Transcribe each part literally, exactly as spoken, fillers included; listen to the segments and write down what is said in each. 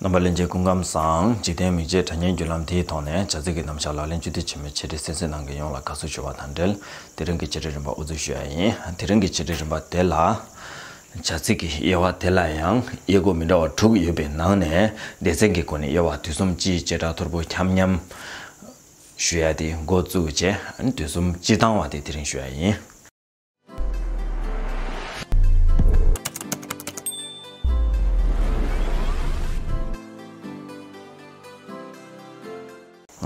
རྣམ་པ་ལྷན་རྒྱས་སྐུ་ཁམས་བཟང་། འཇིག་རྟེན་མིག་འབྱེད་དྲ་བརྙན་བརྒྱུད་ལམ་དེའི་ཐོག་ནས་བྱ་ཚིག་གི་རྣམ་གཞག་ལག་ལེན་བཅུད་བསྡུས་ཆེན་མོའི་འཆད་ཁྲིད་གསན་གཟིགས་གནང་མཁན་ཡོངས་ལ་དགའ་བསུ་ཞུ་བ་དང་འབྲེལ། དེ་རིང་གི་འཆད་ཁྲིད་རིམ་པ་དབུ་འཛུགས་ཞུ་ཡ་ཡིན། དེ་རིང་གི་འཆད་ཁྲིད་རིམ་པ་དེ་ལ། བྱ་ཚིག་གི་དབྱེ་བ་དེ་ལ་ཡང་དབྱེ་སྒོ་མི་འདྲ་བ་དྲུག་ཡོད་པའི་ནང་ནས་སྡེ་ཚན་གྱི་སྒོ་ནས་དབྱེ་བ་དུས་གསུམ་སྤྱིའི་བྱེ་བྲག་ཐོར་བུ་འཁྱམ་མཉམ་ཞུ་ཡ་དེ་འགོ་བཙུགས་བྱས། དུས་གསུམ་སྤྱི་བཏང་བ་དེ་དེ་རིང་ཞུ་ཡ་ཡིན།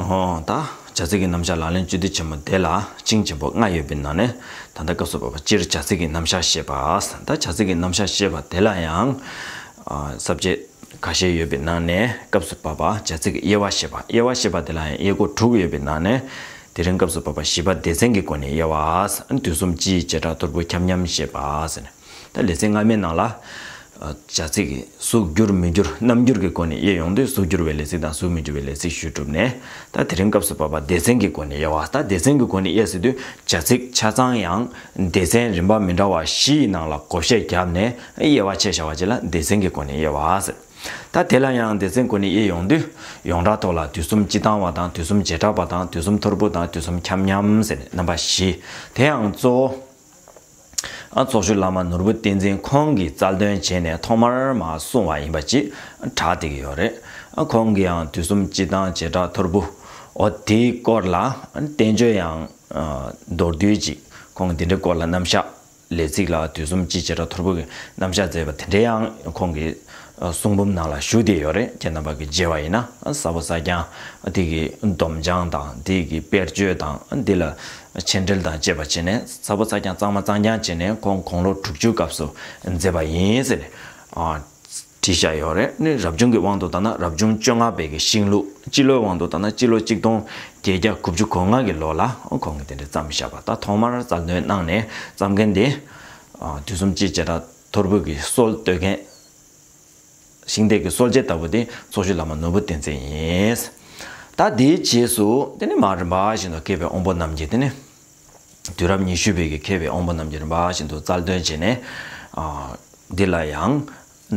ཨོ། ད་བྱ་ཚིག་གི་རྣམ་གཞག་ལག་ལེན་བཅུད་བསྡུས་ཆེན་མོ་དེ་ལ་ཆིངས་ཆེན་པོ་ལྔ་ཡོད་པའི་ནང་ནས། ད་ལྟ་སྐབས་སུ་བབ་པ་སྤྱིར་བྱ་ཚིག་གི་རྣམ་གཞག་བཤད་པ། ད་བྱ་ཚིག་གི་རྣམ་གཞག་བཤད་པ་དེ་ལ་ཡང་ས་བཅད་ཁ་ཤས་ཡོད་པའི་ནང་ནས། སྐབས་སུ་བབ་པ་བྱ་ཚིག་གི་དབྱེ་བ་བཤད་པ། དབྱེ་བ་བཤད་པ་དེ་ལ་ཡང་དབྱེ་སྒོ་དྲུག་ཡོད་པའི་ནང་ནས། དེ་རིང་སྐབས་སུ་བབ་པ་བཞི་པ་སྡེ་ཚན་གྱི་སྒོ་ནས་དབྱེ་བ། དུས་གསུམ་སྤྱིའི་བྱེ་བྲག་ཐོར་བུ་འཁྱམ་མཉམ་བཤད་པ་ཟེར་ནས། ད་ལེ་ཚན་སྔ་མའི་ནང་ལ། བྱ་ཚིག་གི་གཟུགས་འགྱུར་མི་འགྱུར་རྣམ་འགྱུར་གྱི་སྒོ་ནས་དབྱེ་ཡོང་དུས། གཟུགས་འགྱུར་བའི་ལས་ཚིག་དང་གཟུགས་མི་འགྱུར་བའི་ལས་ཚིག་ཞུས་གྲུབ་ནས། ད་དེ་རིང་སྐབས་སུ་བབ་པ་སྡེ་ཚན་གྱི་སྒོ་ནས་དབྱེ་བ། ད་སྡེ་ཚན་གྱི་སྒོ་ནས་དབྱེ་ཟེར་དུས། བྱ་ཚིག་ཆ་ཚང་ཡང་སྡེ་ཚན་རིམ་པ་མི་འདྲ་བ་བཞིའི་ནང་ལ་བགོ་བཤའ་བརྒྱབ་ནས་དབྱེ་བ་ཕྱེ་བཞག་པ་ཅིག་ལ་སྡེ་ཚན་གྱི་སྒོ་ནས་དབྱེ་བ་ཟེར། ད་དེ་ལ་ཡང་སྡེ་ཚན་སྒོ་ནས་དབྱེ་ཡོང་དུས། ཡོངས་གྲགས་ཐོག་ལ་དུས་གསུམ་སྤྱི་བཏང་བ་དང་། དུས་གསུམ་བྱེ་བྲག་པ་དང་། དུས་གསུམ་ཐོར་བུ་དང་། དུས་གསུམ་འཁྱམ་མཉམ་ཟེར་ནས་རྣམ་པ་བཞི། དེ་ཡང་གཙོ་བོ། ཨ། ཚོགས་ཞུགས་བླ་མ་ནོར་བུ་བསྟན་འཛིན་ཁོང་གིས་རྩལ་འདོན་བྱས་ནས་ཐོག་མར་མར་གསུངས་པ་ཡིན་པ་ཅིག་གྲགས་བསྡད་ཀྱི་ཡོད་རེད། ཨ། ཁོང་གིས་ཡང་དུས་གསུམ་སྤྱི་བཏང་བྱེ་བྲག་ཐོར་བུ། འོ། དེའི་སྐོར་ལ་བསྟན་བཅོས་ཡང་མདོར་བསྡུས་ཅིག་ཁོང་གིས་འདི་འདྲའི་སྐོར་ལ་རྣམ་གཞག་ལས་ཚིག་ལ་དུས་གསུམ་སྤྱིའི་བྱེ་བྲག་ཐོར་བུ་གི་རྣམ་གཞག་མཛད་པ་དེ་འདྲའི་ཡང་ཁོང་གི་གསུང་འབུམ་ནང་ལ་བཞུགས་བསྡད་ཡོད་རེད། ཁྱེད་རྣམ་པ་གིས་མཇལ་བ་ཡིན་ན། གཟའ་པ་སངས་རྒྱས་དེ་གི་སྡོམ་བྱང་དང་། དེ་གི་དཔེར་བརྗོད་དང་། འདི་ལ་མཆན་འགྲེལ་དང་བཅས་པ་བྱས་ནས། གཟའ་པ་སངས་རྒྱས་གཙང་མ་གཙང་རྐྱང་བྱས་ནས་ཁོང་དགུང་ལོ་དྲུག་ཅུ་སྐབས་སུ་མཛད་པ་ཡིན་ཟེར་ནས། ཨ། བྲིས་བཞག་ཡོད་རེད། ནི་རབ་བྱུང་གི་དབང་དུ་བཏང་ན་རབ་བྱུང་བཅོ་ལྔ་པའི་གི་ཤིང་ལུག། སྤྱི་ལོའི་དབང་དུ་བཏང་ན་སྤྱི་ལོ་གཅིག་སྟོང་བརྒྱད་བརྒྱ་དགུ་བཅུ་གོ་ལྔ་གི་ལོ་ལ་ཁོང་གིས་དེ་འདྲ་བརྩམས་བཞག་པ། ད་ཐོག་མར་རྩལ་འདོན་གནང་ནས་བརྩམས་མཁན་དེ། ཨ། དུས་གསུམ་སྤྱིའི་བྱེ་བྲག་ཐོར་བུ་གི་སྲོལ་གཏོད་མཁན། ཤིང་རྟའི་གི་སྲོལ་འབྱེད་ལྟ་བུ་དེ་ཚོགས་ཞུགས་བླ་མ་ནོར་བུ་བསྟན་འཛིན་ཡིན། ད་དེའི་རྗེས་སུ་དེ་ནས་མར་རིམ་པ་བཞིན་དུ་མཁས་པའི་དབང་པོ་རྣམས་ཀྱིས། དེ་ནས་དུས་རབས་ཉི་ཤུ་པའི་གི་མཁས་པའི་དབང་པོ་རྣམས་ཀྱིས་རིམ་པ་བཞིན་དུ་རྩལ་འདོན་བྱས་ནས། ཨ། འདི་ལ་ཡང་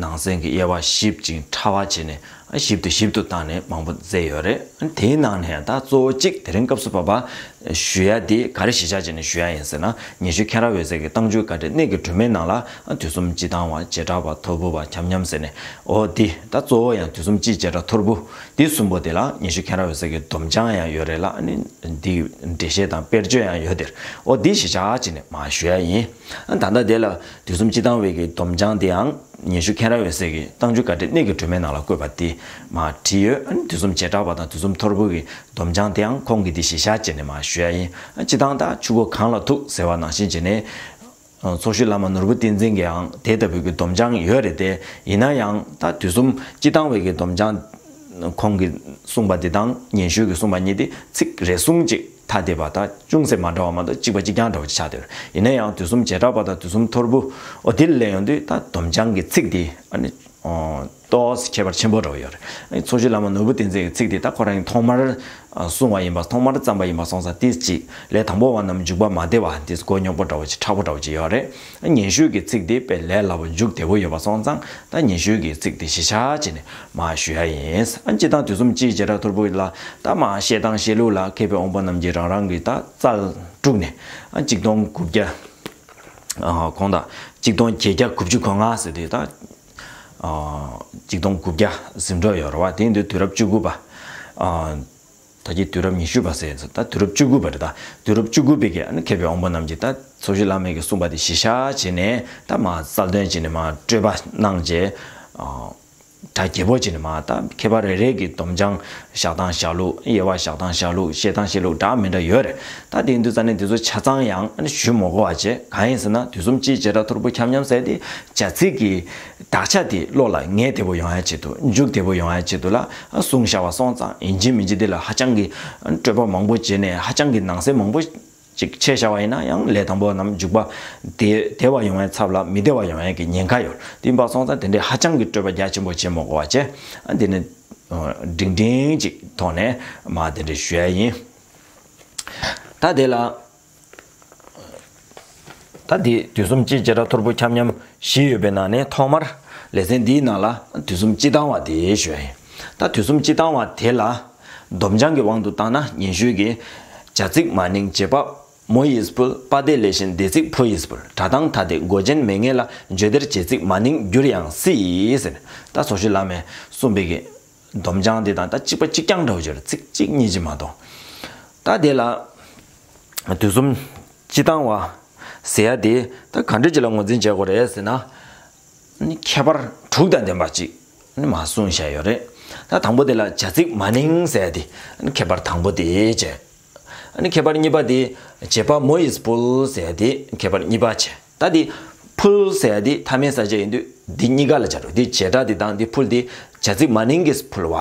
ནང་གསེས་ཀྱི་དབྱེ་བ་ཞིབ་ཅིང་ཕྲ་བ་བྱས་ནས། ཞིབ་ཏུ་ཞིབ་ཏུ་བཏང་ནས་མང་པོ་མཛད་ཡོད་རེད། དེའི་ནང་ནས་ད་གཙོ་བོ་གཅིག་དེ་རིང་སྐབས་སུ་བབ་པ་ཞུ་ཡ་དེ་ག་རེ་གཞི་བཞག་བྱས་ནས་ཞུ་ཡ་ཡིན་ཟེར་ན། ཉན་ཤུལ་མཁྱེན་རབ་འོད་ཟེར་གྱི་རྟགས་འཇུག་དགའ་བྲལ་གནད་ཀྱི་སྒྲོན་མའི་ནང་ལ། དུས་གསུམ་སྤྱི་བཏང་བ། བྱེ་བྲག་པ། ཐོར་བུ་པ། འཁྱམ་མཉམ་ཟེར་ནས། འོ། འདི་ད་གཙོ་བོ་ཡང་དུས་གསུམ་སྤྱིའི་བྱེ་བྲག་ཐོར་བུ་འདི་གསུམ་པོ་དེ་ལ་ཉན་ཤུལ་མཁྱེན་རབ་འོད་ཟེར་གྱི་སྡོམ་བྱང་ཡང་ཡོད་རེད་ལ། ཨ་ནི་འདི་འགྲེལ་བཤད་དང་དཔེར་བརྗོད་ཡང་ཡོད་དེ། འོ། འདི་གཞི་བཞག་བྱས་ནས་མར་ཞུ་ཡ་ཡིན། ད་ལྟ་དེ་ལ་དུས་གསུམ་སྤྱི་བཏང་བའི་གི་སྡོམ་བྱང་དེའང་ཉན་ཤུལ་མཁྱེན་རབ་འོད་ཟེར་གྱི་རྟགས་འཇུག་དགའ་བྲལ་གནད་ཀྱི་སྒྲོན་མའི་ནང་ལ་བཀོད་པ་དེ་མར་བྲིས་ཡོད། ཨ་ནི་དུས་གསུམ་བྱེ་བྲག་པ་དང་དུས་གསུམ་ཐོར་བུ་གི་སྡོམ་བྱང་དེའང་ཁོང་གིས་དེ་གཞི་བཞག་བྱས་ནས་མར་ཞུ་ཡ་ཡིན། ཨ། སྤྱི་བཏང་ད་ཆུ་བོ་གངས་ལ་ཐུག་ཟེར་བ་ནང་བཞིན་བྱས་ནས། ཚོགས་ཞུགས་བླ་མ་ནོར་བུ་བསྟན་འཛིན་གྱིའང་དེ་ལྟ་བུའི་གི་སྡོམ་བྱང་ཡོད་རེད་དེ། ཡིན་ན་ཡང་ད་དུས་གསུམ་སྤྱི་བཏང་བའི་གི་སྡོམ་བྱང་ཁོང་གིས་གསུངས་པ་འདི་དང་ཉན་ཤུལ་གྱིས་གསུངས་པ་གཉིས་དེ་ཚིག་རེ་ཟུང་ཅིག་ཐ་དད་པ་དང་ཅུང་ཟད་མ་འདྲ་བ་མ་གཏོགས་གཅིག་པ་གཅིག་རྐྱང་འདྲ་བོ་ཅིག་ཆགས་བསྡད་ཡོད་རེད། ཡིན་ན་ཡང་དུས་གསུམ་བྱེ་བྲག་པ་དང་དུས་གསུམ་ཐོར་བུ། འོ། དེ་ལ་སླེབས་ཡོང་དུས་ད་སྡོམ་བྱང་གི་ཚིག་དེ། ཨ་ནི། ཨོ། ཏོག་ཙམ་ཁྱད་པར་ཆེན་པོ་འདྲ་བོ་ཡོད་རེད། ཚོགས་ཞུགས་བླ་མ་ནོར་བུ་བསྟན་འཛིན་གྱི་ཚིག་དེ་ད་ཁོ་རང་གིས་ཐོག་མར་གསུངས་པ་ཡིན་པ། ཐོག་མར་བརྩམས་པ་ཡིན་པ་སོང་ཙང་། ཏོག་ཙམ་ལས་དང་པོ་བ་རྣམས་འཇུག་པ་མ་བདེ་བ། ཏོག་ཙམ་མགོ་རྙོག་པོ་འདྲ་བོ་ཅིག་མཁྲེགས་པོ་འདྲ་བོ་ཅིག་ཡོད་རེད། ཉན་ཤུལ་གྱི་ཚིག་དེ་དཔེ་ལས་སླ་པོ། འཇུག་བདེ་པོ་ཡོད་པ་སོང་ཙང་། ད་ཉན་ཤུལ་གྱི་ཚིག་དེ་གཞི་བཞག་བྱས་ནས་མར་ཞུ་ཡ་ཡིན། ཨ། སྤྱི་བཏང་དུས་གསུམ་སྤྱིའི་བྱེ་བྲག་ཐོར་བུ་ལ་ད་མར་བཤད་སྟངས་བཤད་ལུགས་ལ་མཁས་པའི་དབང་པོ་རྣམས་ཀྱིས་རང་རང་གི་ད་རྩལ་སྤྲུགས་ནས། ཨ། གཅིག་སྟོང་དགུ་བརྒྱ། ཨ། གོང་དང་། གཅིག་སྟོང་བརྒྱད་བརྒྱ་དགུ་བཅུ་གོ་ལྔ་ཟེར་དུས་ད། ཨ། གཅིག་སྟོང་དགུ་བརྒྱ་ཟིན་འགྲོ་ཡོད་རེད་བ། དེ་ཡིན་དུས་དུས་རབས་བཅུ་དགུ་པ། ཨ། ད་ཀྱི་དུས་རབས་ཉི་ཤུ་པ་ཟེར་ཡིན་ཙང་། ད་དུས་རབས་བཅུ་དགུ་པ་རེད། ད་དུས་རབས་བཅུ་དགུ་པའི་གི། ཨ་ནི་མཁས་པའི་དབང་པོ་རྣམས་ཀྱིས་ད་ཚོགས་ཞུགས་བླ་མའི་གི་གསུངས་པ་དེ་གཞི་བཞག་བྱས་ནས། ད་མར་རྩལ་འདོན་བྱས་ནས་མར་སྤྲོས་པ་གནང་བྱས། ཨ། གྲ་རྒྱས་པོ་བྱས་ནས་མར། ད་མཁས་པ་རེ་རེ་གི་སྡོམ་བྱང་བཞག་སྟངས་བཞག་ལུགས། དབྱེ་བ་བཞག་སྟངས་བཞག་ལུགས། བཤད་སྟངས་བཤད་ལུགས་འདྲ་མི་འདྲ་ཡོད་རེད། ད་དེ་ཡིན་དུས་ཙང་ནས་འདི་ཚོ་ཆ་ཚང་ཡང་ཞུ་མ་དགོས་པ་བྱས། གང་ཡིན་ཟེར་ན། དུས་གསུམ་སྤྱིའི་བྱེ་བྲག་ཐོར་བུ་འཁྱམ་མཉམ་ཟེར་དེ་བྱ་ཚིག་གི་དག་ཆ་དེ་བློ་ལ་ངེས་བདེ་པོ་ཡོང་ཡ་ཆེད་དུ། འཇུག་བདེ་པོ་ཡོང་ཡ་ཆེད་དུ་ལ་གསུངས་བཞག་པ་སོང་ཙང་། ཡིན་གཅིག་མིན་གཅིག་དེ་ལ་ཧ་ཅང་གི་སྤྲོས་པ་མང་པོ་བྱས་ནས། ཧ་ཅང་གི་ནང་གསེས་མང་པོ་ཅིག་ཕྱེ་བཞག་པ་ཡིན་ན་ཡང་། ལས་དང་པོ་རྣམས་འཇུག་པ་བདེ་བདེ་བ་ཡོང་བའི་ཚབ་ལ་མི་བདེ་བ་ཡོང་ཡ་གི་ཉེན་ཁ་ཡོད། དེ་ཡིན་པ་སོང་ཙང་དེ་འདྲའི་ཧ་ཅང་གི་སྤྲོས་པ་རྒྱ་ཆེན་པོ་བྱེད་མ་དགོས་པ་བྱས། ཨ། འདི་ནི་འབྲིང་འབྲིང་ཅིག་ཐོག་ནས་མར་དེ་འདྲ་ཞུ་ཡ་ཡིན། ད་དེ་ལ། ད་འདི་དུས་གསུམ་སྤྱིའི་བྱེ་བྲག་ཐོར་བུ་འཁྱམ་མཉམ་བཞི་ཡོད་པའི་ནང་ནས་ཐོག་མར། ལེ་ཚན་འདིའི་ནང་ལ་དུས་གསུམ་སྤྱི་བཏང་བ་དེ་ཞུ་ཡ་ཡིན། ད་དུས་གསུམ་སྤྱི་བཏང་བ་དེ་ལ་སྡོམ་བྱང་གི་དབང་དུ་བཏང་ན་སྙན་ཞུ་གི་བྱ་ཚིག་མ་ནིང་བྱེད་པ་མོ་ཡིས་ཕུལ། པ་སྡེ་ལས་གཞན་འདས་ཚིག་ཕོ་ཡིས་ཕུལ། སྒྲ་དང་ཐ་དད་མགོ་ཅན་མེ་ངན་ལ། བརྗོད་བདེར་བྱེད་ཚིག་མ་ནིང་འགྱུར་ཡང་སྲིད་ཟེར། ད་ཚོགས་ཞུགས་བླ་མས་གསུངས་པའི་གི་སྡོམ་བྱང་འདི་དང་ད་གཅིག་པ་གཅིག་རྐྱང་འདྲ་བོ་ཅིག་རེད། ཚིག་གཅིག་གཉིས་ཅིག་མ་གཏོགས། ད་དེ་ལ་དུས་གསུམ་སྤྱི་བཏང་བ་ཟེར་ཡ་དེ་ད་ག་འདྲ་ཅིག་ལ་ངོས་འཛིན་བྱེད་དགོས་རེད་ཟེར་ན། ནི་ཁྱད་པར་དྲུག་དང་ལྡན་པ་ཅིག་ནི་མ་གསུངས་བཞག་ཡོད་རེད། ད་དང་པོ་དེ་ལ་བྱ་ཚིག་མ་ནིང་ཟེར་ཡ་དེ་ནི་ཁྱད་པར་དང་པོ་དེ་བྱས། ཨ་ནི་ཁྱད་པར་གཉིས་པ་དེ་བྱེད་པ་མོ་ཡིས་ཕུལ་ཟེར་ཡ་དེ་ཁྱད་པར་གཉིས་པ་བྱས། ད་དེ་ཕུལ་ཟེར་ཡ་དེ་མཐའ་མའི་ས་བཅད་ཡིན་དུས་འདི་གཉིས་ཀ་ལ་སྦྱར་རོ། དེ་བྱེད་སྒྲ་དེ་དང་དེ་ཕུལ་དེ་བྱ་ཚིག་མ་ནིང་གིས་ཕུལ་བ།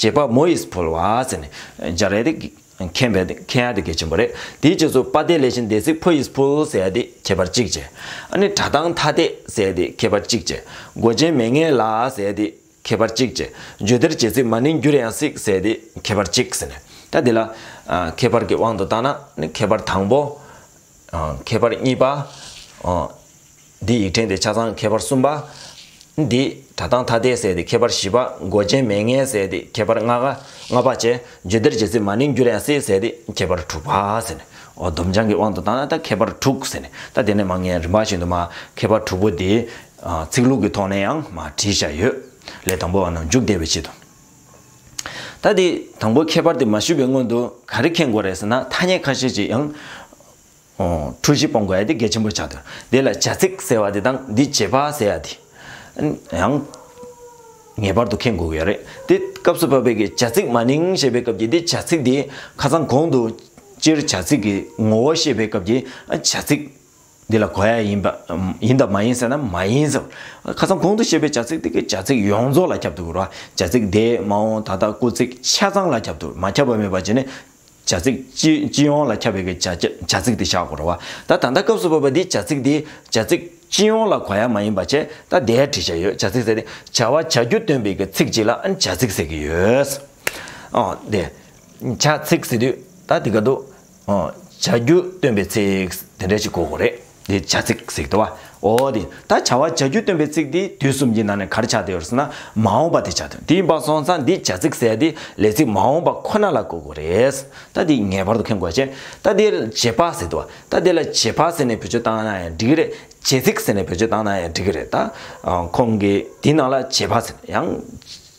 བྱེད་པ་མོ་ཡིས་ཕུལ་བ་ཟེར་ནས་སྦྱར་ཡ་དེ་མཁྱེན་པའི་མཁྱེན་ཡ་དེ་གལ་ཆེན་པོ་རེད། དེའི་རྗེས་སུ་པ་སྡེ་ལས་གཞན་འདས་ཚིག་ཕོ་ཡིས་ཕུལ་ཟེར་ཡ་དེ་ཁྱད་པར་གཅིག་བྱས། ཨ་ནི་སྒྲ་དང་ཐ་དད་ཟེར་ཡ་དེ་ཁྱད་པར་གཅིག་བྱས། མགོ་ཅན་མེ་ངན་ལ་ཟེར་ཡ་དེ་ཁྱད་པར་གཅིག་བྱས། བརྗོད་བདེར་བྱེད་ཚིག་མ་ནིང་འགྱུར་ཡང་སྲིད་ཟེར་ཡ་དེ་ཁྱད་པར་གཅིག་ཟེར་ནས། ད་འདི་ལ་ཨ་ཁྱད་པར་གྱི་དབང་དུ་བཏང་ན་ནི་ཁྱད་པར་དང་པོ། ཨ་ཁྱད་པར་གཉིས་པ། ཨ་འདི་ཡིག་ཕྲེང་དེ་ཆ་ཚང་ཁྱད་པར་གསུམ་པ། འདི་སྒྲ་དང་ཐ་དད་ཟེར་ཡ་དེ་ཁྱད་པར་བཞི་པ། མགོ་ཅན་མེ་ངན་ཟེར་ཡ་དེ་ཁྱད་པར་ལྔ་ཀ་ལྔ་པ་བྱས། བརྗོད་བདེར་བྱེད་ཚིག་མ་ནིང་འགྱུར་ཡང་སྲིད་ཟེར་ཡ་དེ་ཁྱད་པར་དྲུག་པ་ཟེར་ནས། འོ་སྡོམ་བྱང་གི་དབང་དུ་བཏང་ན་ད་ཁྱད་པར་དྲུག་ཟེར་ནས། ད་དེ་ནས་མ་ངས་རིམ་པ་བཞིན་དུ་མ་ཁྱད་པར་དྲུག་པོ་དེ་ཨ་ཚིག་ལྷུག་གི་ཐོག་ནས་ཡང་མ་བྲིས་བཞག་ཡོད། ལས་དང་པོ་བ་ནང་མཇུག་བསྡད་པའི་ཆེད་དུ། ད་དེ་དང་པོ་ཁྱད་པར་དེ་མ་ཞུས་པའི་སྔོན་དུ་ག་རེ་མཁྱེན་དགོས་རེད་ཟེར་ན། ཐ་སྙད་ཁ་ཤས་ཅིག་ཡང་འཁྲུལ་གཞི་སྤོང་དགོས་ཡ་དེ་གལ་ཆེན་པོ་ཆགས་འདུག་དེ་ལ་བྱ་ཚིག་ཟེར་བ་དེ་དང་འདི་བྱེད་པ་ཟེར་ཡ་དེ་ཡང་ངེས་པར་དུ་མཁྱེན་དགོས་ཀྱི་ཡོད་རེད། དེ་སྐབས་སུ་བབས་པའི་གི་བྱ་ཚིག་མ་ནིང་ཞེས་པའི་སྐབས་ཀྱི་འདི་བྱ་ཚིག་དེ་ཁ་སང་གོང་དུ་སྤྱིར་བྱ་ཚིག་གི་ངོ་བོ་བཤད་པའི་སྐབས་ཀྱི་བྱ་ཚིག་འདི་ལ་གོ་ཡ་ཡིན་པ་ཡིན་དང་མ་ཡིན་ཟེར་ན་མ་ཡིན་ཟེར། ཁ་སང་གོང་དུ་བཤད་པའི་བྱ་ཚིག་དེ་གི་བྱ་ཚིག་ཡོངས་རྫོགས་ལ་ཁྱབ་འདུག་ར། བྱ་ཚིག་འདས་མ་འོངས་ད་ལྟ་སྐུལ་ཚིག་ཆ་ཚང་ལ་ཁྱབ་འདུག་མ་ཁྱབ་པ་མེད་པ་བྱས་ནས། བྱ་ཚིག་སྤྱི་སྤྱི་ཡོངས་ལ་ཁྱབ་པའི་གི་བྱ་བྱ་ཚིག་དེ་བཞག་དགོས་རེད་བ། ད་ད་ལྟ་སྐབས་སུ་བབས་པ་འདི་བྱ་ཚིག་འདི་བྱ་ཚིག་སྤྱི་ཡོངས་ལ་གོ་ཡ་མ་ཡིན་པ་བྱས། ད་དེ་བྲིས་བཞག་ཡོད། བྱ་ཚིག་ཟེར་ཏེ་བྱ་བ་བྱ་རྒྱུ་སྟོན་པའི་གི་ཚིག་ཅིག་ལ་ཨ་ནི་བྱ་ཚིག་ཟེར་གི་ཡོད། ཨོ་དེ་བྱ་ཚིག་ཟེར་དུས་ད་དེ་ག་དུ་ཨོ་བྱ་རྒྱུ་སྟོན་པའི་ཚིག་དེ་འདྲ་ཞིག་གོ་དགོས་རེད། དེ་བྱ་ཚིག་ཟེར་གི་འདུག་བ། ཨོ་དེ་ད་བྱ་བ་བྱ་རྒྱུ་སྟོན་པའི་ཚིག་དེ་དུས་གསུམ་གྱི་ནང་ནས་ག་རེ་ཆགས་བསྡད་ཡོད་ཟེར་ན་མ་འོངས་པ་དེ་ཆགས་བསྡད་ཡོད། དེ་ཡིན་པ་སོང་ཙང་འདི་བྱ་ཚིག་ཟེར་ཡ་དེ་ལས་ཚིག་མ་འོངས་པ་ཁོ་ན་ལ་གོ་དགོས་རེད། ད་འདི་ངེས་པར་དུ་མཁྱེན་དགོས་ཆེ། ད་འདི་ལ་བྱེད་པ་ཟེར་འདུག་བ། ད་འདི་ལ་བྱེད་པ་ཟེར་ནས་བེད་སྤྱོད་བཏང་ན་ཡང་འགྲིག་གི་རེད། བྱེད་ཚིག་ཟེར་ནས་བེད་སྤྱོད་བཏང་ན་ཡང་འགྲིག་གི་རེད། ད་ཁོང་གིས་འདི་ནང་ལ་བྱེད་པ་ཟེར་ཡང་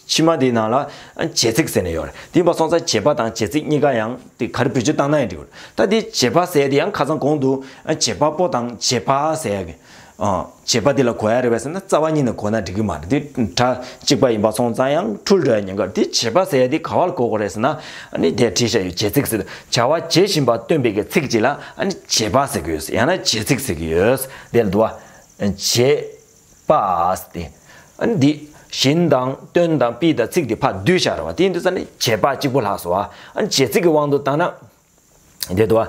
ཕྱི་མ་འདི་ནང་ལ་བྱེད་ཚིག་ཟེར་ནས་ཡོད་རེད། དེ་ཡིན་པ་སོང་ཙང་བྱེད་པ་དང་བྱེད་ཚིག་གཉིས་ཀ་ཡང་དེ་ག་རེ་བེད་སྤྱོད་བཏང་ན་ཡང་འགྲིག་གི་རེད། ད་འདི་བྱེད་པ་ཟེར་དེ་ཡང་ཁ་སང་གོང་དུ་བྱེད་པ་པོ་དང་བྱེད་པ་ཟེར་ཡ་གི་ཨ། བྱེད་པ་འདི་ལ་གོ་ཡ་རེད་པས་ཟེར་ན་རྩ་བ་ཉིད་ནས་གོ་ན་འགྲིག་གི་མ་རེད། འདི་སྒྲ་གཅིག་པ་ཡིན་པ་སོང་ཙང་ཡང་འཁྲུལ་འགྲོ་ཡ་ཉེན་ཁ་རེད། འདི་བྱེད་པ་ཟེར་ཡ་འདི་ག་བ་ལ་གོ་དགོས་རེད་ཟེར་ན། ཨ་ནི་དེ་བྲིས་བཞག་ཡོད། བྱེད་ཚིག་ཟེར་བྱ་བ་བྱེད་བཞིན་པ་སྟོན་པའི་གི་ཚིག་ཅིག་ལ་ཨ་ནི་བྱེད་པ་ཟེར་གི་ཡོད། ཡང་ན་བྱེད་ཚིག་ཟེར་གི་ཡོད། དེ་ལ་འདུག་བ། བྱེད་པ་སྟེ། ཨ་ནི་འདི་བཞིན་དང་སྟོན་དང་པའི་དང་ཚིག་འདི་ཕར་བསྡུས་བཞག་རེད་བ། དེ་ཡིན་དུས་ཙ་ནི་བྱེད་པ་གཅིག་པོ་ལྷག་སོང་བ། ཨ་ནི་བྱེད་ཚིག་གི་དབང་དུ་བཏང་ན། དེ་དུ་བ།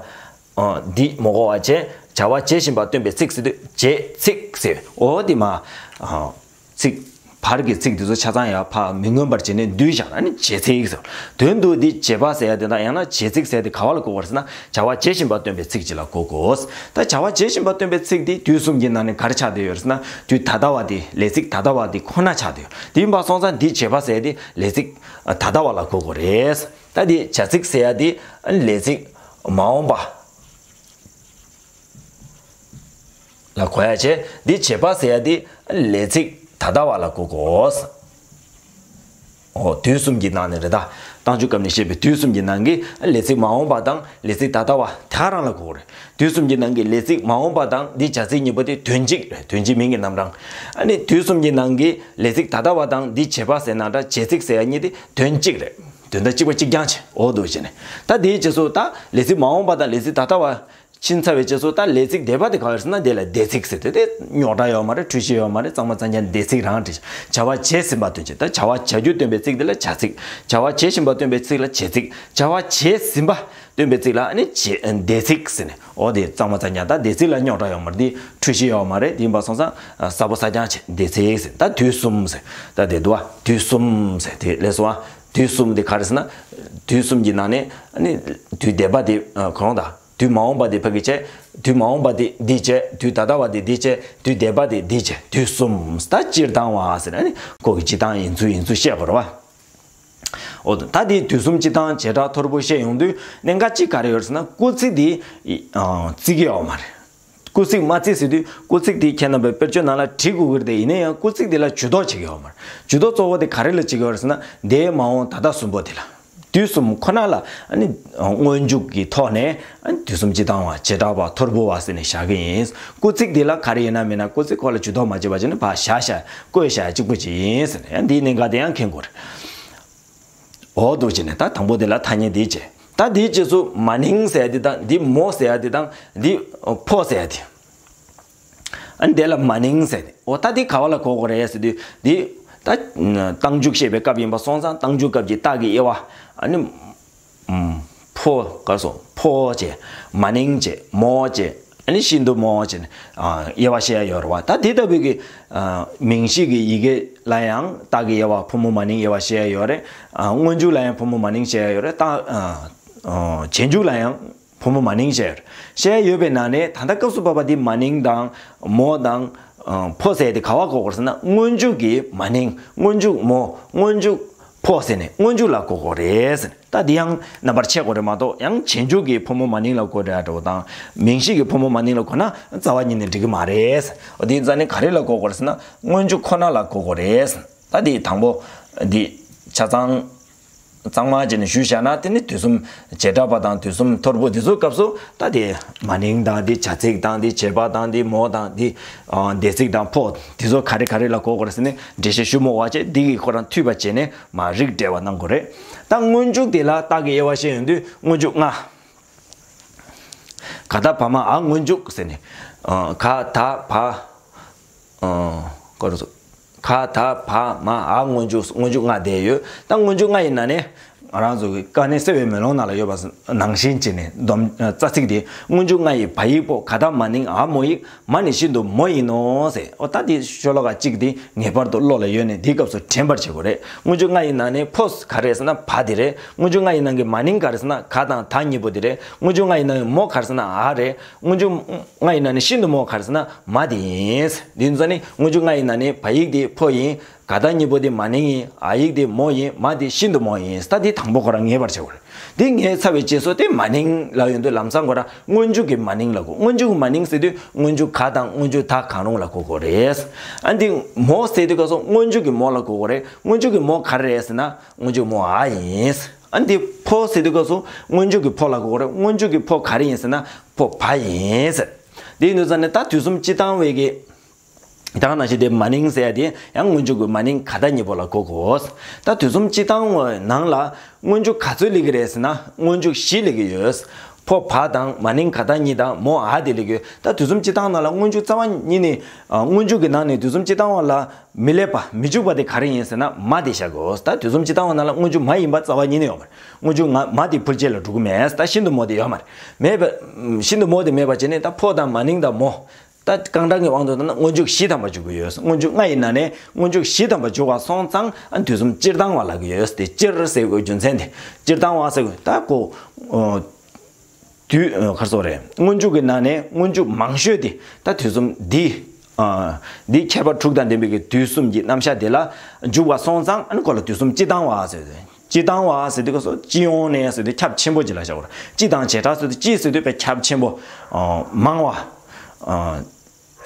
འདི་མོ་གོ་བ་བྱས། བྱ་བ་བྱེད་བཞིན་པ་སྟོན་པའི་ཚིག་ཟེར་དུས་བྱེད་ཚིག་ཟེར། འོ་དེ་མ། ཚིག་བར་གྱི་ཚིག་འདི་ཚོ་ཆ་ཚང་ཡང་ཕ་མི་མངོན་པར་བྱས་ནས་བསྡུས་བཞག་ན་ནི་བྱེད་ཚིག་ཟེར། དོན་དུ་འདི་བྱེད་པ་ཟེར་ཡ་དེ་དང་ཡང་ན་བྱེད་ཚིག་ཟེར་ཡ་དེ་ག་བ་ལ་གོ་དགོས་ཟེར་ན་བྱ་བ་བྱེད་བཞིན་པ་སྟོན་པའི་ཚིག་ཅིག་ལ་གོ་དགོས། ད་བྱ་བ་བྱེད་བཞིན་པ་སྟོན་པའི་ཚིག་འདི་དུས་གསུམ་གྱི་ནང་ནས་ག་རེ་ཆགས་བསྡད་ཡོད་ཟེར་ན་དུས་ད་ལྟ་བ་དེ་ལས་ཚིག་ད་ལྟ་བ་དེ་ཁོ་ན་ཆགས་བསྡད་ཡོད། དེ་ཡིན་པ་སོང་ཙང་འདི་བྱེད་པ་ཟེར་ཡ་དེ་ལས་ཚིག་ད་ལྟ་བ་ལ་གོ་དགོས་རེད། ད་འདི་བྱ་ཚིག་ཟེར་ཡ་དེ་ལས་ཚིག་མ་འོངས་པ་ལ་གོ་ཡ་བྱས། འདི་བྱེད་པ་ཟེར་ཡ་དེ་ལས་ཚིག་ད་ལྟ་བ་ལ་གོ་དགོས། འོ་དུས་གསུམ་གྱི་ནང་ནས་རེད་ད། རྟགས་འཇུག་སྐབས་ནས་བཤད་པའི་དུས་གསུམ་གྱི་ནང་གི་ལས་ཚིག་མ་འོངས་པ་དང་ལས་ཚིག་ད་ལྟ་བ་དེ་ག་རང་ལ་གོ་དགོས་རེད། དུས་གསུམ་གྱི་ནང་གི་ལས་ཚིག་མ་འོངས་པ་དང་འདི་བྱ་ཚིག་གཉིས་པོ་དེ་དོན་གཅིག་རེད། དོན་གཅིག་མིང་གི་རྣམ་གྲངས། ཨ་ནི་དུས་གསུམ་གྱི་ནང་གི་ལས་ཚིག་ད་ལྟ་བ་དང་འདི་བྱེད་པ་ཟེར་ན་འདྲ་བྱེད་ཚིག་ཟེར་ཡ་གཉིས་དེ་དོན་གཅིག་རེད། དོན་དག་གཅིག་པ་གཅིག་རྐྱང་བྱས། འོ་འདུག་བྱས་ནས་ད་དེའི་རྗེས་སུ་ད་ལས་ཚིག་མ་འོངས་པ་དང་ལས་ཚིག་ད་ལྟ་བ་ཕྱིན་ཚར་བའི་རྗེས་སུ་ད་ལས་ཚིག་འདས་པ་དེ་ག་རེ་ཟེར་ན་དེ་ལ་འདས་ཚིག་ཟེར་ཏེ་དེ་རྙོག་དྲ་ཡོད་མ་རེད། འཁྲུལ་གཞི་ཡོད་མ་རེད། གཙང་མ་གཙང་རྐྱང་འདས་ཚིག་རང་རེད། བྱ་བ་བྱས་ཟིན་པ་སྟོན་བྱེད། ད་བྱ་བ་བྱ་རྒྱུ་སྟོན་པའི་ཚིག་དེ་ལ་བྱ་ཚིག་བྱ་བ་བྱེད་བཞིན་པ་སྟོན་པའི་ཚིག་ལ་བྱེད་ཚིག་བྱ་བ་བྱས་ཟིན་པ་སྟོན་པའི་ཚིག་ལ་ཨ་ནི་བྱེད་འདས་ཚིག་ཟེར་ནས། འོ་དེ་གཙང་མ་གཙང་རྐྱང་། ད་འདས་ཚིག་ལ་རྙོག་དྲ་ཡོད་མ་རེད། དེ་འཁྲུལ་གཞི་ཡོད་མ་རེད། དེ་ཡིན་པ་སོང་ཙང་གཟབ་པོ་གཟབ་རྐྱང་བྱེད། འདས་ཚིག་ཟེར། ད་དུས་གསུམ་ཟེར། ད་དེ་འདུག་བ། དུས་གསུམ་ཟེར་དེ་ལས་སོང་བ། དུས་གསུམ་དེ་ག་རེ་ཟེར་ན། དུས་གསུམ་གྱི་ནང་ནས་ཨ་ནི་དུས་འདས་པ་དེ་ཁོ་རང་དང་། དུས་མ་འོངས་པ་དེ་ཕ་གི་བྱས། དུས་མ་འོངས་པ་དེ་འདི་བྱས། དུས་ད་ལྟ་བ་དེ་འདི་བྱས། དུས་འདས་པ་དེ་འདི་བྱས། དུས་གསུམ་ད་སྤྱིར་བཏང་བ་ཟེར་ན་ནི་ཁོ་གི་སྤྱིར་བཏང་ཡིན་ཚུལ་ཡིན་ཚུལ་བཤད་དགོས་རེད་བ། འོ་ད་དེ་དུས་གསུམ་སྤྱིར་བཏང་བྱེ་བྲག་ཐོར་བུ་བཤད་ཡོང་དུས་གནད་འགག་གཅིག་ག་རེ་ཡོད་རེད་ཟེར་ན། སྐུལ་ཚིག་དེ་ཨ་བརྩི་གི་ཡོད་མ་རེད། སྐུལ་ཚིག་མ་བརྩི་ཟེར་དུས་སྐུལ་ཚིག་དེ་ཁྱེད་རྣམ་པའི་དཔེར་བརྗོད་ནང་ལ་བྲིས་དགོས་ཀྱི་རེད་དེ། ཡིན་ན་ཡང་སྐུལ་ཚིག་དེ་ལ་ཇུས་གཏོགས་བྱེད་ཀྱི་ཡོད་མ་རེད། ཇུས་གཏོགས་གཙོ་བོ་དེ་ག་རེ་ལ་བྱེད་ཀྱི་ཡོད་རེད་ཟེར་ན། འདས་མ་འོངས་ད་ལྟ་གསུམ་པོ་དེ་ལ། དུས་གསུམ་ཁོ་ན་ལ་ཨ་ནི་སྔོན་འཇུག་གི་ཐོག་ནས་ཨ་ནི་དུས་གསུམ་སྤྱིར་བཏང་བ། བྱེ་བྲག་པ། ཐོར་བུ་བ་ཟེར་ནས་བཞག་གི་ཡིན། སྐུལ་ཚིག་དེ་ལ་ག་རེ་ཡིན་ན་མིན་ན་སྐུལ་ཚིག་ཁོ་ལ་ཇུས་གཏོགས་མ་བྱས་པ་བྱས་ན་ཕར་བཞག་བཞག་བཀོད་བཞག་གཅིག་པུ་ཅིག་ཡིན་ཟེར་ནས། ཡང་འདིའི་གནད་འགག་དེ་ཡང་མཁྱེན་དགོས་རེད། འོ་འདུག་བྱས་ནས་ད་དང་པོ་དེ་ལ་ཐ་སྙད་འདི་བྱས། ད་འདིའི་རྗེས་སུ་མ་ནིང་ཟེར་ཡ་འདི་དང་འདི་མོ་ཟེར་ཡ་འདི་དང་འདི་ཕོ་ཟེར་ཡ་འདི། ཨ་ནི་དེ་ལ་མ་ནིང་ཟེར་ཏེ། འོ་ད་འདི་ག་བ་ལ་གོ་དགོས་རེད་ཟེར་དུས་འདི་ད་རྟགས་འཇུག་བཤད་པའི་སྐབས་ཡིན་པ་སོང་ཙང་རྟགས་འཇུག་སྐབས་ཀྱི་རྟགས་ཀྱི་དབྱེ་བ། ཨ་ནི་ཕོ་ག་སོ་ཕོ་བྱས། མ་ནིང་བྱས། མོ་བྱས། ཨ་ནི་ཤིན་ཏུ་མོ་བྱས་ནས་དབྱེ་བ་བཤད་ཡ་ཡོད་རེད་བ། ད་དེ་ལྟ་བུའི་གི་མིང་གཞི་གི་ཡི་གེ་ལ་ཡང་རྟགས་ཀྱི་དབྱེ་བ་ཕོ་མོ་མ་ནིང་དབྱེ་བ་བཤད་ཡ་ཡོད་རེད། སྔོན་འཇུག་ལ་ཡང་ཕོ་མོ་མ་ནིང་བཤད་ཡ་ཡོད་རེད། རྟགས་རྗེས་འཇུག་ལ་ཡང་ཕོ་མོ་མ་ནིང་བཤད་ཡོད་རེད། བཤད་ཡོད་པའི་ནང་ནས་ད་ལྟ་སྐབས་སུ་བབས་པ་འདི་མ་ནིང་དང་མོ་དང་ཕོ་ཟེར་དེ་ག་བ་གོ་དགོས་ཟེར་ན། སྔོན་འཇུག་གི་མ་ནིང་། སྔོན་འཇུག་མོ། སྔོན་འཇུག་ཕོ་ཟེར་ནས་སྔོན་འཇུག་ལ་གོ་དགོས་རེད་ཟེར་ནས། ད་འདི་ཡང་རྣམ་པར་ཕྱེ་དགོས་རེད་མ་གཏོགས། ཡང་རྗེས་འཇུག་གི་ཕོ་མོ་མ་ནིང་ལ་གོ་དགོས་རེད་འདྲ་བོ་དང་། མིང་གཞི་གི་ཕོ་མོ་མ་ནིང་ལ་གོ་ན་རྩ་བ་ཉིད་ནས་འགྲིག་གི་མ་རེད། འོ་དེ་ཡིན་ཙང་ནི་ག་རེ་ལ་གོ་དགོས་རེད་ཟེར་ན། སྔོན་འཇུག་ཁོ་ན་ལ་གོ་དགོས་རེད། ད་འདི་དང་པོ་འདི་ཆ་ཚང་གཙང་མ་བྱས་ནས་ཞུས་བཞག་ན། དེ་ནི་དུས་གསུམ་བྱེ་བྲག་པ་དང་དུས་གསུམ་ཐོར་བུ་འདི་ཚོའི་སྐབས་སུ་ད་དེ་མ་ནིང་དང་འདི་བྱ་ཚིག་དང་འདི་བྱེད་པ་དང་འདི་མོ་དང་འདི་འདས་ཚིག་དང་ཕོ་འདི་ཚོ་ག་རེ་ག་རེ་ལ་གོ་དགོས་རེད་ཟེར་ནས་འགྲེལ་བཤད་ཞུ་མི་དགོས་པ་བྱས། འདི་གི་ཁོ་རང་མཐུད་པ་བྱས་ནས་མར་རིགས་འགྲེ་བ་གནང་དགོས་རེད། ད་སྔོན་འཇུག་དེ་ལ་རྟགས་ཀྱི་དབྱེ་བ་བཤད་ཡོང་དུས་སྔོན་འཇུག་ལྔ། ག་ད་བ་མ་འ་སྔོན་འཇུག་ཟེར་ནས། ག་ད་བ། ག་རེ་ཟེར། ག་ད་བ་མ་འ་སྔོན་འཇུག་སྔོན་འཇུག་ལྔ་བསྡད་ཡོད། ད་སྔོན་འཇུག་ལྔ་ཡི་ནང་ནས་ང་རང་ཚོ་གི་དཀའ་གནད་གསལ་བའི་མེ་ལོང་ནང་ལ་ཡོད་པ་ནང་བཞིན་བྱས་ནས་སྡོམ་རྩ་ཚིག་དེ། སྔོན་འཇུག་ལྔ་ཡི་བ་ཡིག་ཕོ། ག་ད་མ་ནིང་འ་མོ་ཡིག་མ་ནི་ཤིན་ཏུ་མོ་ཡིན་ནོ་ཟེར། འོ་ད་དེ་ཤོ་ལོ་ཀ་གཅིག་དེ་ངེས་པར་དུ་བློ་ལ་ཡོད་ནས་དེའི་སྐབས་སུ་དྲན་པར་བྱེད་དགོས་རེད། སྔོན་འཇུག་ལྔ་ཡི་ནང་ནས་ཕོ་ག་རེ་ཟེར་ན་བ་དེ་རེད། སྔོན་འཇུག་ལྔ་ཡི་ནང་གི་མ་ནིང་ག་རེ་ཟེར་ན་ག་དང་ད་གཉིས་པོ་དེ་རེད། སྔོན་འཇུག་ལྔ་ཡི་ནང་གི་མོ་ག་རེ་ཟེར་ན་འ་རེད། སྔོན་འཇུག་ལྔ་ཡི་ནང་ནས་ཤིན་ཏུ་མོ་ག་རེ་ཟེར་ན་མ་དེ་ཡིན། དེ་ཚོ་ནི་སྔོན་འཇུག་ལྔ་ཡི་ནང་ནས་བ་ཡིག་དེ་ཕོ་ཡིན། ག་ད་གཉིས་པོ་དེ་མ་ནིང་ཡིན། འ་ཡིག་དེ་མོ་ཡིན། མ་དེ་ཤིན་ཏུ་མོ་ཡིན། ད་དེ་དང་པོ་ཁོ་རང་ངེས་པར་བྱེད་དགོས་རེད། དེ་ངེས་ཚར་བའི་རྗེས་སུ་དེ་མ་ནིང་ལ་ཡོང་དུས་ལམ་སང་ཁོ་རང་སྔོན་འཇུག་གི་མ་ནིང་ལ་གོ། སྔོན་འཇུག་གི་མ་ནིང་ཟེར་དུས་སྔོན་འཇུག་ག་དང་སྔོན་འཇུག་ད་གང་རུང་ལ་གོ་དགོས་རེད། ཨ་འདི་མོ་ཟེར་དུས་སྐབས་སུ་སྔོན་འཇུག་གི་མོ་ལ་གོ་དགོས་རེད། སྔོན་འཇུག་གི་མོ་ག་རེ་རེད་ཟེར་ན་སྔོན་འཇུག་མོ་འ་ཡིན། ཨ་འདི་ཕོ་ཟེར་དུས་སྐབས་སུ་སྔོན་འཇུག་གི་ཕོ་ལ་གོ་དགོས་རེད། སྔོན་འཇུག་གི་ཕོ་ག་རེ་ཡིན་ཟེར་ན་ཕོ་བ་ཡིན་ཟེར། དེ་ཡིན་དུས་ཙང་ནས་ད་དུས་གསུམ་སྤྱིར་བཏང་བའི་གི། ད་ག་ནང་བཞིན་དེ་མ་ནིང་ཟེར་ཡ་དེ་ཡང་སྔོན་འཇུག་གི་མ་ནིང་ག་ད་གཉིས་པོ་ལ་གོ་དགོས། ད་དུས་གསུམ་སྤྱིར་བཏང་བའི་ནང་ལ་སྔོན་འཇུག་ག་ཚོད་སླེབས་ཀྱི་རེད་ཟེར་ན་སྔོན་འཇུག་བཞི་སླེབས་ཀྱི་ཡོད། ཕོ་བ་དང་མ་ནིང་ག་ད་གཉིས་དང་མོ་འ་དེ་སླེབས་ཀྱི་ཡོད། ད་དུས་གསུམ་སྤྱིར་བཏང་ནང་ལ་སྔོན་འཇུག་རྩ་བ་ཉིད་ནས་ཨ་སྔོན་འཇུག་གི་ནང་ནས་དུས་གསུམ་སྤྱིར་བཏང་བ་ལ་མི་སླེབས་པ་མི་འཇུག་པ་དེ་ག་རེ་ཡིན་ཟེར་ན་མ་དེ་བཞག་དགོས། ད་དུས་གསུམ་སྤྱིར་བཏང་བ་ནང་ལ་སྔོན་འཇུག་མ་ཡིན་པ་རྩ་བ་ཉིད་ནས་ཡོད་མ་རེད། སྔོན་འཇུག་ང་མ་དེ་ཕུལ་བྱེད་ལ་འགྲོ་གི་མེད། ད་ཤིན་ཏུ་མོ་དེ་ཡོད་མ་རེད། མེད་པ། ཤིན་ཏུ་མོ་དེ་མེད་པ་བྱས་ནས་ད་ཕོ་དང་མ་ནིང་དང་མོ། ད་རྐང་གྲངས་ཀྱི་དབང་དུ་བཏང་ན་སྔོན་འཇུག་བཞི་ཐམ་པ་འཇུག་གི་ཡོད། སྔོན་འཇུག་ལྔ་ཡི་ནང་ནས་སྔོན་འཇུག་བཞི་ཐམ་པ་འཇུག་པ་སོང་ཙང་ཨ་དུས་གསུམ་སྤྱིར་བཏང་བ་ལབ་ཀྱི་ཡོད། དེ་སྤྱིར་ཟེར་དགོས་རྒྱུ་མཚན་དེ། སྤྱིར་བཏང་བ་ཟེར་དགོས། ད་གོ། ཨོ། དུས། ཨ། ག་རེ་ཟེར་དགོས་རེད། སྔོན་འཇུག་གི་ནང་ནས་སྔོན་འཇུག་མང་ཤོས་དེ་ད་དུས་གསུམ་འདི། ཨ། འདི་ཁྱད་པར་དྲུག་དང་ལྡན་པའི་གི་དུས་གསུམ་གྱི་རྣམ་གཞག་དེ་ལ་འཇུག་པ་སོང་ཙང་ཨ་ནི་ཁོ་ལ་དུས་གསུམ་སྤྱིར་བཏང་བ་ཟེར་ཏེ། སྤྱིར་བཏང་བ་ཟེར་དུས་སྐབས་སུ་སྤྱི་ཡོངས་ནས་ཟེར་དུས་ཁྱབ་ཆེན་པོ་ཅིག་ལ་བཞག་དགོས་རེད། སྤྱི་དང་བྱེ་བྲག་ཟེར་དུས་སྤྱི་ཟེར་དུས་དཔེ་ཁྱབ་ཆེན་པོ། ཨ། མང་བ། ཨ།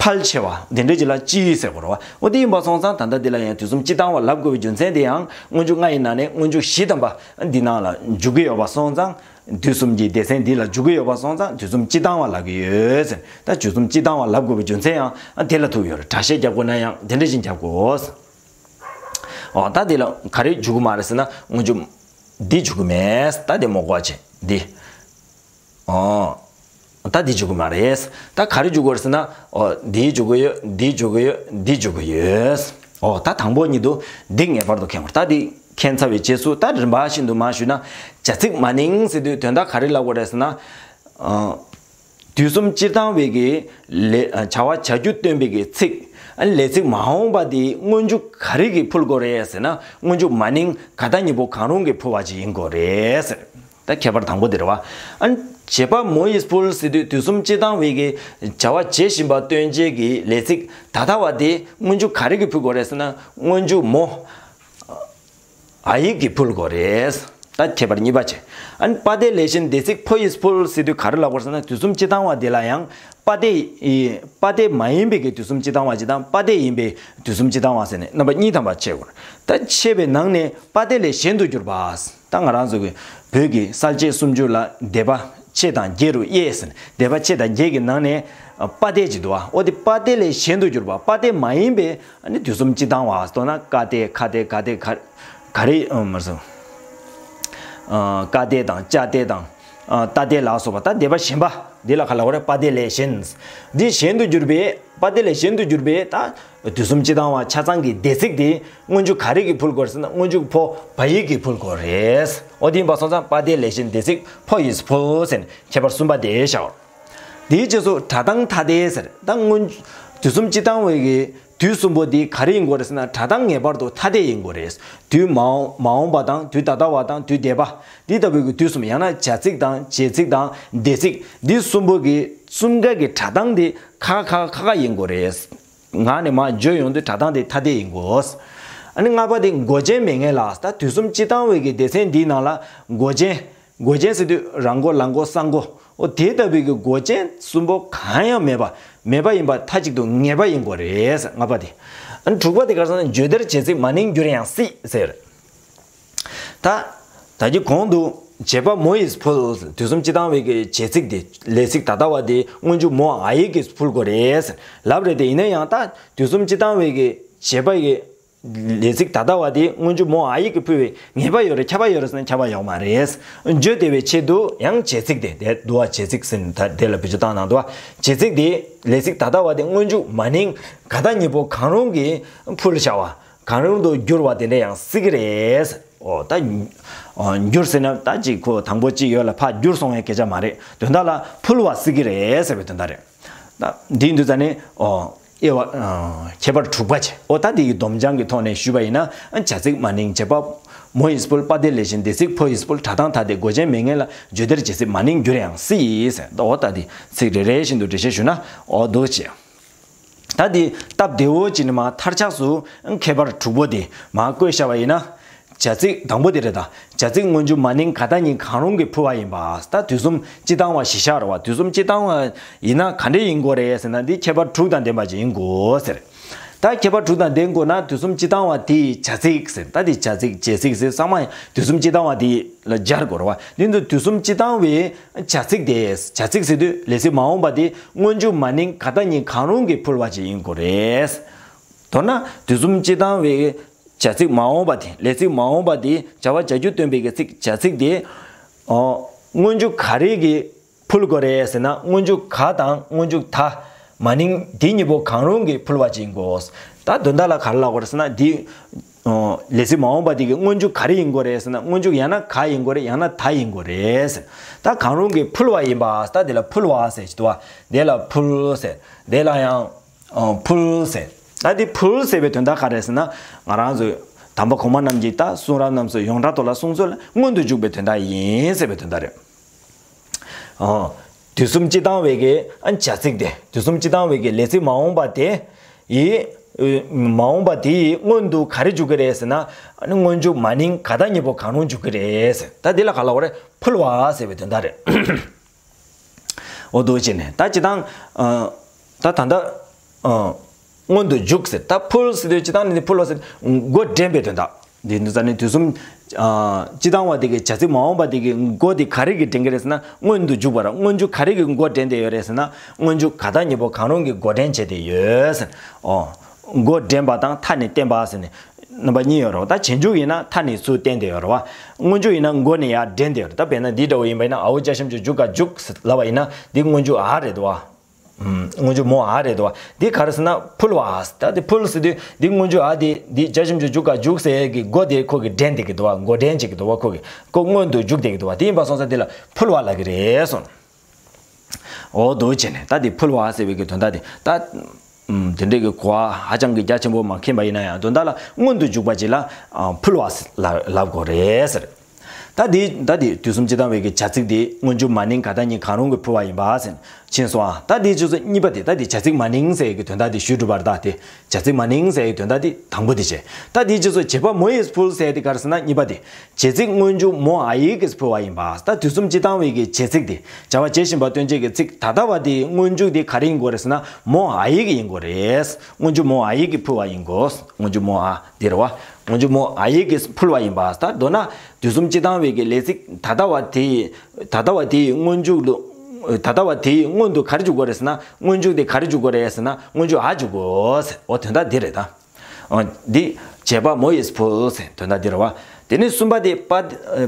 ཕལ་ཆེ་བ་དེ་འདྲ་ཅིག་ལ་སྤྱི་ཟེར་དགོས་རེད་བ། འོ་དེ་ཡིན་པ་སོང་ཙང་ད་ལྟ་འདི་ལ་ཡང་དུས་གསུམ་སྤྱིར་བཏང་བ་ལབ་དགོས་པའི་རྒྱུ་མཚན་དེ་ཡང་སྔོན་འཇུག་ལྔ་ཡི་ནང་ནས་སྔོན་འཇུག་བཞི་ཐམ་པ་འདི་ནང་ལ་འཇུག་གི་ཡོད་པ་སོང་ཙང་། དུས་གསུམ་གྱི་སྡེ་ཚན་འདི་ལ་འཇུག་གི་ཡོད་པ་སོང་ཙང་དུས་གསུམ་སྤྱིར་བཏང་བ་ལབ་ཀྱི་ཡོད་ཟེར། ད་དུས་གསུམ་སྤྱིར་བཏང་བ་ལབ་དགོས་པའི་རྒྱུ་མཚན་ཡང་དེ་ལ་ཐུག་ཡོད་རེད། སྒྲ་བཤད་རྒྱབ་དགོས་ན་ཡང་དེ་འདྲ་བཞིན་རྒྱབ་དགོས། འོ་ད་འདི་ལ་ག་རེ་འཇུག་གི་མ་རེད་ཟེར་ན་སྔོན་འཇུག་འདི་འཇུག་གི་མེད། ད་དེ་མོ་གོ་བྱེད་འདི། ཨོ། ད་འདི་འཇུག་གི་མ་རེད། ད་ག་རེ་འཇུག་གི་རེད་ཟེར་ན། ཨོ། འདི་འཇུག་གི་ཡོད། འདི་འཇུག་གི་ཡོད། འདི་འཇུག་གི་ཡོད། ཨོ། ད་དང་པོ་ཉིད་དུ་འདི་ངེས་པར་དུ་མཁྱེན་དགོས། ད་འདི་མཁྱེན་ཚར་བའི་རྗེས་སུ་ད་རིམ་པ་བཞིན་དུ་མར་ཞུས་ན། བྱ་ཚིག་མ་ནིང་ཟེར་དུས་དོན་དག་ག་རེ་ལབ་དགོས་རེད་ཟེར་ན། ཨ། དུས་གསུམ་སྤྱིར་བཏང་བའི་གི་ལས། བྱ་བ་བྱ་རྒྱུ་སྟོན་པའི་གི་ཚིག་ཨ་ནི་ལས་ཚིག་མ་འོངས་པ་དེ་སྔོན་འཇུག་ག་རེ་གིས་ཕུལ་དགོས་རེད་ཟེར་ན། སྔོན་འཇུག་མ་ནིང་ག་ད་གཉིས་པོ་གང་རུང་གིས་ཕུལ་བ་ཅིག་ཡིན་དགོས་རེད་ཟེར། ད་ཁྱད་པར་དང་པོ་དེ་རེད་བ། ཨ་ནི་བྱེད་པ་མོ་ཡིས་ཕུལ་ཟེར་དུས་དུས་གསུམ་སྤྱི་བཏང་བའི་གི་བྱ་བ་བྱེད་བཞིན་པ་སྟོན་བྱེད་ཀྱི་ལས་ཚིག་ད་ལྟ་བ་དེ་སྔོན་འཇུག་ག་རེ་གིས་ཕུལ་དགོས་རེད་ཟེར་ན། སྔོན་འཇུག་མོ་འ་ཡིག་གིས་ཕུལ་དགོས་རེད། ད་ཁྱད་པར་གཉིས་པ་བྱས། ཨ་ནི་པ་དེ་ལས་གཞན་སྡེ་ཚིག་ཕོ་ཡིས་ཕུལ་ཟེར་དུས་ག་རེ་ལབ་དགོས་ཟེར་ན། དུས་གསུམ་སྤྱི་བཏང་བ་དེ་ལ་ཡང་པ་དེ་ཡི་པ་དེ་མ་ཡིན་པའི་གི་དུས་གསུམ་སྤྱི་བཏང་བ་ཅིག་དང་། པ་དེ་ཡིན་པའི་དུས་གསུམ་སྤྱི་བཏང་བ་ཟེར་ནས་རྣམ་པ་གཉིས་ཐམ་པ་ཕྱེ་དགོས། ད་ཕྱེ་བའི་ནང་ནས་པ་དེ་ལས་གཞན་དུ་གྱུར་པ། ད་ང་རང་ཚོ་གི་བོད་ཀྱི་གསལ་བྱེད་སུམ་ཅུ་ལ་སྡེ་པ་ཕྱེད་དང་བརྒྱད་རུ་དབྱེ་ཟེར་ནས། སྡེ་པ་ཕྱེད་དང་བརྒྱད་ཀྱི་ནང་ནས་པ་དེ་ཅིག་འདུག་བ། འོ་དེ་པ་དེ་ལས་གཞན་དུ་གྱུར་པ། པ་དེ་མ་ཡིན་པའི་ཨ་ནི་དུས་གསུམ་སྤྱི་བཏང་བ། མདོར་ན་ཀ་སྡེ་ཁ་སྡེ་ག་སྡེ་ག་ག་རེ་ཨ་མ་སོང་། ཨ་ཀ་སྡེ་དང་ཅ་སྡེ་དང་། ཨ་ཏ་སྡེ་ལ་སོགས་པ། ད་སྡེ་པ་གཞན་པ་འདི་ལ་ག་ལབ་དགོས་རེད། པ་དེ་ལས་གཞན། འདི་གཞན་དུ་གྱུར་པའི། པ་དེ་ལས་གཞན་དུ་གྱུར་པའི་ད་དུས་གསུམ་སྤྱི་བཏང་བ་ཆ་ཚང་གི་སྡེ་ཚིག་དེ་སྔོན་འཇུག་ག་རེ་གིས་ཕུལ་དགོས་རེད་ཟེར་ན། སྔོན་འཇུག་ཕོ་བ་ཡིག་གིས་ཕུལ་དགོས་རེད། འོ་དེ་ཡིན་པ་སོང་ཙང་པ་དེ་ལས་གཞན་སྡེ་ཚིག་ཕོ་ཡིས་ཕུལ་ཟེར་ནས་ཁྱད་པར་གསུམ་པ་དེ་བཞག། དེའི་རྗེས་སུ་སྒྲ་གདངས་ཐ་དད་ཟེར། ད་སྔོན་དུས་གསུམ་སྤྱི་བཏང་བའི་གི་དུས་གསུམ་པོ་འདི་ག་རེ་ཡིན་དགོས་རེད་ཟེར་ན། སྒྲ་གདངས་ངེས་པར་དུ་ཐ་དད་ཡིན་དགོས་རེད། དུས་མ་འོངས་མ་འོངས་པ་དང་། དུས་ད་ལྟ་བ་དང་། དུས་འདས་པ། འདི་ལྟ་བུའི་གི་དུས་གསུམ། ཡང་ན་བྱ་ཚིག་དང་བྱེད་ཚིག་དང་སྡེ་ཚིག་འདི་གསུམ་པོ་གི་གསུམ་ཀ་གི་སྒྲ་གདངས་དེ་ཁ་ཁ་ཁ་ཁ་ཡིན་དགོས་རེད། ངག་ནས་མར་བརྗོད་ཡོང་དུས་སྒྲ་གདངས་དེ་ཐ་དད་ཡིན་དགོས། ཨ་ནི་ལྔ་པ་དེ་མགོ་ཅན་མེད་ངེས་ལ། ད་དུས་གསུམ་སྤྱི་བཏང་བའི་གི་སྡེ་ཚན་འདིའི་ནང་ལ་མགོ་ཅན། མགོ་ཅན་ཟེར་དུས་ར་མགོ་ལ་མགོ་ས་མགོ། འོ་དེ་ལྟ་བུའི་གི་མགོ་ཅན་གསུམ་པོ་གང་ཡང་མེད་པ། མེད་པ་ཡིན་པ་མཐའ་གཅིག་ཏུ་ངེས་པ་ཡིན་དགོས་རེད། ལྔ་པ་དེ། ཨ་ནི་དྲུག་པ་དེ་ག་རེ་ཟེར་ན། བརྗོད་བདེར་བྱེད་ཚིག་མ་ནིང་འགྱུར་ཡང་སྲིད་ཟེར། ད་ད་གི་གོང་དུ་བྱེད་པ་མོ་ཡིས་ཕུལ། དུས་གསུམ་སྤྱི་བཏང་བའི་གི་བྱེད་ཚིག་དེ། ལས་ཚིག་ད་ལྟ་བ་དེ་སྔོན་འཇུག་མོ་འ་ཡིག་གིས་ཕུལ་དགོས་རེད་ལབ་རེད་དེ། ཡིན་ན་ཡང་ད་དུས་གསུམ་སྤྱི་བཏང་བའི་གི་བྱེད་པ་གི་ལས་ཚིག་ད་ལྟ་བ་དེ་སྔོན་འཇུག་མོ་འ་ཡིག་གིས་ཕུལ་བའི་ངེས་པ་ཡོད་རེད། ཁྱབ་པ་ཡོད་རེད་ཟེར་ན་ཁྱབ་པ་ཡོད་མ་རེད། བརྗོད་བདེ་བའི་ཆེད་དུ་ཡང་བྱེད་ཚིག་དེ། དེ་འདུག་བ། བྱེད་ཚིག་ཟེར་ནས་ད་དེ་ལ་བེད་སྤྱོད་བཏང་གནང་འདུག་བ། བྱེད་ཚིག་དེ་ལས་ཚིག་ད་ལྟ་བ་དེ་སྔོན་འཇུག་མ་ནིང་ག་ད་གཉིས་པོ་གང་རུང་གིས་ཕུལ་བྱ་བ། གང་རུང་དུ་འགྱུར་བ་དེ་འདྲ་ཡང་སྲིད་ཀྱི་རེད། འོ་ད་འོ་འགྱུར་ཟེར་ན་ད་ཅིག་ཁོ་དང་པོ་གཅིག་ཡོད་ལ་ཕར་འགྱུར་སོང་བའི་སྐད་ཆ་མ་རེད། དོན་དག་ལ་ཕུལ་བ་སྲིད་ཀྱི་རེད་ཟེར་བའི་དོན་དག་རེད། ད་འདི་ཡིན་དུས་ཙ་ནི་འོ་དབྱེ་བ་ཨ་ཁྱད་པར་དྲུག་པ་བྱས། འོ་ད་འདི་གི་སྡོམ་བྱང་གི་ཐོག་ནས་ཞུས་པ་ཡིན་ན། ཨ་བྱ་ཚིག་མ་ནིང་། བྱེད་པ་མོ་ཡིས་ཕུལ། པ་དེ་ལས་གཞན་སྡེ་ཚིག་ཕོ་ཡིས་ཕུལ། སྒྲ་གདངས་ཐ་དད་མགོ་ཅན་མེད་ངེས་ལ། བརྗོད་བདེར་བྱེད་ཚིག་མ་ནིང་འགྱུར་ཡང་སྲིད་ཟེར། འོ་ད་འདི་ཚིག་རེ་རེ་བཞིན་དུ་འགྲེལ་བཤད་ཞུས་ན་འོ་འདུག་བྱས། ད་འདི་སྟབས་བདེ་བོ་ཅིག་ནི་མ་མཐར་ཆགས་སུ་ཁྱད་པར་དྲུག་པོ་དེ་མ་བཀོད་བཞག་པ་ཡིན་ན། བྱ་ཚིག་དང་པོ་དེ་རེད་ད། བྱ་ཚིག་སྔོན་འཇུག་མ་ནིང་ག་ད་གཉིས་གང་རུང་གིས་ཕུལ་བ་ཡིན་པ། ད་དུས་གསུམ་སྤྱི་བཏང་བ་གཞི་བཞག་རེད་བ། དུས་གསུམ་སྤྱི་བཏང་བ་ཡིན་ན་ག་འདྲས་ཡིན་དགོས་རེད་ཟེར་ན། འདི་ཁྱད་པར་དྲུག་དང་ལྡན་པ་ཅིག་ཡིན་དགོས་ཟེར། ད་ཁྱད་པར་དྲུག་དང་ལྡན་དགོས་ན་དུས་གསུམ་སྤྱི་བཏང་བ་དེ་ཡི་བྱ་ཚིག་ཟེར། ད་དེ་བྱ་ཚིག་བྱེད་ཚིག་ཟེར་ཚང་མ་དུས་གསུམ་སྤྱི་བཏང་བ་དེ་ལ་སྦྱར་དགོས་རེད་བ། དེ་ཚོ་དུས་གསུམ་སྤྱི་བཏང་བའི་བྱ་ཚིག་དེ། བྱ་ཚིག་ཟེར་དུས་ལས་ཚིག་མ་འོངས་པ་དེ་སྔོན་འཇུག་མ་ནིང་ག་ད་གཉིས་གང་རུང་གིས་ཕུལ་བ་ཅིག་ཡིན་དགོས་རེད། མདོར་ན་དུས་གསུམ་སྤྱི་བཏང་བའི་བྱ་ཚིག་མ་འོངས་པ་དེ། ལས་ཚིག་མ་འོངས་པ་དེ། བྱ་བ་བྱ་རྒྱུ་སྟོན་པའི་གི་ཚིག་བྱ་ཚིག་དེ། ཨོ། སྔོན་འཇུག་ག་རེ་གིས་ཕུལ་དགོས་རེད་ཟེར་ན། སྔོན་འཇུག་ག་དང་སྔོན་འཇུག་ད། མ་ནིང་དེ་གཉིས་པོ་གང་རུང་གིས་ཕུལ་བ་ཅིག་ཡིན་དགོས། ད་དོན་དག་ལ་ག་རེ་ལབ་དགོས་རེད་ཟེར་ན། འདི་ཨོ་ལས་ཚིག་མ་འོངས་པ་དེ་གི་སྔོན་འཇུག་ག་རེ་ཡིན་དགོས་རེད་ཟེར་ན། སྔོན་འཇུག་ཡང་ན་ག་ཡིན་དགོས་རེད། ཡང་ན་ད་ཡིན་དགོས་རེད་ཟེར། ད་གང་རུང་གིས་ཕུལ་བ་ཡིན་པ། ད་དེ་ལ་ཕུལ་བ་ཟེར་གྱི་འདུག་བ། དེ་ལ་ཕུལ་ཟེར། དེ་ལ་ཡང་། ཨོ་ཕུལ་ཟེར། ད་འདི་ཕུལ་ཟེར་བའི་དོན་དག་ག་རེ་ཟེར་ན། ང་རང་ཚོས་དམ་པ་གོང་མ་རྣམས་ཀྱིས་ད་གསུང་རབ་རྣམས་སུ་ཡོངས་གྲགས་ཐོག་ལ་གསུངས་ཚུལ་ལ་སྔོན་དུ་འཇུག་པའི་དོན་དག་ཡིན་ཟེར་བའི་དོན་དག་རེད། ཨོ། དུས་གསུམ་སྤྱི་བཏང་བའི་གི་ཨ་བྱ་ཚིག་དེ། དུས་གསུམ་སྤྱི་བཏང་བའི་གི་ལས་ཚིག་མ་འོངས་པ་དེ་ཡི། མ་འོངས་པ་དེ་ཡི་སྔོན་དུ་ག་རེ་འཇུག་གི་རེད་ཟེར་ན། ཨ་ནི་སྔོན་འཇུག་མ་ནིང་ག་ད་གཉིས་པོ་གང་རུང་འཇུག་གི་རེད་ཟེར། ད་འདི་ལ་ག་ལབ་དགོས་རེད། ཕུལ་བ་ཟེར་བའི་དོན་དག་རེད། འོ་འདུག་བྱས་ནས་ད་སྤྱི་བཏང་། ཨ་ད་ད་ལྟ་ཨ་སྔོན་དུ་འཇུག་ཟེར། ད་ཕུལ་ཟེར་དུས་སྤྱི་བཏང་ནི་ཕུལ་བ་ཟེར། མགོ་འདྲེན་པའི་དོན་དག། འདི་འདི་ཙ་ནི་དུས་གསུམ་ཨ་སྤྱི་བཏང་བ་དེ་གི་བྱ་ཚིག་མ་འོངས་པ་དེ་གི་མགོ་དེ་ག་རེ་གིས་འདྲེན་གི་རེད་ཟེར་ན། སྔོན་དུ་འཇུག་པ་ར། སྔོན་འཇུག་ག་རེ་གིས་མགོ་འདྲེན་བསྡད་ཡོད་རེད་ཟེར་ན། སྔོན་འཇུག་ག་ད་གཉིས་པོ་གང་རུང་གིས་མགོ་འདྲེན་བྱས་ཏེ་ཡོད་ཟེར། ཨོ། མགོ་འདྲེན་པ་དང་མཐའ་ནས་བརྟེན་པ་ཟེར་ནས། རྣམ་པ་གཉིས་ཡོད་རེད་བ། ད་རྗེས་འཇུག་ཡིན་ན་མཐའ་ནས་ཚུར་བརྟེན་བསྡད་ཡོད་རེད་བ། སྔོན་འཇུག་ཡིན་ན་མགོ་ནས་ཡར་འདྲེན་བསྡད་ཡོད་རེད། ད་དཔེར་ན་འདི་འདྲ་བོ་ཡིན་པ་ཡིན་ན། འ་འོག་བརྒྱ་ཞབས་ཀྱུ་འཇུ་ག་འཇུག་ཟེར་ལབ་པ་ཡིན་ན། འདི་སྔོན་འཇུག་འ་རེད་དོ་བ། ཨུམ། སྔོན་འཇུག་མོ་འ་རེད་དོ་བ། འདི་ག་རེ་ཟེར་ན་ཕུལ་བ། ད་འདི་ཕུལ་ཟེར་དུས་འདི་སྔོན་འཇུག་འ་དེ་འདི་བརྒྱ་ཞབས་ཀྱུ་འཇུ་ག་འཇུག་ཟེར་གི་མགོ་དེ་ཁོ་གིས་འདྲེན་བསྡད་ཀྱི་འདུག་བ། མགོ་འདྲེན་བྱེད་ཀྱི་འདུག་བ། ཁོ་གིས་ཁོ་སྔོན་དུ་འཇུག་བསྡད་ཀྱི་འདུག་བ། དེ་ཡིན་པ་སོང་ཙང་འདི་ལ་ཕུལ་བ་ལབ་ཀྱི་རེད་སོང་། འོ་འདུག་བྱས་ནས་ད་འདི་ཕུལ་བ་ཟེར་བའི་གི་དོན་དག་དེ་ད། ཨུམ། དེ་འདྲའི་གི་གོ་བ་ཧ་ཅང་གི་རྒྱ་ཆེན་པོ་མ་མཁྱེན་པ་ཡིན་ན་ཡང་། དོན་དག་ལ་སྔོན་དུ་འཇུག་པ་ཅིག་ལ་ཨ་ཕུལ་བ་ལ་ལབ་དགོས་རེད་ཟེར། ད་འདི་ད་འདི་དུས་གསུམ་སྤྱི་བཏང་བའི་གི་བྱ་ཚིག་འདི་སྔོན་འཇུག་མ་ནིང་ག་ད་གཉིས་གང་རུང་གིས་ཕུལ་བ་ཡིན་པ་ཟེར་ཕྱིན་སོང་ཨ། ད་འདི་ཆུ་ཚོད་གཉིས་པ་དེ་ད་འདི་བྱ་ཚིག་མ་ནིང་ཟེར་གི་དོན་དག་འདི་ཞུས་གྲུབ་པ་རེད། ད་དེ་བྱ་ཚིག་མ་ནིང་ཟེར་གི་དོན་དག་འདི་དང་པོ་དེ་བྱས། ད་འདི་ཆུ་ཚོད་བྱེད་པ་མོ་ཡིས་ཕུལ་ཟེར་དེ་ག་རེ་ཟེར་ན་གཉིས་པ་དེ། བྱེད་ཚིག་སྔོན་འཇུག་མོ་ཨ་ཡིག་གིས་ཕུལ་བ་ཡིན་པ། ད་དུས་གསུམ་སྤྱི་བཏང་བའི་གི་བྱེད་ཚིག་དེ་བྱ་བ་བྱེད་བཞིན་པ་སྟོན་བྱེད་ཀྱི་ཚིག་ད་ལྟ་བ་དེའི་སྔོན་འཇུག་དེ་ག་རེ་ཡིན་དགོས་རེད་ཟེར་ན་མོ་ཨ་ཡིག་ཡིན་དགོས་རེད། སྔོན་འཇུག་མོ་ཨ་ཡིག་གིས་ཕུལ་བ་ཡིན་དགོས། སྔོན་འཇུག་མོ་ཨ་དེ་རེད་བ། སྔོན་འཇུག་མོ་ཨ་ཡིག་གིས་ཕུལ་བ་ཡིན་པ། ད་མདོར་ན་དུས་གསུམ་སྤྱི་བཏང་བའི་གི་ལས་ཚིག་ད་ལྟ་བ་དེ་ད་ལྟ་བ་དེའི་སྔོན་འཇུག་ལ་ད་ལྟ་བ་དེའི་སྔོན་དུ་ག་རེ་འཇུག་དགོས་རེད་ཟེར་ན་སྔོན་འཇུག་དེ་ག་རེ་འཇུག་དགོས་རེད་ཟེར་ན་སྔོན་འཇུག་ཨ་འཇུག་དགོས་ཟེར། འོ་དོན་དག་འདི་རེད་ད། འོ་འདི་བྱེད་པ་མོ་ཡིས་ཕུལ་ཟེར་དོན་དག་འདི་རེད་བ། དེ་ནས་གསུམ་པ་དེ་པ་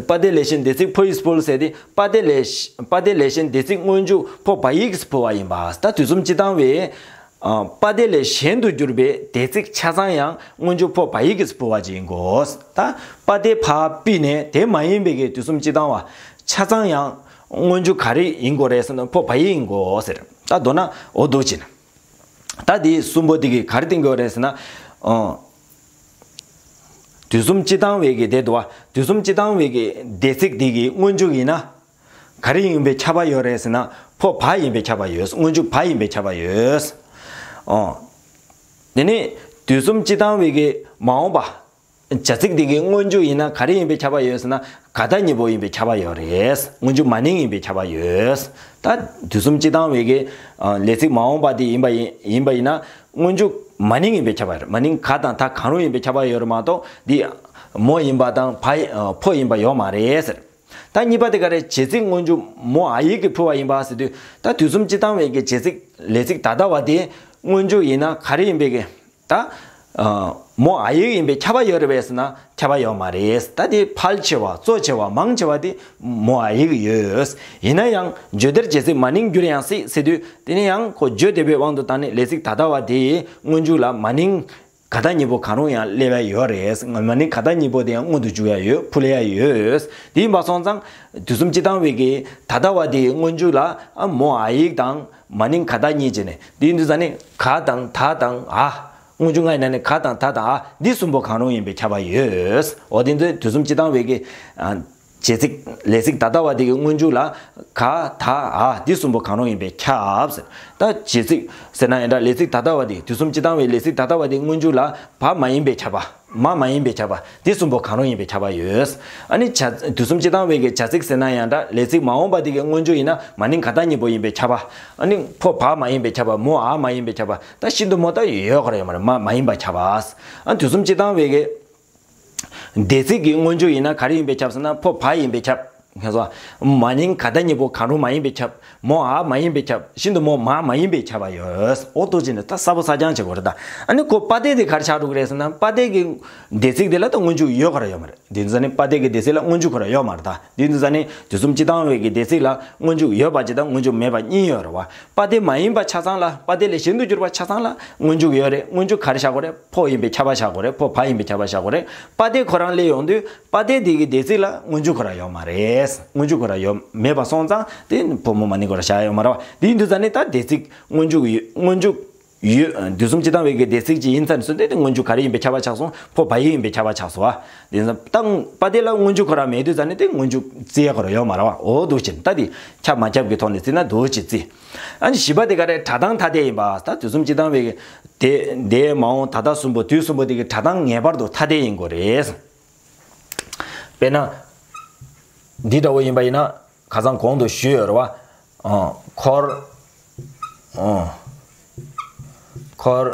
པ་དེ་ལས་གཞན་འདས་ཚིག་ཕོ་ཡིས་ཕུལ་ཟེར་དེ་པ་དེ་ལས་པ་དེ་ལས་གཞན་འདས་ཚིག་སྔོན་འཇུག་ཕོ་བ་ཡིག་གིས་ཕུལ་བ་ཡིན་པ། ད་དུས་གསུམ་སྤྱི་བཏང་བའི་པ་དེ་ལས་གཞན་དུ་གྱུར་པའི་འདས་ཚིག་ཆ་ཚང་ཡང་སྔོན་འཇུག་ཕོ་བ་ཡིག་གིས་ཕུལ་བ་ཅིག་ཡིན་དགོས། ད་པ་དེ་ཕ་པི་ནས་དེ་མ་ཡིན་པའི་གི་དུས་གསུམ་སྤྱི་བཏང་བ་ཆ་ཚང་ཡང་སྔོན་འཇུག་ག་རེ་ཡིན་དགོས་རེད་ཟེར་ན་ཕོ་བ་ཡིག་ཡིན་དགོས་ཟེར། ད་མདོར་ན་འོ་འདུག་ཅིང་། ད་དེའི་གསུམ་པོ་དེ་གི་ག་རེ་བསྟན་དགོས་རེད་ཟེར་ན། ཨོ། དུས་གསུམ་སྤྱི་བཏང་བའི་གི་དེ་འདུག་བ། དུས་གསུམ་སྤྱི་བཏང་བའི་གི་འདས་ཚིག་དེ་གི་སྔོན་འཇུག་ཡིན་ན། ག་རེ་ཡིན་པའི་ཁྱབ་པ་ཡོད་རེད་ཟེར་ན། ཕོ་བ་ཡིན་པའི་ཁྱབ་པ་ཡོད། སྔོན་འཇུག་བ་ཡིན་པའི་ཁྱབ་པ་ཡོད། ཨོ། དེ་ནི་དུས་གསུམ་སྤྱི་བཏང་བའི་གི་མ་འོངས་པ། བྱ་ཚིག་དེ་གི་སྔོན་འཇུག་ཡིན་ན་ག་རེ་ཡིན་པའི་ཁྱབ་པ་ཡོད་ཟེར་ན། ག་ད་གཉིས་པོ་ཡིན་པའི་ཁྱབ་པ་ཡོད་རེད། སྔོན་འཇུག་མ་ནིང་ཡིན་པའི་ཁྱབ་པ་ཡོད། ད་དུས་གསུམ་སྤྱི་བཏང་བའི་གི་ལས་ཚིག་མ་འོངས་པ་དེ་ཡིན་པ་ཡིན་ཡིན་པ་ཡིན་ན་སྔོན་འཇུག་མ་ནིང་ཡིན་པའི་ཁྱབ་པ་རེད། མ་ནིང་ག་དང་ད་གང་རུང་ཡིན་པའི་ཁྱབ་པ་ཡོད་རེད་མ་གཏོགས་འདི་མོ་ཡིན་པ་དང་བ་ཡི་ཕོ་ཡིན་པ་ཡོད་མ་རེད་ཟེར། ད་གཉིས་པ་དེ་ག་རེ་བྱེད་ཚིག་སྔོན་འཇུག་མོ་ཨ་ཡིག་གིས་ཕུལ་བ་ཡིན་པ་ཟེར་དུས་ད་དུས་གསུམ་སྤྱི་བཏང་བའི་གི་བྱེད་ཚིག་ལས་ཚིག་ད་ལྟ་བ་དེ་སྔོན་འཇུག་ཡིན་ན་ག་རེ་ཡིན་པའི་གི་ད། མོ་ཨ་ཡིག་ཡིན་པའི་ཁྱབ་པ་ཡོད་རེད་པས་ཟེར་ན་ཁྱབ་པ་ཡོད་མ་རེད། ད་དེ་ཕལ་ཆེ་བ་གཙོ་ཆེ་བ་མང་ཆེ་བ་དེ་མོ་ཨ་ཡིག་ཡོད། ཡིན་ན་ཡང་བརྗོད་བདེར་བྱེད་ཚིག་མ་ནིང་འགྱུར་ཡང་སྲིད་ཟེར་དུས་དེ་ནི་ཡང་ཁོ་བརྗོད་བདེ་བའི་དབང་དུ་བཏང་ནས་ལས་ཚིག་ད་ལྟ་བ་དེའི་སྔོན་འཇུག་ལ་མ་ནིང་ག་ད་གཉིས་པོ་གང་རུང་ཡང་སླེབས་ཡ་ཡོད་རེད། མ་ནིང་ག་ད་གཉིས་པོ་དེ་ཡང་སྔོན་དུ་འཇུག་ཡ་ཡོད། ཕུལ་ཡ་ཡོད། དེ་ཡིན་པ་སོང་ཙང་དུས་གསུམ་སྤྱི་བཏང་བའི་གི་ད་ལྟ་བ་དེའི་སྔོན་འཇུག་ལ་མོ་ཨ་ཡིག་དང་མ་ནིང་ག་ད་གཉིས་བྱས་ནས་དེ་ཡིན་དུས་ཙ་ནི་ག་དང་ད་དང་ཨ། སྔོན་འཇུག་ལྔ་ཡི་ནང་ནས་ག་དང་ད་དང་ཨ་འདི་གསུམ་པོ་གང་རུང་ཡིན་པའི་ཁྱབ་པ་ཡོད། འོ་དེ་ཚོའི་དུས་གསུམ་སྤྱི་བཏང་བའི་གི་ཨ་བྱེད་ཚིག་ལས་ཚིག་ད་ལྟ་བ་དེ་གི་སྔོན་འཇུག་ལ་ག་ད་ཨ་འདི་གསུམ་པོ་གང་རུང་ཡིན་པའི་ཁྱབ་ཟེར། ད་བྱེད་ཚིག་ཟེར་ན་ཡང་འདྲ་ལས་ཚིག་ད་ལྟ་བ་དེ་དུས་གསུམ་སྤྱི་བཏང་བའི་ལས་ཚིག་ད་ལྟ་བ་དེ་སྔོན་འཇུག་ལ་བ་མ་ཡིན་པའི་ཁྱབ་པ། མ་མ་ཡིན་པའི་ཁྱབ་པ་འདི་གསུམ་པོ་གང་རུང་ཡིན་པའི་ཁྱབ་པ་ཡོད། ཨ་ནི་བྱ་དུས་གསུམ་སྤྱི་བཏང་བའི་གི་བྱ་ཚིག་ཟེར་ན་ཡང་འདྲ་ལས་ཚིག་མ་འོངས་པ་དེ་གི་སྔོན་འཇུག་ཡིན་ན་མ་ནིང་ག་ད་གཉིས་པོ་ཡིན་པའི་ཁྱབ་པ། ཨ་ནི་ཕོ་བ་མ་ཡིན་པའི་ཁྱབ་པ་མོ་ཨ་མ་ཡིན་པའི་ཁྱབ་པ་ད་ཤིན་ཏུ་མོ་ད་ཡོད་ག་ར་ཡོད་མ་རེད། མ་མ་ཡིན་པ་ཁྱབ་པ། ཨ་དུས་གསུམ་སྤྱི་བཏང་བའི་གི་འདས་ཚིག་གི་སྔོན་འཇུག་ཡིན་ན་ག་རེ་ཡིན་པའི་ཁྱབ་ཟེར་ན་ཕོ་བ་ཡིན་པའི་ཁྱབ། ཁྱབ་སོ། མ་ནིང་ག་ད་གཉིས་པོ་གང་རུང་མ་ཡིན་པའི་ཁྱབ། མོ་ཨ་མ་ཡིན་པའི་ཁྱབ། ཤིན་ཏུ་མོ་མ་མ་ཡིན་པའི་ཁྱབ་པ་ཡོད། འོ་ཏོ་ཅི་ནི་ད་གསལ་པོ་གསལ་རྐྱང་བྱེད་དགོས་རེད་ད། ཨ་ནི་ཁོ་པ་ཏེ་དེ་ག་རེ་ཆགས་འགྲོ་གི་རེད་ཟེར་ན་པ་ཏེ་གི་འདས་ཚིག་དེ་ལ་ད་སྔོན་འཇུག་ཡོད་ག་ར་ཡོད་མ་རེད། དེ་ཚོ་ནི་པ་ཏེ་གི་འདས་ཚིག་ལ་སྔོན་འཇུག་ག་ར་ཡོད་མ་རེད་ད། དེ་ཚོ་ནི་དུས་གསུམ་སྤྱི་བཏང་བའི་གི་འདས་ཚིག་ལ་སྔོན་འཇུག་ཡོད་པ་ཅིག་དང་སྔོན་འཇུག་མེད་པ་གཉིས་ཡོད་རེད་བ། པ་ཏེ་མ་ཡིན་པ་ཆ་ཚང་ལ་པ་ཏེ་ལས་གཞན་དུ་གྱུར་པ་ཆ་ཚང་ལ་སྔོན་འཇུག་ཡོད་རེད། སྔོན་འཇུག་ག་རེ་བཞག་དགོས་རེད། ཕོ་ཡིན་པའི་ཁྱབ་པ་བཞག་དགོས་རེད། ཕོ་བ་ཡིན་པའི་ཁྱབ་པ་བཞག་དགོས་རེད། པ་ཏེ་ཁོ་རང་སླེབས་ཡོང་དུས་པ་ཏེ་དེ་གི་འདས་ཚིག་ལ་སྔོན་འཇུག་ཁོ་རང་ཡོད་མ་རེད། སྔོན་འཇུག་ཁོ་རང་ཡོད་མེད་པ་སོང་ཙང་དེ་ཕོ་མོ་མ་ནིང་ཁོ་རང་བཞག་ཡོད་མ་རེད་བ། དེ་ཡིན་དུས་ཙ་ནི་ད་འདས་ཚིག་སྔོན་འཇུག་ཡོད། སྔོན་འཇུག་ཡོད། དུས་གསུམ་སྤྱི་བཏང་བའི་གི་འདས་ཚིག་ཅིག་ཡིན་ཙང་ནི་སོ་དེ་དེ་སྔོན་འཇུག་ག་རེ་ཡིན་པའི་ཁྱབ་པ་ཆགས་སོང་། ཕོ་བ་ཡིག་ཡིན་པའི་ཁྱབ་པ་ཆགས་སོང་བ། དེ་ཡིན་ཙང་ད་པ་ཏེ་ལ་སྔོན་འཇུག་ཁོ་རང་མེད་དུས་ཙ་ནི་དེ་སྔོན་འཇུག་བརྩི་ཡ་ཁོ་རང་ཡོད་མ་རེད་བ། འོ་འདུག་ཅིང་ད་དེ་ཁྱབ་མ་ཁྱབ་ཀྱི་ཐོག་ནས་བརྩིས་ན་འདུག་ཅིག་བརྩི། ཨ་ནི་བཞི་པ་དེ་ག་རེ་སྒྲ་གདངས་ཐ་དད་ཡིན་པ། ད་དུས་གསུམ་སྤྱི་བཏང་བའི་གི་དེ་འདས་མ་འོངས་ད་ལྟ་གསུམ་པོ་དུས་གསུམ་པོ་དེ་གི་སྒྲ་གདངས་ངེས་པར་དུ་ཐ་དད་ཡིན་དགོས་རེད། དཔེར་ན། འདི་འདྲ་བོ་ཡིན་པ་ཡིན་ན་ཁ་སང་གོང་དུ་ཞུས་ཡོད་རེད་བ། ཨ། འཁོར། ཨ། འཁོར།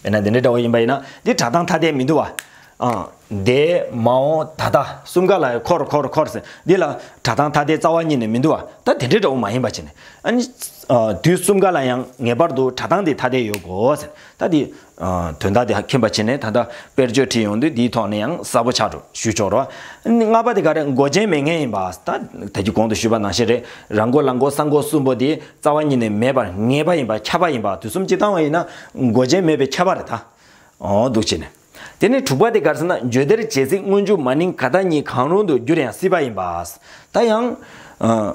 དཔེར་ན་འདི་འདྲ་འདྲ་བོ་ཡིན་པ་ཡིན་ན་འདི་སྒྲ་གདངས་ཐ་དད་མི་འདུག་བ། ཨ། འདས་མ་འོངས་ད་ལྟ་གསུམ་ཀ་ལ་འཁོར་འཁོར་འཁོར་ཟེར་འདི་ལ་སྒྲ་གདངས་ཐ་དད་རྩ་བ་ཉིད་ནས་མི་འདུག་བ། ད་དེ་འདྲ་འདྲ་བོ་མ་ཡིན་པ་བྱས་ནས་ཨ་ནི། ཨ། དུས་གསུམ་ཀ་ལ་ཡང་ངེས་པར་དུ་སྒྲ་གདངས་དེ་ཐ་དད་ཡོད་དགོས་ཟེར། ད་དེ། ཨ། དོན་དག་དེ་མཁྱེན་པ་བྱས་ནས་ད་ལྟ་དཔེར་བརྗོད་བྲིས་ཡོང་དུས་འདིའི་ཐོག་ནས་ཡང་གསལ་པོ་ཆགས་འགྲོ་ཞུ་ཆོག་རོགས། ལྔ་པ་དེ་ག་རེ་མགོ་ཅན་མེད་ངེས་ཡིན་པ། ད་ད་ཅི་གོང་དུ་ཞུས་པ་ནང་བཞིན་རེད། ར་མགོ་ལ་མགོ་ས་མགོ་གསུམ་པོ་དེ་རྩ་བ་ཉིད་ནས་མེད་པར་ངེས་པ་ཡིན་པ་ཁྱབ་པ་ཡིན་པ་དུས་གསུམ་སྤྱི་བཏང་བ་ཡིན་ན་མགོ་ཅན་མེད་པའི་ཁྱབ་པ་རེད་ད། འོ་འདུག་བྱས་ནས། དེ་ནས་དྲུག་པ་དེ་ག་རེ་ཟེར་ན་བརྗོད་བདེར་བྱེད་ཚིག་སྔོན་འཇུག་མ་ནིང་ག་ད་གཉིས་གང་རུང་དུ་འགྱུར་ཡང་སྲིད་པ་ཡིན་པ། ད་ཡང་། ཨ།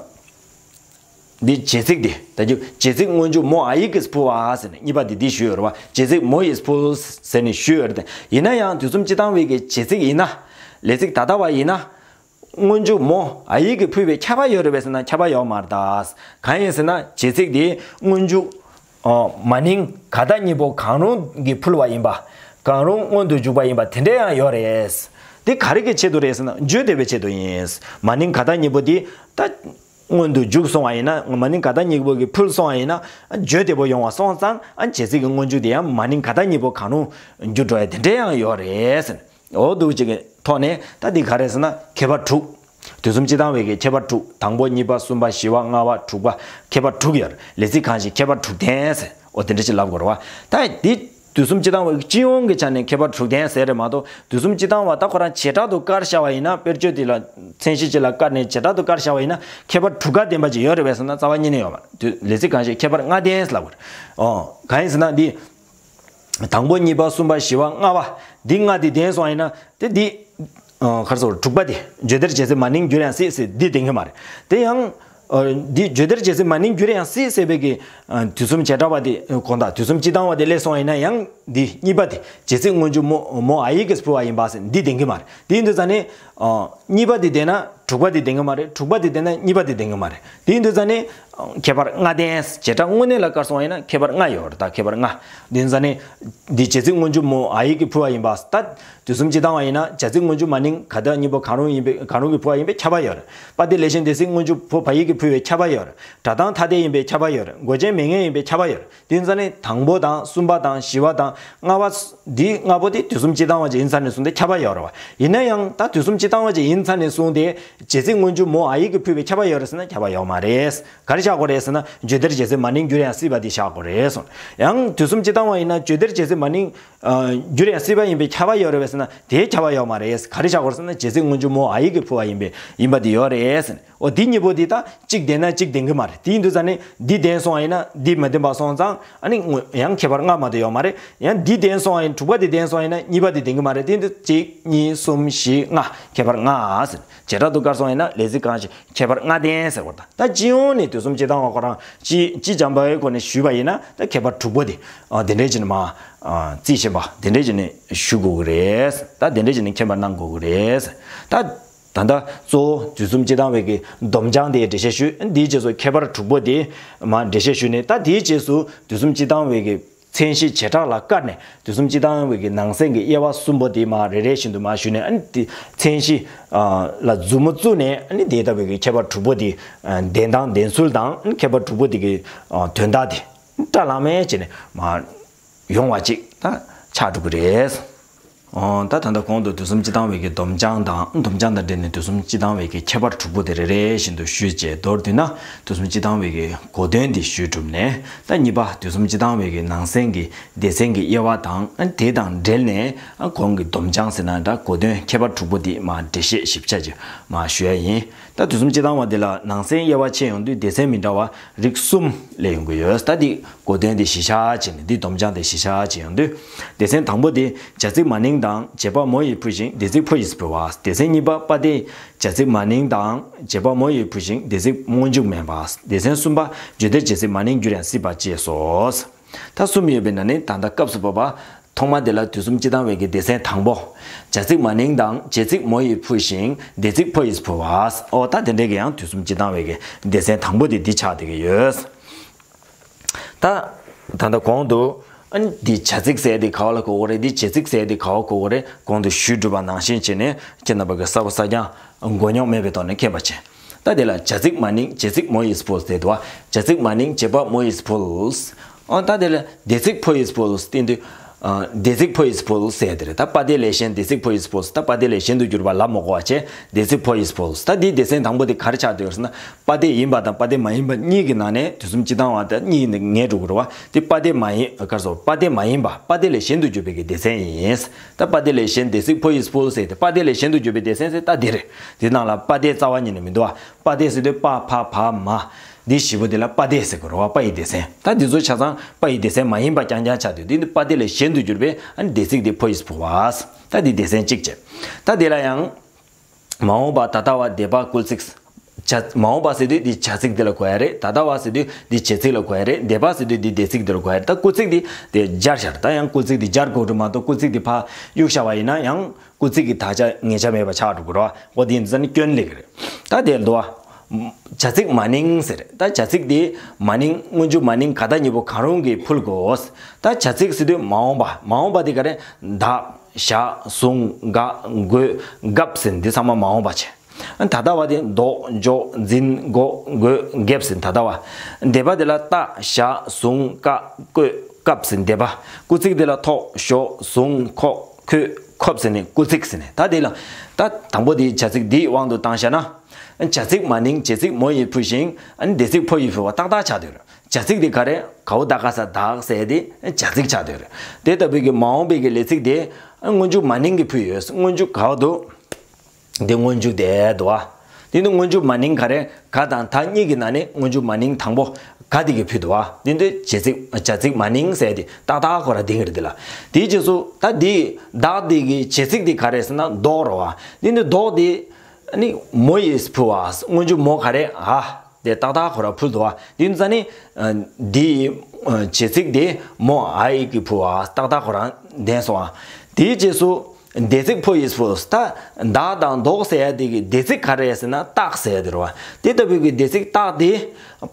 འདི་བྱེད་ཚིག་འདི་ད་རྒྱུ་བྱེད་ཚིག་སྔོན་འཇུག་མོ་ཨ་ཡིག་གིས་ཕུལ་བ་ཟེར་ནས་གཉིས་པ་འདི་འདི་ཞུས་ཡོད་རེད་བ། བྱེད་ཚིག་མོ་ཡིས་ཕུལ་ཟེར་ནས་ཞུས་ཡོད་རེད་དེ། ཡིན་ན་ཡང་དུས་གསུམ་སྤྱི་བཏང་བའི་གི་བྱེད་ཚིག་ཡིན་ན། ལས་ཚིག་ད་ལྟ་བ་ཡིན་ན། སྔོན་འཇུག་མོ་ཨ་ཡིག་གིས་ཕུལ་བའི་ཁྱབ་པ་ཡོད་རེད་པས་ཟེར་ན་ཁྱབ་པ་ཡོད་མ་རེད་ད། གང་ཡིན་ཟེར་ན་བྱེད་ཚིག་དེ་སྔོན་འཇུག་ཨོ། མ་ནིང་ག་ད་གཉིས་པོ་གང་རུང་གིས་ཕུལ་བ་ཡིན་པ། གང་རུང་སྔོན་དུ་འཇུག་པ་ཡིན་པ་དེ་འདྲ་ཡང་ཡོད་རེད། དེ་ག་རེ་གི་ཆེད་དུ་རེད་ཟེར་ན་བརྗོད་བདེ་བའི་ཆེད་དུ་ཡིན། མ་ནིང་ག་ད་གཉིས་པོ་དེ་ད་སྔོན་དུ་འཇུག་སོང་བ་ཡིན་ན། མ་ནིང་ག་ད་གཉིས་པོ་གིས་ཕུལ་སོང་བ་ཡིན་ན་བརྗོད་བདེ་པོ་ཡོང་བ་སོང་ཙང་། ཨ། བྱེད་ཚིག་གི་སྔོན་འཇུག་དེ་ཡང་མ་ནིང་ག་ད་གཉིས་པོ་གང་རུང་འགྱུར་འགྲོ་ཡ་དེ་འདྲ་ཡང་ཡོད་རེད་ཟེར། འོ་འདུག་ཅིག་གི་ཐོག་ནས་ད་འདི་ག་རེ་ཟེར་ན་ཁྱད་པར་དྲུག་དུས་གསུམ་སྤྱི་བཏང་བའི་གི་ཁྱད་པར་དྲུག་དང་པོ་གཉིས་པ་གསུམ་པ་བཞི་པ་ལྔ་པ་དྲུག་པ་ཁྱད་པར་དྲུག་ཡོད་རེད། ལས་ཚིག་གང་ཞིག་ཁྱད་པར་དྲུག་ལྡན་ཟེར། འོ་དེ་འདྲ་ཅིག་ལབ་དགོས་རེད་བ། ད་འདི་དུས་གསུམ་སྤྱི་བཏང་བའི་སྤྱི་ཡོངས་ཀྱི་ཆ་ནས་ཁྱད་པར་དྲུག་ལྡན་ཟེར་རེད་མ་གཏོགས། དུས་གསུམ་སྤྱི་བཏང་བ་ད་ཁོ་རང་བྱེ་བྲག་ཏུ་བཀར་བཞག་པ་ཡིན་ན། དཔེར་བརྗོད་དེ་ལ་མཚན་གཞི་གཅིག་ལ་བཀར་ནས་བྱེ་བྲག་ཏུ་བཀར་བཞག་པ་ཡིན་ན་ཁྱད་པར་དྲུག་ཀ་ལྡན་པ་ཅིག་ཡོད་རེད་པས་ཟེར་ན་རྩ་བ་ཉིད་ནས་ཡོད་མ་རེད། དུས་ལས་ཚིག་གང་ཞིག་ཁྱད་པར་ལྔ་ལྡན་ཟེར་ལབ་དགོས་རེད། འོ་གང་ཡིན་ཟེར་ན་འདི། དང་པོ་གཉིས་པ་གསུམ་པ་བཞི་པ་ལྔ་པ་འདི་ལྔ་འདི་ལྡན་སོང་ཡིན་ན་དེ་འདི། ཨ། ག་རེ་ཟེར། དྲུག་པ་དེ་བརྗོད་བདེར་བྱེད་ཚིག་མ་ནིང་འགྱུར་ཡང་སྲིད་ཟེར་འདི་ལྡན་གྱི་མ་རེད། དེ་ཡང་། ཨ། འདི་བརྗོད་བདེར་བྱེད་ཚིག་མ་ནིང་འགྱུར་ཡང་སྲིད་ཟེར་བའི་གི། ཨ། དུས་གསུམ་བྱེ་བྲག་པ་དེ་དགོངས་དག་དུས་གསུམ་སྤྱི་བཏང་བ་དེ་སླེབས་སོང་བ་ཡིན་ན་ཡང་འདི་གཉིས་པ་དེ་བྱེད་ཚིག་སྔོན་འཇུག་མོ་མོ་ཨ་ཡིག་གིས་ཕུལ་བ་ཡིན་པ་ཟེར་འདི་ལྡན་གྱི་མ་རེད། དེ་ཡིན་དུས་ཙང་ནས། ཨ། གཉིས་པ་དེ་ལྡན་ན་དྲུག་པ་དེ་ལྡན་གྱི་མ་རེད། དྲུག་པ་དེ་ལྡན་ན་གཉིས་པ་དེ་ལྡན་གྱི་མ་རེད། དེ་ཡིན་དུས་ཙང་ནས། ཁྱད་པར་ལྔ་ལྡན། བྱེ་བྲག་དངོས་གནས་ལ་བཀར་སོང་བ་ཡིན་ན་ཁྱད་པར་ལྔ་ཡོད་རེད། ད་ཁྱད་པར་ལྔ། དེ་ཡིན་ཙང་ནས། འདི་བྱེད་ཚིག་སྔོན་འཇུག་མོ་ཨ་ཡིག་གིས་ཕུལ་བ་ཡིན་པ། ད་དུས་གསུམ་སྤྱི་བཏང་བ་ཡིན་ན་བྱ་ཚིག་སྔོན་འཇུག་མ་ནིང་ག་ད་གཉིས་པོ་གང་རུང་ཡིན་པའི་གང་རུང་གིས་ཕུལ་བ་ཡིན་པའི་ཁྱབ་པ་ཡོད་རེད། པ་སྡེ་ལས་གཞན་སྡེ་ཚིག་སྔོན་འཇུག་བོ་བ་ཡིག་གིས་ཕུལ་བའི་ཁྱབ་པ་ཡོད་རེད། སྒྲ་གདངས་ཐ་དད་ཡིན་པའི་ཁྱབ་པ་ཡོད་རེད། འགོད་ཅན་མེད་མཁན་ཡིན་པའི་ཁྱབ་པ་ཡོད་རེད། དེ་ཡིན་ཙང་ནས་དང་པོ་དང་གསུམ་པ་དང་བཞི་པ་དང་ལྔ་པ། འདི་ལྔ་པོ་དེ་དུས་གསུམ་སྤྱི་བཏང་བ་ཅིག་ཡིན་ཙང་ནས་བཟུང་སྟེ་ཁྱབ་པ་ཡོད་རེད་བ། ཡིན་ན་ཡང་ད་དུས་གསུམ་སྤྱི་བཏང་བ་ཅིག་ཡིན་ཙང་ནས་བཟུང་སྟེ་བྱེད་ཚིག་སྔོན་འཇུག་མོ་ཨ་ཡིག་གིས་ཕུལ་བའི་ཁྱབ་པ་ཡོད་རེད་ཟེར་ན་ཁྱབ་པ་ཡོད་མ་རེད། ག་རེ་བཞག་དགོས་རེད་ཟེར་ན་བརྗོད་བདེར་བྱེད་ཚིག་མ་ནིང་འགྱུར་ཡང་སྲིད་པ་དེ་བཞག་དགོས་རེད་གསུངས། ཡང་དུས་གསུམ་སྤྱི་བཏང་བ་ཡིན་ན་བརྗོད་བདེར་བྱེད་ཚིག་མ་ནིང་ཨ། འགྱུར་ཡང་སྲིད་པ་ཡིན་པའི་ཁྱབ་པ་ཡོད་རེད་པས་ཟེར་ན་དེའི་ཁྱབ་པ་ཡོད་མ་རེད། ག་རེ་བཞག་དགོས་རེད་ཟེར་ན་བྱེད་ཚིག་སྔོན་འཇུག་མོ་ཨ་ཡིག་གིས་ཕུལ་བ་ཡིན་པའི་ཡིན་པ་དེ་ཡོད་རེད་ཟེར། འོ་འདི་གཉིས་པོ་འདི་ད་གཅིག་ལྡན་ན་གཅིག་ལྡན་གྱི་མ་རེད། དེ་ཡིན་དུས་ཙང་ནས་འདི་ལྡན་སོང་བ་ཡིན་ན་འདི་མ་ལྡན་པ་སོང་ཙང་ཨ་ནི་ཡང་ཁྱད་པར་ལྔ་མ་གཏོགས་ཡོད་མ་རེད། ཡང་འདི་ལྡན་སོང་བ་ཡིན་དྲུག་པ་འདི་ལྡན་སོང་བ་ཡིན་ན་གཉིས་པ་འདི་ལྡན་གྱི་མ་རེད། དེ་ཡིན་དུས་གཅིག་གཉིས་གསུམ་བཞི་ལྔ་ཁྱད་པར་ལྔ་ཟེར། བྱེ་བྲག་ཏུ་བཀར་སོང་བ་ཡིན་ན་ལས་ཚིག་གང་ཞིག་ཁྱད་པར་ལྔ་ལྡན་ཟེར་བ་དང་། ད་སྤྱི་ཡོངས་ནས་དུས་གསུམ་སྤྱི་བཏང་བ་ཁོ་རང་སྤྱི་སྤྱི་འཇམ་པའི་སྒོ་ནས་ཞུས་པ་ཡིན་ན་ད་ཁྱད་པར་དྲུག་པོ་དེ་དེ་འདྲས་ཀྱི་ནས་མ་རྩིས་ཤེས་པ་དེ་འདྲས་ཀྱི་ནས་ཞུ་དགོས་ཀྱི་རེད། ད་དེ་འདྲས་ཀྱི་ནས་མཁྱེན་པ་གནང་དགོས་ཀྱི་རེད། ད། ད་ལྟ་གཙོ་བོ་དུས་གསུམ་སྤྱི་བཏང་བའི་གི་སྡོམ་བྱང་དེའི་འགྲེལ་བཤད་ཞུས། དེའི་རྗེས་སུ་ཁྱད་པར་དྲུག་པོ་དེ་མར་འགྲེལ་བཤད་ཞུས་ནས། ད་དེའི་རྗེས་སུ་དུས་གསུམ་སྤྱི་བཏང་བའི་གི་མཚན་གཞི་བྱེ་བྲག་ལ་བཀར་ནས་དུས་གསུམ་སྤྱི་བཏང་བའི་གི་ནང་གསེས་ཀྱི་དབྱེ་བ་གསུམ་པོ་དེ་མར་རེ་རེ་བཞིན་དུ་མར་ཞུས་ནས། ཨ་ནི་དེ་མཚན་གཞི་ལ་མཛུབ་མོ་བཙུགས་ནས། ཨ་ནི་དེ་ལྟ་བུའི་གི་ཁྱད་པར་དྲུག་པོ་དེ་ལྡན་དང་ལྡན་ཚུལ་དང་། ཨ་ནི་ཁྱད་པར་དྲུག་པོ་དེ་གི་དོན་དག་དེ་བཀྲ་ལམ་མེ་བྱས་ནས་མར་ཡོང་བ་ཅིག་ད་ཆགས་འགྲོ་གི་རེད། ཨོ། ད་ད་ལྟ་གོང་དུ་དུས་གསུམ་སྤྱི་བཏང་བའི་གི་སྡོམ་བྱང་དང་། སྡོམ་བྱང་དང་འབྲེལ་ནས་དུས་གསུམ་སྤྱི་བཏང་བའི་གི་ཁྱད་པར་དྲུག་པོ་དེ་རེ་རེ་བཞིན་དུ་ཞུས་རྗེས། མདོར་བསྡུས་ན་དུས་གསུམ་སྤྱི་བཏང་བའི་གི་གོ་དོན་འདི་ཞུས་གྲུབ་ནས། ད་གཉིས་པ་དུས་གསུམ་སྤྱི་བཏང་བའི་གི་ནང་གསེས་ཀྱི་སྡེ་ཚན་གྱི་དབྱེ་བ་དང་། དེ་དང་འབྲེལ་ནས་གོང་གི་སྡོམ་བྱང་ཟེར་ན་འདྲ། གོ་དོན་ཁྱད་པར་དྲུག་པོ་འདི་མར་འགྲེལ་བཤད་ཞིབ་ཆ་ཅིག་མར་ཞུ་ཡ་ཡིན། ད་དུས་གསུམ་སྤྱི་བཏང་བ་འདི་ལ་ནང་གསེས་དབྱེ་བ་ཕྱེ་ཡོང་དུས་སྡེ་ཚན་མི་འདྲ་བ་རིགས་གསུམ་སླེབས་ཡོང་གི་ཡོད། ད་འདི་གོ་དོན་དེ་གཞི་བཞག་བྱས་ནས། འདི་སྡོམ་བྱང་དེ་གཞི་བཞག་བྱས་ཡོང་དུས། སྡེ་ཚན་དང་པོ་དེ་བྱ་ཚིག་མ་ནིང་དང་བྱེད་པ་མོ་ཡིས་ཕུལ་ཞིང་འདས་ཚིག་ཕོ་ཡིས་ཕུལ་བ། སྡེ་ཚན་གཉིས་པ་པ་སྡེ་བྱ་ཚིག་མ་ནིང་དང་བྱེད་པ་མོ་ཡིས་ཕུལ་ཞིང་འདས་ཚིག་སྔོན་འཇུག་མིན་པ། སྡེ་ཚན་གསུམ་པ་བརྗོད་བདེར་བྱེད་ཚིག་མ་ནིང་འགྱུར་ཡང་སྲིད་པ་བཅས་སོ། ད་གསུམ་ཡོད་པའི་ནང་ནས་ད་ལྟ་སྐབས་སུ་བབ་པ་ཐོག་མ་དེ་ལ་དུས་གསུམ་སྤྱི་བཏང་བའི་གི་སྡེ་ཚན་དང་པོ། བྱ་ཚིག་མ་ནིང་དང་བྱེད་ཚིག་མོ་ཡིས་ཕུལ་ཞིང་འདས་ཚིག་ཕོ་ཡིས་ཕུལ་བ། ཨོ། ད་དེ་འདྲའི་གི་ཡང་དུས་གསུམ་སྤྱི་བཏང་བའི་གི་སྡེ་ཚན་དང་པོ་དེ་འདི་ཆགས་བསྡད་ཀྱི་ཡོད། ད། ད་ལྟ་གོང་དུ། ཨ་ནི་འདི་བྱ་ཚིག་ཟེར་དེ་ག་བ་ལ་གོ་དགོས་རེད། འདི་བྱེད་ཚིག་ཟེར་དེ་ག་བ་གོ་དགོས་རེད། གོང་དུ་ཞུས་གྲུབ་པ་ནང་བཞིན་བྱས་ནས་ཁྱེད་རྣམ་པ་གི་གསར་པ་གསར་རྐྱང་མགོ་རྙོག་མེད་པའི་ཐོག་ནས་མཁྱེན་པ་བྱེད། ད་དེ་ལ་བྱ་ཚིག་མ་ནིང་བྱེད་ཚིག་མོ་ཡིས་ཕུལ་ཟེར་འདུག་བ། བྱ་ཚིག་མ་ནིང་བྱེད་པ་མོ་ཡིས་ཕུལ། ཨོ། ད་དེ་ལ་འདས་ཚིག་ཕོ་ཡིས་ཕུལ་སྟེ་འདུག་ཨ། འདས་ཚིག་ཕོ་ཡིས་ཕུལ་ཟེར་དེ་རེད། ད་པ་སྡེ་ལས་གཞན་འདས་ཚིག་ཕོ་ཡིས་ཕུལ། ད་པ་སྡེ་ལས་གཞན་དུ་གྱུར་པ་ལ་མ་གོ་བ་བྱས། འདས་ཚིག་ཕོ་ཡིས་ཕུལ། ད་འདིའི་སྡེ་ཚན་དང་པོ་དེ་ག་རེ་ཆགས་བསྡད་ཡོད་ཟེར་ན། པ་སྡེ་ཡིན་པ་དང་པ་སྡེ་མ་ཡིན་པ་གཉིས་ཀྱི་ནང་ནས་དུས་གསུམ་སྤྱི་བཏང་བ་དེ་གཉིས་ངེས་འགྲོ་གི་རེད་བ། དེ་པ་སྡེ་མ་ཡིན། ག་རེ་ཟེར། པ་སྡེ་མ་ཡིན་པ། པ་སྡེ་ལས་གཞན་དུ་གྱུར་པའི་གི་སྡེ་ཚན་ཡིན། ད་པ་སྡེ་ལས་གཞན་འདས་ཚིག་ཕོ་ཡིས་ཕུལ་ཟེར་དེ་པ་སྡེ་ལས་གཞན་དུ་གྱུར་པའི་སྡེ་ཚན་ཟེར་ད་འདི་རེད། དེ་ནང་ལ་པ་སྡེ་རྩ་བ་ཉིད་ནས་མི་འདུག་བ། པ་སྡེ་ཟེར་དུས་པ་ཕ་བ་མ། འདི་བཞི་པོ་དེ་ལ་པ་སྡེ་ཟེར་དགོས་རེད་བ། པ་ཡི་སྡེ་ཚན། ད་འདི་ཚོ་ཆ་ཚང་པ་ཡི་སྡེ་ཚན་མ་ཡིན་པ་རྐྱང་རྐྱང་ཆགས་དུས། འདི་ནི་པ་སྡེ་ལས་གཞན་དུ་གྱུར་པའི་ཨ་ནི་འདས་ཚིག་དེ་ཕོ་ཡིས་ཕུལ་བ། ད་འདི་སྡེ་ཚན་གཅིག་བྱས། ད་དེ་ལ་ཡང་། མ་འོངས་པ་ད་ལྟ་བ་འདས་པ་སྐུལ་ཚིག་བྱ་མ་འོངས་པ་ཟེར་དུས་འདི་བྱ་ཚིག་འདི་ལ་གོ་ཡ་རེད། ད་ལྟ་བ་ཟེར་དུས་འདི་བྱེད་ཚིག་ལ་གོ་ཡ་རེད། འདས་པ་ཟེར་དུས་འདི་འདས་ཚིག་འདི་ལ་གོ་ཡ་རེད། ད་སྐུལ་ཚིག་འདི་དེ་སྦྱར་བཞག་ད་ཡང་སྐུལ་ཚིག་འདི་སྦྱར་དགོས་རེད་མ་གཏོགས་སྐུལ་ཚིག་འདི་ཕར་གཡུག་བཞག་པ་ཡིན་ན་ཡང་སྐུལ་ཚིག་གི་དག་ཆ་ངེས་ཆ་མེད་པ་ཆགས་འགྲོ་གི་རེད་བ། འོ་དེ་ཡིན་ཙང་ནི་སྐྱོན་སླེབས་ཀྱི་རེད། ད་དེ་འདུག་བ། བྱ་ཚིག་མ་ནིང་ཟེར། ད་བྱ་ཚིག་དེ་མ་ནིང་སྔོན་འཇུག་མ་ནིང་ག་ད་གཉིས་པོ་གང་རུང་གིས་ཕུལ་དགོས། ད་བྱ་ཚིག་ཟེར་དུས་མ་འོངས་པ། མ་འོངས་པ་དེ་ག་རེ། ད། བཞག་བཟུང་ག་འགོད་སྐབས་ཟེར་འདི་ཚང་མ་མ་འོངས་པ་བྱས། ད་ལྟ་བ་དེ་འདོགས་འཇོག་འཛིན་འགོག་འགོད་འགེབས་ཟེར་ད་ལྟ་བ། འདས་པ་དེ་ལ་ལྟ་བཞག་བཟུང་བཀག་བཀོད་སྐབས་ཟེར་འདས་པ། སྐུལ་ཚིག་དེ་ལ་ཐོགས་ཞོག་བཟུང་ཁོག་ཁོད་ཁོབ་ཟེར་ནས་སྐུལ་ཚིག་ཟེར་ནས་ད་དེ་ལ། ད་དང་པོ་དེ་བྱ་ཚིག་འདིའི་དབང་དུ་བཏང་བྱས་ན། བྱ་ཚིག་མ་ནིང་བྱེད་ཚིག་མོ་ཡིས་ཕུལ་ཞིང་འདས་ཚིག་ཕོ་ཡིས་ཕུལ་བ་ཏག་ཏག་ཆགས་སྡོད། བྱ་ཚིག་དེ་ག་རེ། གའོ་ད་ག་ས་དག་ཟེར་དེ་བྱ་ཚིག་ཆགས་སྡོད། དེ་ལྟ་བུའི་གི་མ་འོངས་པའི་གི་ལས་ཚིག་དེ་སྔོན་འཇུག་མ་ནིང་གིས་ཕུལ་ཡོད། སྔོན་འཇུག་གའོ་འདུག་དེ་སྔོན་འཇུག་དེ་འདུག་བ། དེ་ནི་སྔོན་འཇུག་མ་ནིང་ག་རེ། ག་དང་ད་གཉིས་ཀྱི་ནང་ནས་སྔོན་འཇུག་མ་ནིང་དང་པོ་ག་དེ་གིས་ཕུལ་འདུག་བ། དེ་ནི་བྱེད་ཚིག་བྱ་ཚིག་མ་ནིང་ཟེར་དེ་ཏག་ཏག་ཁོ་ར་དེ་གི་རེད་དེ་ལ། དེའི་རྗེས་སུ་ད་དེ་དག་དེ་གི་བྱེད་ཚིག་དེ་ག་རེ་ཟེར་ན་འདོགས་རེད་བ། དེ་ནི་འདོགས་དེ་ནི་མོ་ཡིས་ཕུལ་བ། སྔོན་འཇུག་མོ་ག་རེ་ཨ། དེ་ཏག་ཏག་ཁོ་ར་ཕུལ་འདུག་བ། དེ་ནི་ཙ་ནི། འདི་ཡི་བྱེད་ཚིག་དེ་མོ་ཨ་ཡིག་གིས་ཕུལ་བ། ཏག་ཏག་ཁོ་རང་ལྡན་སོང་བ། དེའི་རྗེས་སུ་འདས་ཚིག་ཕོ་ཡིས་ཕུལ། ད་དག་དང་འདོགས་ཟེར་ཡ་དེ་གི་འདས་ཚིག་ག་རེ་ཟེར་ན་ཏག་ཟེར་ཡ་དེ་རེད་བ། དེ་ལྟ་བུའི་གི་འདས་ཚིག་ཏག་དེ་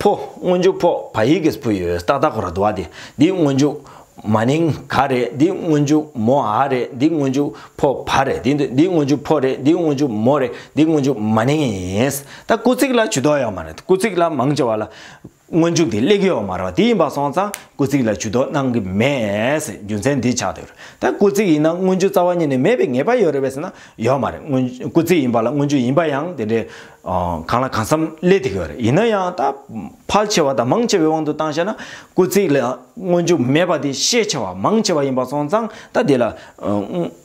ཕོ་སྔོན་འཇུག་ཕོ་བ་ཡིག་གིས་ཕུལ་ཡོད། ཏག་ཏག་ཁོ་ར་འདུག་བ། དེ་འདི་སྔོན་འཇུག་མ་ནིང་ག་རེད། འདི་སྔོན་འཇུག་མོ་ཨ་རེད། འདི་སྔོན་འཇུག་ཕོ་བ་རེད། འདི་འདི་འདི་སྔོན་འཇུག་ཕོ་རེད། འདི་སྔོན་འཇུག་མོ་རེད། འདི་སྔོན་འཇུག་མ་ནིང་ཡིན། ད་སྐུལ་ཚིག་ལ་ཇུས་གཏོགས་ཡོད་མ་རེད། སྐུལ་ཚིག་ལ་མང་ཆེ་བ་ལ་སྔོན་འཇུག་དེ་སླེབས་ཀྱི་ཡོད་མ་རེད་བ། དེ་ཡིན་པ་སོང་ཙང་སྐུལ་ཚིག་ལ་ཇུས་གཏོགས་གནང་གི་མེད་ཟེར་རྒྱུ་མཚན་འདི་ཆགས་བསྡད་ཡོད་རེད། ད་སྐུལ་ཚིག་ཡིན་ན་སྔོན་འཇུག་རྩ་བ་ཉིད་ནས་མེད་པའི་ངེས་པ་ཡོད་རེད་པས་ཟེར་ན་ཡོད་མ་རེད། སྔོན་སྐུལ་ཚིག་ཡིན་པ་ལ་སྔོན་འཇུག་ཡིན་པ་ཡང་དེ་འདྲའི་གང་ལ་གང་འཚམ་སླེབས་བསྡད་ཀྱི་ཡོད་རེད། ཡིན་ན་ཡང་ད་ཕལ་ཆེ་བ་དང་མང་ཆེ་བའི་དབང་དུ་བཏང་བྱས་ན་སྐུལ་ཚིག་ལ་སྔོན་འཇུག་མེད་པ་དེ་ཤས་ཆེ་བ་མང་ཆེ་བ་ཡིན་པ་སོང་ཙང་ད་དེ་ལ་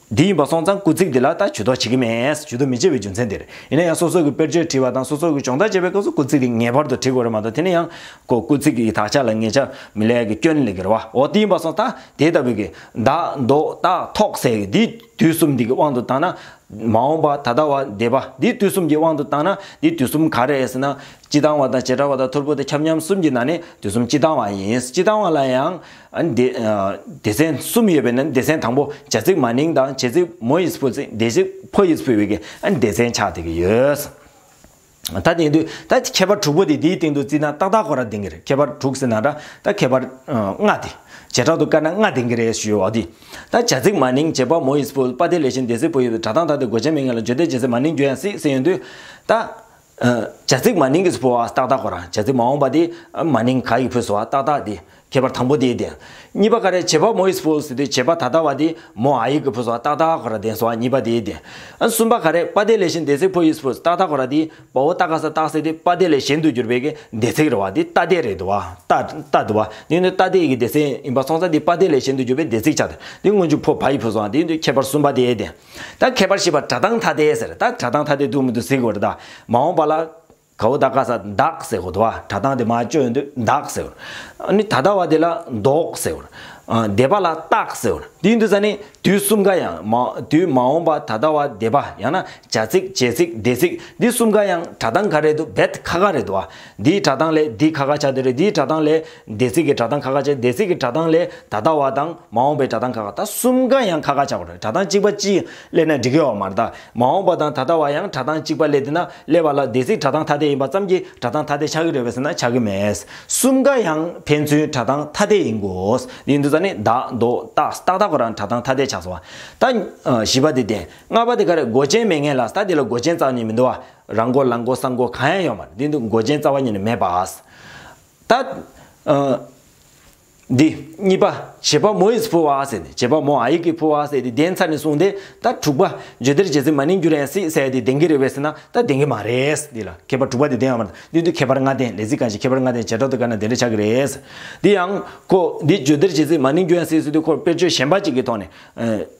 འདི་ཡིན་པ་སོང་ཙང་སྐུལ་ཚིག་འདི་ལ་ད་ཇུས་གཏོགས་བྱེད་ཀྱི་མེད། ཇུས་གཏོགས་མི་བྱེད་པའི་རྒྱུ་མཚན་དེ་རེད། ཡིན་ན་ཡང་སོ་སོ་གི་དཔེར་བརྗོད་བྲིས་པ་དང་སོ་སོ་གི་སྦྱོང་བརྡར་བྱེད་པའི་སྐབས་སུ་སྐུལ་ཚིག་དེ་ངེས་པར་དུ་བྲི་དགོས་རེད་མ་གཏོགས་དེ་ནི་ཡང་ཁོ་སྐུལ་ཚིག་གི་དག་ཆ་ལ་ངེས་ཆ་མི་ལེགས་ཀྱི་སྐྱོན་ལེགས་ཀྱི་རེད་བ། འོ་དེ་ཡིན་པ་སོང་ད་དེ་ལྟ་བུའི་གི་ད་འདོགས་ད་ཐོགས་ཟེར་གི་འདི་དུས་གསུམ་འདི་གི་དབང་དུ་བཏང་ན། མ་འོངས་པ་ད་ལྟ་བ་འདས་པ་འདི་དུས་གསུམ་གྱི་དབང་དུ་བཏང་ན་འདི་དུས་གསུམ་ག་རེ་ཟེར་ན། སྤྱི་དང་བ་དང་བྱེ་བྲག་པ་དང་ཐོར་བུ་དང་ཁྱབ་མཉམ་གསུམ་གྱི་ནང་ནས་དུས་གསུམ་སྤྱི་དང་བ་ཡིན། སྤྱི་དང་བ་ལ་ཡང་སྡེ་སྡེ་ཚན་གསུམ་ཡོད་པའི་ནང་སྡེ་ཚན་དང་པོ་བྱ་ཚིག་མ་ནིང་དང་བྱེད་ཚིག་མོ་ཡིས་ཕུལ་ཚིག་འདས་ཚིག་ཕོ་ཡིས་ཕུལ་བའི་གི་སྡེ་ཚན་ཆགས་བསྡད་ཀྱི་ཡོད། ད་དེ་ཡིན་དུས་ད་ཁྱད་པར་དྲུག་པོ་དེ་དེའི་སྟེང་དུ་བརྩིས་ན་ཏག་ཏག་ཁོ་ར་ལྡན་གྱི་རེད། ཁྱད་པར་དྲུག་ཟེར་ན་འདྲ་ད་ཁྱད་པར་ལྔ་དེ་བྱེ་བྲག་ཏུ་བཀར་ན་ལྔ་ལྡན་གྱི་རེད་ཞུ་བ་དེ། ད་བྱ་ཚིག་མ་ནིང་བྱེད་པ་མོ་ཡིས་ཕུལ། པ་དེ་ལས་གཞན་འདས་ཚིག་ཕོ་ཡིས་ཕུལ། སྒྲ་གདངས་ཐ་དད་དགོས་ཆ་མེད་ངེས་ལ་བརྗོད་འདོད་བྱེད་ཚིག་མ་ནིང་འགྱུར་ཡང་སྲིད་ཟེར་ཡོང་དུས་ད། བྱ་ཚིག་མ་ནིང་གིས་ཕུལ་བ་ཏག་ཏག་ཁོ་རང་། བྱ་ཚིག་མ་འོངས་པ་དེ་མ་ནིང་ག་ཡིས་ཕུལ་སོང་བ་ཏག་ཏག་དེ་ཁྱད་པར་དང་པོ་དེ་ཡིན་ཏེ། གཉིས་པ་ག་རེ་བྱེད་པ་མོ་ཡིས་ཕུལ་ཟེར་དུས་བྱེད་པ་ད་ལྟ་བ་དེ་མོ་ཨ་ཡིག་གིས་ཕུལ་སོང་བ་ཏག་ཏག་ཁོ་རང་ལྡན་སོང་བ་གཉིས་པ་དེ་ཡིན་ཏེ། ཨ་གསུམ་པ་ག་རེ་པ་དེ་ལས་གཞན་འདས་ཚིག་ཕོ་ཡིས་ཕུལ་ཏག་ཏག་ཁོ་རང་དེ་པའོ་ཏ་ག་ས་ཏག་ཟེར་དུས་པ་དེ་ལས་གཞན་དུ་གྱུར་པའི་གི་འདས་ཚིག་རེད་བ། དེ་ཏ་དེ་རེད་འདུག་བ། ཏ་ཏ་འདུག་བ། དེ་ནི་ཏ་དེ་ཡི་གི་སྡེ་ཚན་ཡིན་པ་སོང་ཙང་དེ་པ་དེ་ལས་གཞན་དུ་གྱུར་པའི་སྡེ་ཚིག་ཆགས་ཏེ་དེ་སྔོན་འཇུག་ཕོ་བ་ཡིས་ཕུལ་སོང་བ་དེ་ཡིན་དུས་ཁྱད་པར་གསུམ་པ་དེ་ཡིན་ཏེ། ད་ཁྱད་པར་བཞི་པ་སྒྲ་གདངས་ཐ་དད་ཟེར། ད་སྒྲ་གདངས་ཐ་དད་འདུག་མི་འདུག་ཟེར་དགོས་རེད། ད་མ་འོངས་པ་ལ་གའོ་ད་ག་ས་དག་ཟེར་དགོས་འདུག་བ། སྒྲ་གདངས་དེ་མར་བསྐྱོད་ཡོང་དུས་དག་ཟེར། ཨ་ནི་ད་ལྟ་བ་དེ་ལ་འདོགས་ཟེར། ཨ་འདས་པ་ལ་ཏག་ཟེར། དེ་ཡིན་དུས་ཙ་ནི་དུས་གསུམ་ཀ་ཡང་མ། དུས་མ་འོངས་པ་ད་ལྟ་བ་འདས་པ་ཡང་ན་བྱ་ཚིག་བྱེད་ཚིག་འདས་ཚིག་འདི་གསུམ་ཀ་ཡང་སྒྲ་གདངས་ག་རེ་འདུག་རྦད་ཁ་ཁ་རེད་འདུག་བ། འདིའི་སྒྲ་གདངས་ལས་འདི་ཁ་ཁ་ཆགས་དེ་རེད། འདིའི་སྒྲ་གདངས་ལས་འདས་ཚིག་གི་སྒྲ་གདངས་ཁ་ཁ་ཆགས། འདས་ཚིག་གི་སྒྲ་གདངས་ལས་ད་ལྟ་བ་དང་མ་འོངས་པའི་སྒྲ་གདངས་ཁ་ཁ། ད་གསུམ་ཀ་ཡང་ཁ་ཁ་ཆགས་པ་རེད། སྒྲ་གདངས་གཅིག་པ་གཅིག་སླེབས་ན་འགྲིག་གི་ཡོད་མ་རེད། ད་མ་འོངས་པ་དང་ད་ལྟ་བ་ཡང་སྒྲ་གདངས་གཅིག་པ་སླེབས་དེ་ན་སླེབས་པ་ལ་འདས་ཚིག་སྒྲ་གདངས་ཐ་དད་ཡིན་པ་ཙམ་གྱིས་སྒྲ་གདངས་ཐ་དད་ཆགས་ཀྱི་རེད་པས་ཟེར་ན་ཆགས་ཀྱི་མེད། གསུམ་ཀ་ཡང་ཕན་ཚུན་སྒྲ་གདངས་ཐ་དད་ཡིན་དགོས། དེ་ཡིན་དུས་ཙ་ནི་དག་འདོགས་ཏག་ཏག་ཏག་ཁོ་རང་སྒྲ་གདངས་ཐ་དད་ཆགས་སོང་བ། ད་ཨ་བཞི་པ་དེ་བསྟན། ལྔ་པ་དེ་ག་རེ་དགོས་ཆེན་མེད་ངེས་ལ། ད་དེ་ལ་དགོས་ཆེན་རྩ་བ་ཉིད་མི་འདུག་བ། རང་མགོ་ལ་མགོ་ས་མགོ་གང་ཡང་ཡོད་མ་རེད། དེ་འདུག་དགོས་ཆེན་རྩ་བ་ཉིད་ནས་མེད་པ། ད་ཨ་འདི་གཉིས་པ་བྱེད་པ་མོ་ཡིས་ཕུལ་བ་ཟེར་ནས་བྱེད་པ་མོ་ཨ་ཡིག་གིས་ཕུལ་བ་ཟེར་དེ་བསྟན་ཚར་ནས་བཟུང་སྟེ་ད་དྲུག་པ་བརྗོད་འདོད་བྱེད་ཚིག་མ་ནིང་འགྱུར་ཡང་སྲིད་ཟེར་དེ་ལྡན་གྱི་རེད་པས་ཟེར་ན་ད་ལྡན་གྱི་མ་རེད། འདི་ལ་ཁྱད་པར་དྲུག་པ་དེ་བསྟན་ཡོད་མ་རེད། འདི་དུས་ཁྱད་པར་ལྔ་བསྟན། ལས་ཚིག་གང་ཞིག་ཁྱད་པར་ལྔ་བསྟན་བྱེ་བྲག་ཏུ་བཀར་ན་དེ་འདྲ་ཆགས་ཀྱི་རེད། འདི་ཡང་ཁོ་འདི་བརྗོད་འདོད་བྱེད་ཚིག་མ་ནིང་འགྱུར་ཡང་སྲིད་ཟེར་དུས་ཁོ་དཔེར་བརྗོད་གཞན་པ་ཅིག་གི་ཐོག་ནས་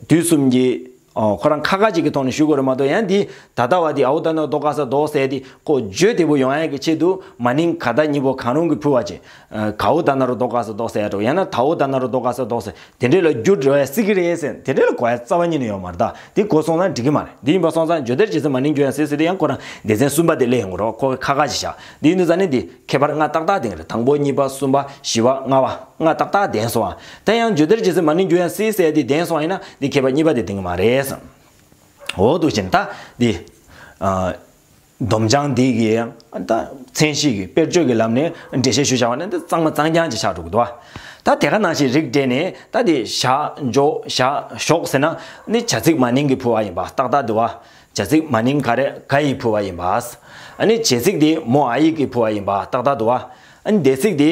དུས་གསུམ་གྱི་ ཨོ། ཁོ་རང་ཁ་ཁ་ཅིག་གི་ཐོག་ནས་ཞུ་དགོས་རེད་མ་གཏོགས། ཡང་འདི་ད་ལྟ་བ་འདི་ཨའུ་ད་ན་རོ་དོ་ག་ས་དོ་ཟེར་དེ་ཁོ་བརྗོད་བདེ་པོ་ཡོང་ཡ་གི་ཆེད་དུ་མ་ནིང་ག་ད་གཉིས་པོ་གང་རུང་གི་ཕུ་བ་ཅེ། གའུ་ད་ན་རོ་དོ་ག་ས་དོ་ཟེར་ཡ་འགྲོ། ཡང་ན་ད་ཨའུ་ད་ན་རོ་དོ་ག་ས་དོ་ཟེར། དེ་འདྲས་ལ་རྒྱུ་འགྲོ་ཡ་སྲིད་ཀྱི་རེད་ཟེར། དེ་འདྲས་ལ་གོ་ཡ་རྩ་བ་ཉིད་ནས་ཡོད་མ་རེད་ད། དེ་གོ་སོང་ན་འགྲིག་གི་མ་རེད། དེ་ཡིན་པ་སོང་ཙང་བརྗོད་བདེར་བྱེད་ཚིག་མ་ནིང་འགྱུར་ཡང་སྲིད་ཟེར་དེ་ཡང་ཁོ་རང་སྡེ་ཚན་གསུམ་པ་དེ་སླེབས་ཡོང་གི་རེད། ཁོ་ཁ་ཁ་ཅིག་བཞག། དེ་ཡིན་དུས་ཙང་ནི་དེ་ཁྱད་པར་ལྔ་ཏག་ཏག་ལྡན་གྱི་རེད། དང་པོ་གཉིས་པ་གསུམ་པ་བཞི་པ་ལྔ་པ་ལྔ་ཏག་ཏག་ལྡན་སོང་ཨ། ད་ཡང་བརྗོད་བདེར་བྱེད་ཚིག་མ་ནིང་འགྱུར་ཡང་སྲིད་ཟེར་དེ་ལྡན་སོང་ཨ། ཡིན་ན་དེ་ཁྱད་པར་གཉིས་པ་དེ་ལྡན་གྱི་མ་རེད་བསམ། འོ་འདུག་བཞིན་ད་འདི། ཨ། སྡོམ་བྱང་འདི་གི་ད་མཚན་གཞི་གི་དཔེར་བརྗོད་ཀྱི་ལམ་ནས་འགྲེལ་བཤད་ཞུ་བྱ་བ་ནི་འདི་གཙང་མ་གཙང་རྐྱང་ཅིག་ཆགས་འགྲོ་གི་འདུག་བ། ད་དེ་ག་ནང་བཞིན་རིགས་འགྲེ་ནས་ད་འདི་བཞག་འཇོག་བཞག་ཞོག་ཟེར་ན་ནི་བྱ་ཚིག་མ་ནིང་གི་ཕུ་བ་ཡིན་པ་ཏག་ཏག་འདུག་བ། བྱ་ཚིག་མ་ནིང་ག་རེ་ག་ཡི་ཕུ་བ་ཡིན་པ། ཨ་ནི་བྱེད་ཚིག་འདི་མོ་འ་ཡིག་གི་ཕུ་བ་ཡིན་པ་ཏག་ཏག་འདུག་བ། ཨ་ནི་འདས་ཚིག་འདི་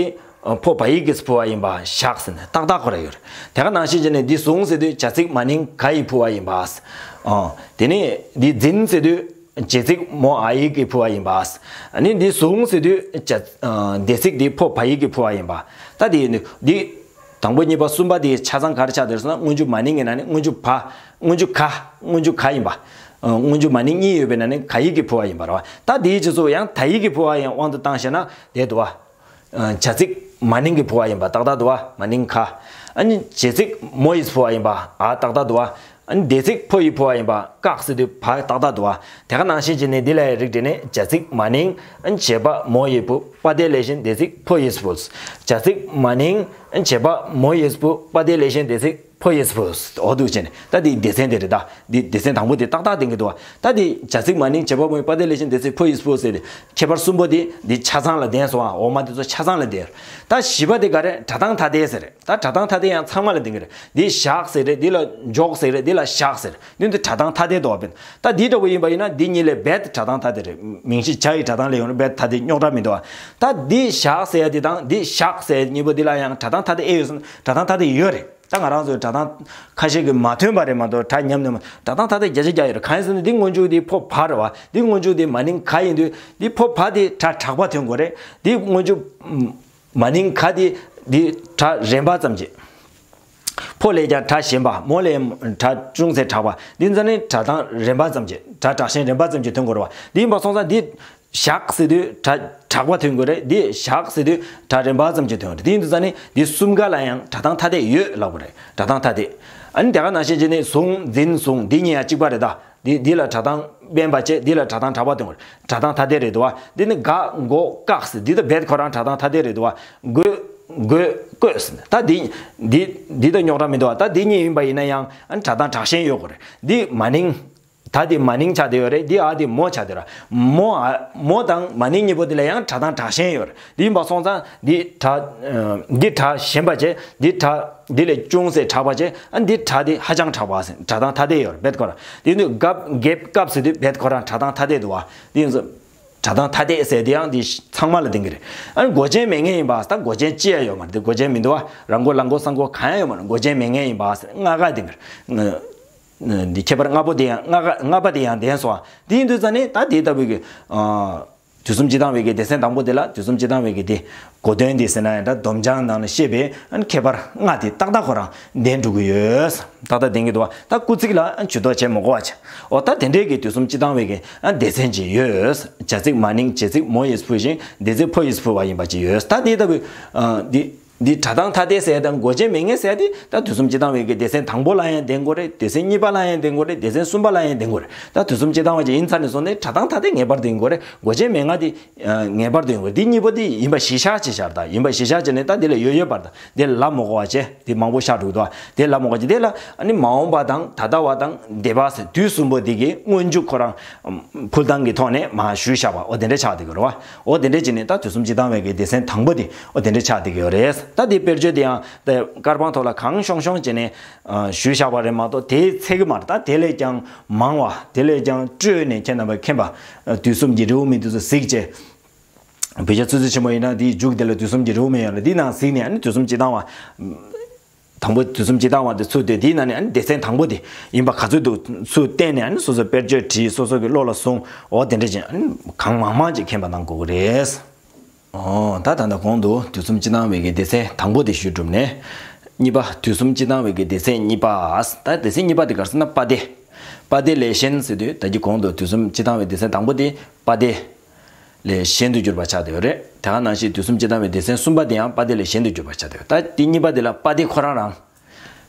ཕོ་བ་ཡིག་གི་ཕུ་བ་ཡིན་པ་བཞག་ཟེར་ནས་ཏག་ཏག་ཁོ་ར་ཡོད་རེད། དེ་ག་ནང་བཞིན་བྱས་ནས་འདི་བཟུང་ཟེར་དུས་བྱ་ཚིག་མ་ནིང་ག་ཡི་ཕུ་བ་ཡིན་པ། ཨ། དེ་ནས་འདི་འཛིན་ཟེར་དུས་བྱེད་ཚིག་མོ་འ་ཡིག་གི་ཕུ་བ་ཡིན་པ། ཨ་ནི་འདི་བཟུང་ཟེར་དུས་བྱ། ཨ། འདས་ཚིག་འདི་ཕོ་བ་ཡིག་གི་ཕུ་བ་ཡིན་པ། ད་འདི་ནི་འདི། དང་པོ་གཉིས་པ་གསུམ་པ་དེའི་ཆ་ཚང་ག་རེ་ཆགས་བསྡད་སོང་ན། སྔོན་འཇུག་མ་ནིང་གི་ནང་ནས་སྔོན་འཇུག་བ། སྔོན་འཇུག་ག། སྔོན་འཇུག་ག་ཡིན་པ། ཨ། སྔོན་འཇུག་མ་ནིང་གཉིས་ཡོད་པའི་ནང་ནས་ག་ཡིག་གི་ཕུ་བ་ཡིན་པ་རེད་བ། ད་དེའི་རྗེས་སུ་ཡང་ད་ཡིག་གི་ཕུ་བ་ཡང་དབང་དུ་བཏང་བྱས་ན་དེ་འདུག་བ། ཨ། བྱ་ཚིག་མ་ནིང་གི་ཕུ་བ་ཡིན་པ་ཏག་ཏག་འདུག་བ། མ་ནིང་ག། ཨ་ནི་བྱེད་ཚིག་མོ་ཡི་ཕུ་བ་ཡིན་པ་འ་ཏག་ཏག་འདུག་བ། ཨ་ནི་འདས་ཚིག་ཕོ་ཡི་ཕུ་བ་ཡིན་པ་བཀག་ཟེར་དུས་བ་ཏག་ཏག་འདུག་བ། དེ་ག་ནང་བཞིན་བྱས་ནས་འདི་ལ་ཡང་རིགས་འགྲེ་ནས་བྱ་ཚིག་མ་ནིང་། ཨ་ནི་བྱེད་པ་མོ་ཡི་ཕུ། པ་སྡེ་ལས་གཞན་འདས་ཚིག་ཕོ་ཡི་ཕུ། བྱ་ཚིག་མ་ནིང་། ཨ་ནི་བྱེད་པ་མོ་ཡི་ཕུ། པ་སྡེ་ལས་གཞན་འདས་ཚིག་ཕོ་ཡི་ཕུ། འོ་འདུག་བྱས་ནས་ད་འདི་སྡེ་ཚན་དེ་རེད་ད། འདི་སྡེ་ཚན་དང་པོ་དེ་ཏག་ཏག་ལྡན་གྱི་འདུག་བ། ད་འདི་བྱ་ཚིག་མ་ནིང་བྱེད་པ་མོ་ཡི་པ་སྡེ་ལས་གཞན་འདས་ཚིག་ཕོ་ཡི་ཕུ་ཟེར་ཏེ་ཁྱད་པར་གསུམ་པོ་དེ་འདི་ཆ་ཚང་ལ་ལྡན་སོང་བ། འོག་མ་དེ་ཚོ་ཆ་ཚང་ལ་ལྡན། ད་བཞི་པ་དེ་ག་རེ། སྒྲ་གདངས་ཐ་དད་ཟེར་རེད། ད་སྒྲ་གདངས་ཐ་དད་ཡང་ཚང་མ་ལ་ལྡན་གྱི་རེད། འདི་བཞག་ཟེར་རེད། འདི་ལ་འཇོག་ཟེར་རེད། འདི་ལ་བཞག་ཟེར། འདི་ཚོ་སྒྲ་གདངས་ཐ་དད་འདུག་བ། དཔེར་ན་ད་འདི་འདྲ་པོ་ཡིན་པ་ཡིན་ན་འདི་གཉིས་ལས་རྦད་སྒྲ་གདངས་ཐ་དད་རེད། མིང་གཞི་བྱ་ཡི་སྒྲ་གདངས་ལས་ཡོང་ན་རྦད་ཐ་དད་རྙོག་དྲ་མི་འདུག་བ། ད་འདི་བཞག་ཟེར་ཡ་འདི་དང་འདི་བཞག་ཟེར་ཡ་གཉིས་པོ་འདི་ལ་ཡང་སྒྲ་གདངས་ཐ་དད་ཨེ་ཡོད་ཟེར་ན་སྒྲ་གདངས་ཐ་དད་ཡོད་རེད། ད་ང་རང་ཚོའི་སྒྲ་གདངས་ཁ་ཤས་ཀྱིས་མ་ཐོན་པ་རེད་མ་གཏོགས་སྒྲ་ཉམས་ནས་མ། སྒྲ་གདངས་ཐ་དད་བརྒྱ་ཆ་བརྒྱ་ཡོད་རེད། གང་ཡིན་ཟེར་ན་འདི་སྔོན་འཇུག་འདི་ཕོ་བ་རེད་བ། འདི་སྔོན་འཇུག་འདི་མ་ནིང་ག་ཡིན་དུས་འདི་ཕོ་བ་འདི་སྒྲ་དྲག་པ་ཐོན་དགོས་རེད། འདི་སྔོན་འཇུག་མ་ནིང་ག་འདི་འདི་སྒྲ་རན་པ་ཙམ་གྱིས། ཕོ་ལས་ཀྱང་སྒྲ་ཞན་པ། མོ་ལས་སྒྲ་ཅུང་ཟད་དྲག་པ། འདི་ཚོ་ནི་སྒྲ་གདངས་རན་པ་ཙམ་གྱིས། སྒྲ་དྲག་ཞན་རན་པ་ཙམ་གྱིས་ཐོན་དགོས་རེད་བ། འདི་ཡིན་པ་སོང་ཙང་འདི་བཞག་ཟེར་དུས་སྒྲ་དྲག་པ་ཐོན་དགོས་རེད། འདི་བཞག་ཟེར་དུས་སྒྲ་རན་པ་ཙམ་གྱིས་ཐོན་དགོས་རེད། འདི་ཡིན་དུས་ཙང་ནི་འདི་གསུམ་ཀ་ལ་ཡང་སྒྲ་གདངས་ཐ་དད་ཡོད་ལབ་དགོས་རེད། སྒྲ་གདངས་ཐ་དད། ཨ་ནི་དེ་ག་ནང་བཞིན་བྱས་ནས་བཟུང་འཛིན་བཟུང་འདི་གཉིས་ཡང་གཅིག་པ་རེད་ད། འདི་འདི་ལ་སྒྲ་གདངས་དབེན་པ་བྱས། འདི་ལ་སྒྲ་གདངས་དྲག་པ་ཐོན་དགོས་རེད། སྒྲ་གདངས་ཐ་དད་རེད་འདུག་བ། འདི་ནི་དགག་འགོག་བཀག་ཟེར་འདི་ད་རྦད་ཁོ་རང་སྒྲ་གདངས་ཐ་དད་རེད་འདུག་བ། དགོད་དགོད་བཀོད་ཟེར། ད་འདི་འདི་འདི་ད་རྙོག་དྲ་མི་འདུག་བ། ད་འདི་གཉིས་ཡིན་པ་ཡིན་ན་ཡང་ཨ་ནི་སྒྲ་གདངས་དྲག་ཞན་ཡོད་དགོས་རེད། འདི་མ་ནིང་། ད་འདི་མ་ནིང་ཆགས་བསྡད་ཡོད་རེད། འདི་ཨ་འདི་མོ་ཆགས་བསྡད་ར། མོ་ཨ་མོ་དང་མ་ནིང་གཉིས་པོ་འདི་ལ་ཡང་སྒྲ་གདངས་དྲག་ཞན་ཡོད་རེད། འདི་ཡིན་པ་སོང་ཙང་འདི་སྒྲ་ཨ་འདི་སྒྲ་ཞན་པ་བྱས། འདི་སྒྲ་འདི་ལས་ཅུང་ཟད་དྲག་པ་བྱས། ཨ་འདི་སྒྲ་འདི་ཧ་ཅང་དྲག་པ་ཟེར། སྒྲ་གདངས་ཐ་དད་ཡོད་རེད། རྦད་ཁོ་རང་འདི་ནི་རྒབ་རྒེབ་སྐབས་ཟེར་དུས་རྦད་ཁོ་རང་སྒྲ་གདངས་ཐ་དད་འདུག་བ། འདི་ཡིན་ཙང་སྒྲ་གདངས་ཐ་དད་ཟེར་དེ་ཡང་འདི་ཚང་མ་ལ་ལྡན་གྱི་རེད། ཨ་ནི་མགོ་ཅན་མེད་མཁན་ཡིན་པ་ཟེར། ད་མགོ་ཅན་ཅི་ཡང་ཡོད་མ་རེད། འདི་མགོ་ཅན་མི་འདུག་བ། ར་མགོ་ལ་མགོ་ས་མགོ་གང་ཡང་ཡོད་མ་རེད། མགོ་ཅན་མེད་མཁན་ཡིན་པ་ཟེར་ལྔ་ཀ་ལྡན་གྱི་རེད། འདི་ཁྱད་པར་ལྔ་པོ་དེ་ཡང་ལྔ་ཀ་ལྔ་པ་དེ་ཡང་ལྡན་སོང་བ། དེ་ཡིན་དུས་ཙང་ནས་ད་དེ་ལྟ་བུའི་གི་ཨ། དུས་གསུམ་སྤྱི་དང་བའི་གི་སྡེ་ཚན་དང་པོ་དེ་ལ། དུས་གསུམ་སྤྱི་དང་བའི་གི་དེ་གོ་དོན་དེ་ཟེར་ན་ཡང་འདྲ། སྡོམ་བྱང་ནང་ལ་བཤད་པའི་ཨ་ནི་ཁྱད་པར་ལྔ་དེ་ཏག་ཏག་ཁོ་རང་ལྡན་འགྲོ་གི་ཡོད། ཏག་ཏག་ལྡན་གྱི་འདུག་བ། ད་སྐུལ་ཚིག་ལ་ཨ་ཇུས་གཏོགས་བྱེད་མི་དགོས་པ་བྱས། འོ་ད་དེ་འདྲའི་གི་དུས་གསུམ་སྤྱི་དང་བའི་གི་ཨ་སྡེ་ཚན་ཅིག་ཡོད། བྱ་ཚིག་མ་ནིང་བྱེད་ཚིག་མོ་ཡིས་ཕུལ་ཞིང་འདས་ཚིག་ཕོ་ཡིས་ཕུལ་བ་ཡིན་པ་ཅིག་ཡོད། ད་དེ་ལྟ་བུའི་ཨ་འདི། འདི་སྒྲ་གདངས་ཐ་དད་ཟེར་དང་མགོ་ཅན་མེད་མཁན་ཟེར་དེ་ད་དུས་གསུམ་སྤྱི་དང་བའི་གི་སྡེ་ཚན་དང་པོ་ལ་ཡང་ལྡན་དགོས་རེད། སྡེ་ཚན་གཉིས་པ་ལ་ཡང་ལྡན་དགོས་རེད། སྡེ་ཚན་གསུམ་པ་ལ་ཡང་ལྡན་དགོས་རེད། ད་དུས་གསུམ་སྤྱི་དང་བ་ཅིག་ཡིན་ཚར་ནས་བཟུང་ནས་སྒྲ་གདངས་ཐ་དད་ངེས་པར་དུ་ཡིན་དགོས་རེད། མགོ་ཅན་མེད་ལྔ་དེ་ངེས་པར་དུ་ཡིན་དགོས། འདི་གཉིས་པོ་དེ་ཡིན་པ་གཞི་བཞག་ཅིག་བཞག་ད། ཡིན་པ་གཞི་བཞག་བྱས་ནས་ད་འདི་ལ་ཡོད་ཡོད་པར་ད་འདི་ལབ་མི་དགོས་པ་བྱས། དེ་མང་པོ་ཤར་འགྲོ་གི་འདུག་དེ་ལབ་མ་དགོས་ཀྱི་དེ་ལ་ཨ་ནི་མ་འོངས་པ་དང་ད་ལྟ་བ་དང་འདས་པ་ཟེར་དུས་གསུམ་པོ་དེ་གི་སྔོན་འཇུག་ཁོ་རང་ཕུལ་སྟངས་ཀྱི་ཐོག་ནས་མ་ཞུས་བཞག་པ། འོ་དེ་འདྲ་ཆགས་བསྡད་ཀྱི་རེད་བ། འོ་དེ་འདྲ་བྱས་ནས་ད་དུས་གསུམ་སྤྱི་དང་བའི་གི་སྡེ་ཚན་དང་པོ་དེ་འོ་དེ་འདྲ་ཆགས་བསྡད་ཀྱི་ཡོད་རེད། ད་དེ་དཔེར་བརྗོད་དེ་ཡང་དེ་དཀར་པང་ཐོག་ལ་གང་ཤོང་ཤོང་བྱས་ནས་ཞུས་བཞག་པ་རེད་མ་གཏོགས་དེའི་ཚད་ཀྱི་མ་རེད། ད་དེ་ལས་ཀྱང་མང་བ་དེ་ལས་ཀྱང་སྤྲོས་ནས་ཁྱེད་རྣམ་པ་མཁྱེན་པ་དུས་གསུམ་གྱི་རེའུ་མིག་དེ་ཚོ་གཟིགས་བྱས། བོད་རྒྱ་ཆོས་ཚུལ་ཆེན་མོ་ཡིན་ན་དེའི་མཇུག་དེ་ལ་དུས་གསུམ་གྱི་རེའུ་མིག་ཡོད་ལ། དེའི་ནང་གཟིགས་ནས་ཨ་ནི་དུས་གསུམ་སྤྱི་དང་བ། དང་པོ་དུས་གསུམ་སྤྱི་དང་བ་དེ་ཚུར་བསྟན། དེའི་ནང་ནས་ཨ་ནི་སྡེ་ཚན་དང་པོ་དེ་ཡིན་པ་ག་ཚོད་འདུག་ཚུར་བསྟན་ནས་ཨ་ནི་སོ་སོའི་དཔེར་བརྗོད་བྲིས། སོ་སོ་གི་བློ་ལ་བཟུང་། འོ་དེ་འདྲ་ཅིག་ཨ་ནི་གང་མང་མང་ཅིག་མཁྱེན་པ་གནང་དགོས་ཀྱི་རེད། འོ་ད་ད་ལྟ་གོང་དུ་དུས་གསུམ་སྤྱི་དང་བའི་གི་སྡེ་ཚན་དང་པོ་དེ་ཞུས་གྲུབ་ནས། གཉིས་པ། དུས་གསུམ་སྤྱི་དང་བའི་གི་སྡེ་ཚན་གཉིས་པ། ད་སྡེ་ཚན་གཉིས་པ་དེ་ག་རེ་ཟེར་ན་པ་སྡེ། པ་དེ་ལས་གཞན་ཟེར་དུས་ད་གིན་གོང་དུ་དུས་གསུམ་སྤྱི་བཏང་བའི་སྡེ་ཚན་དང་པོ་དེ་པ་དེ་ལས་གཞན་དུ་གྱུར་པ་ཆགས་བསྡད་ཡོད་རེད། དེ་ག་ནང་བཞིན་དུས་གསུམ་སྤྱི་བཏང་བའི་སྡེ་ཚན་གསུམ་པ་དེ་ཡང་པ་དེ་ལས་གཞན་དུ་གྱུར་པ་ཆགས་བསྡད་ཡོད། ད་དེ་གཉིས་པ་དེ་ལ་པ་དེ་ཁོ་རང་རང་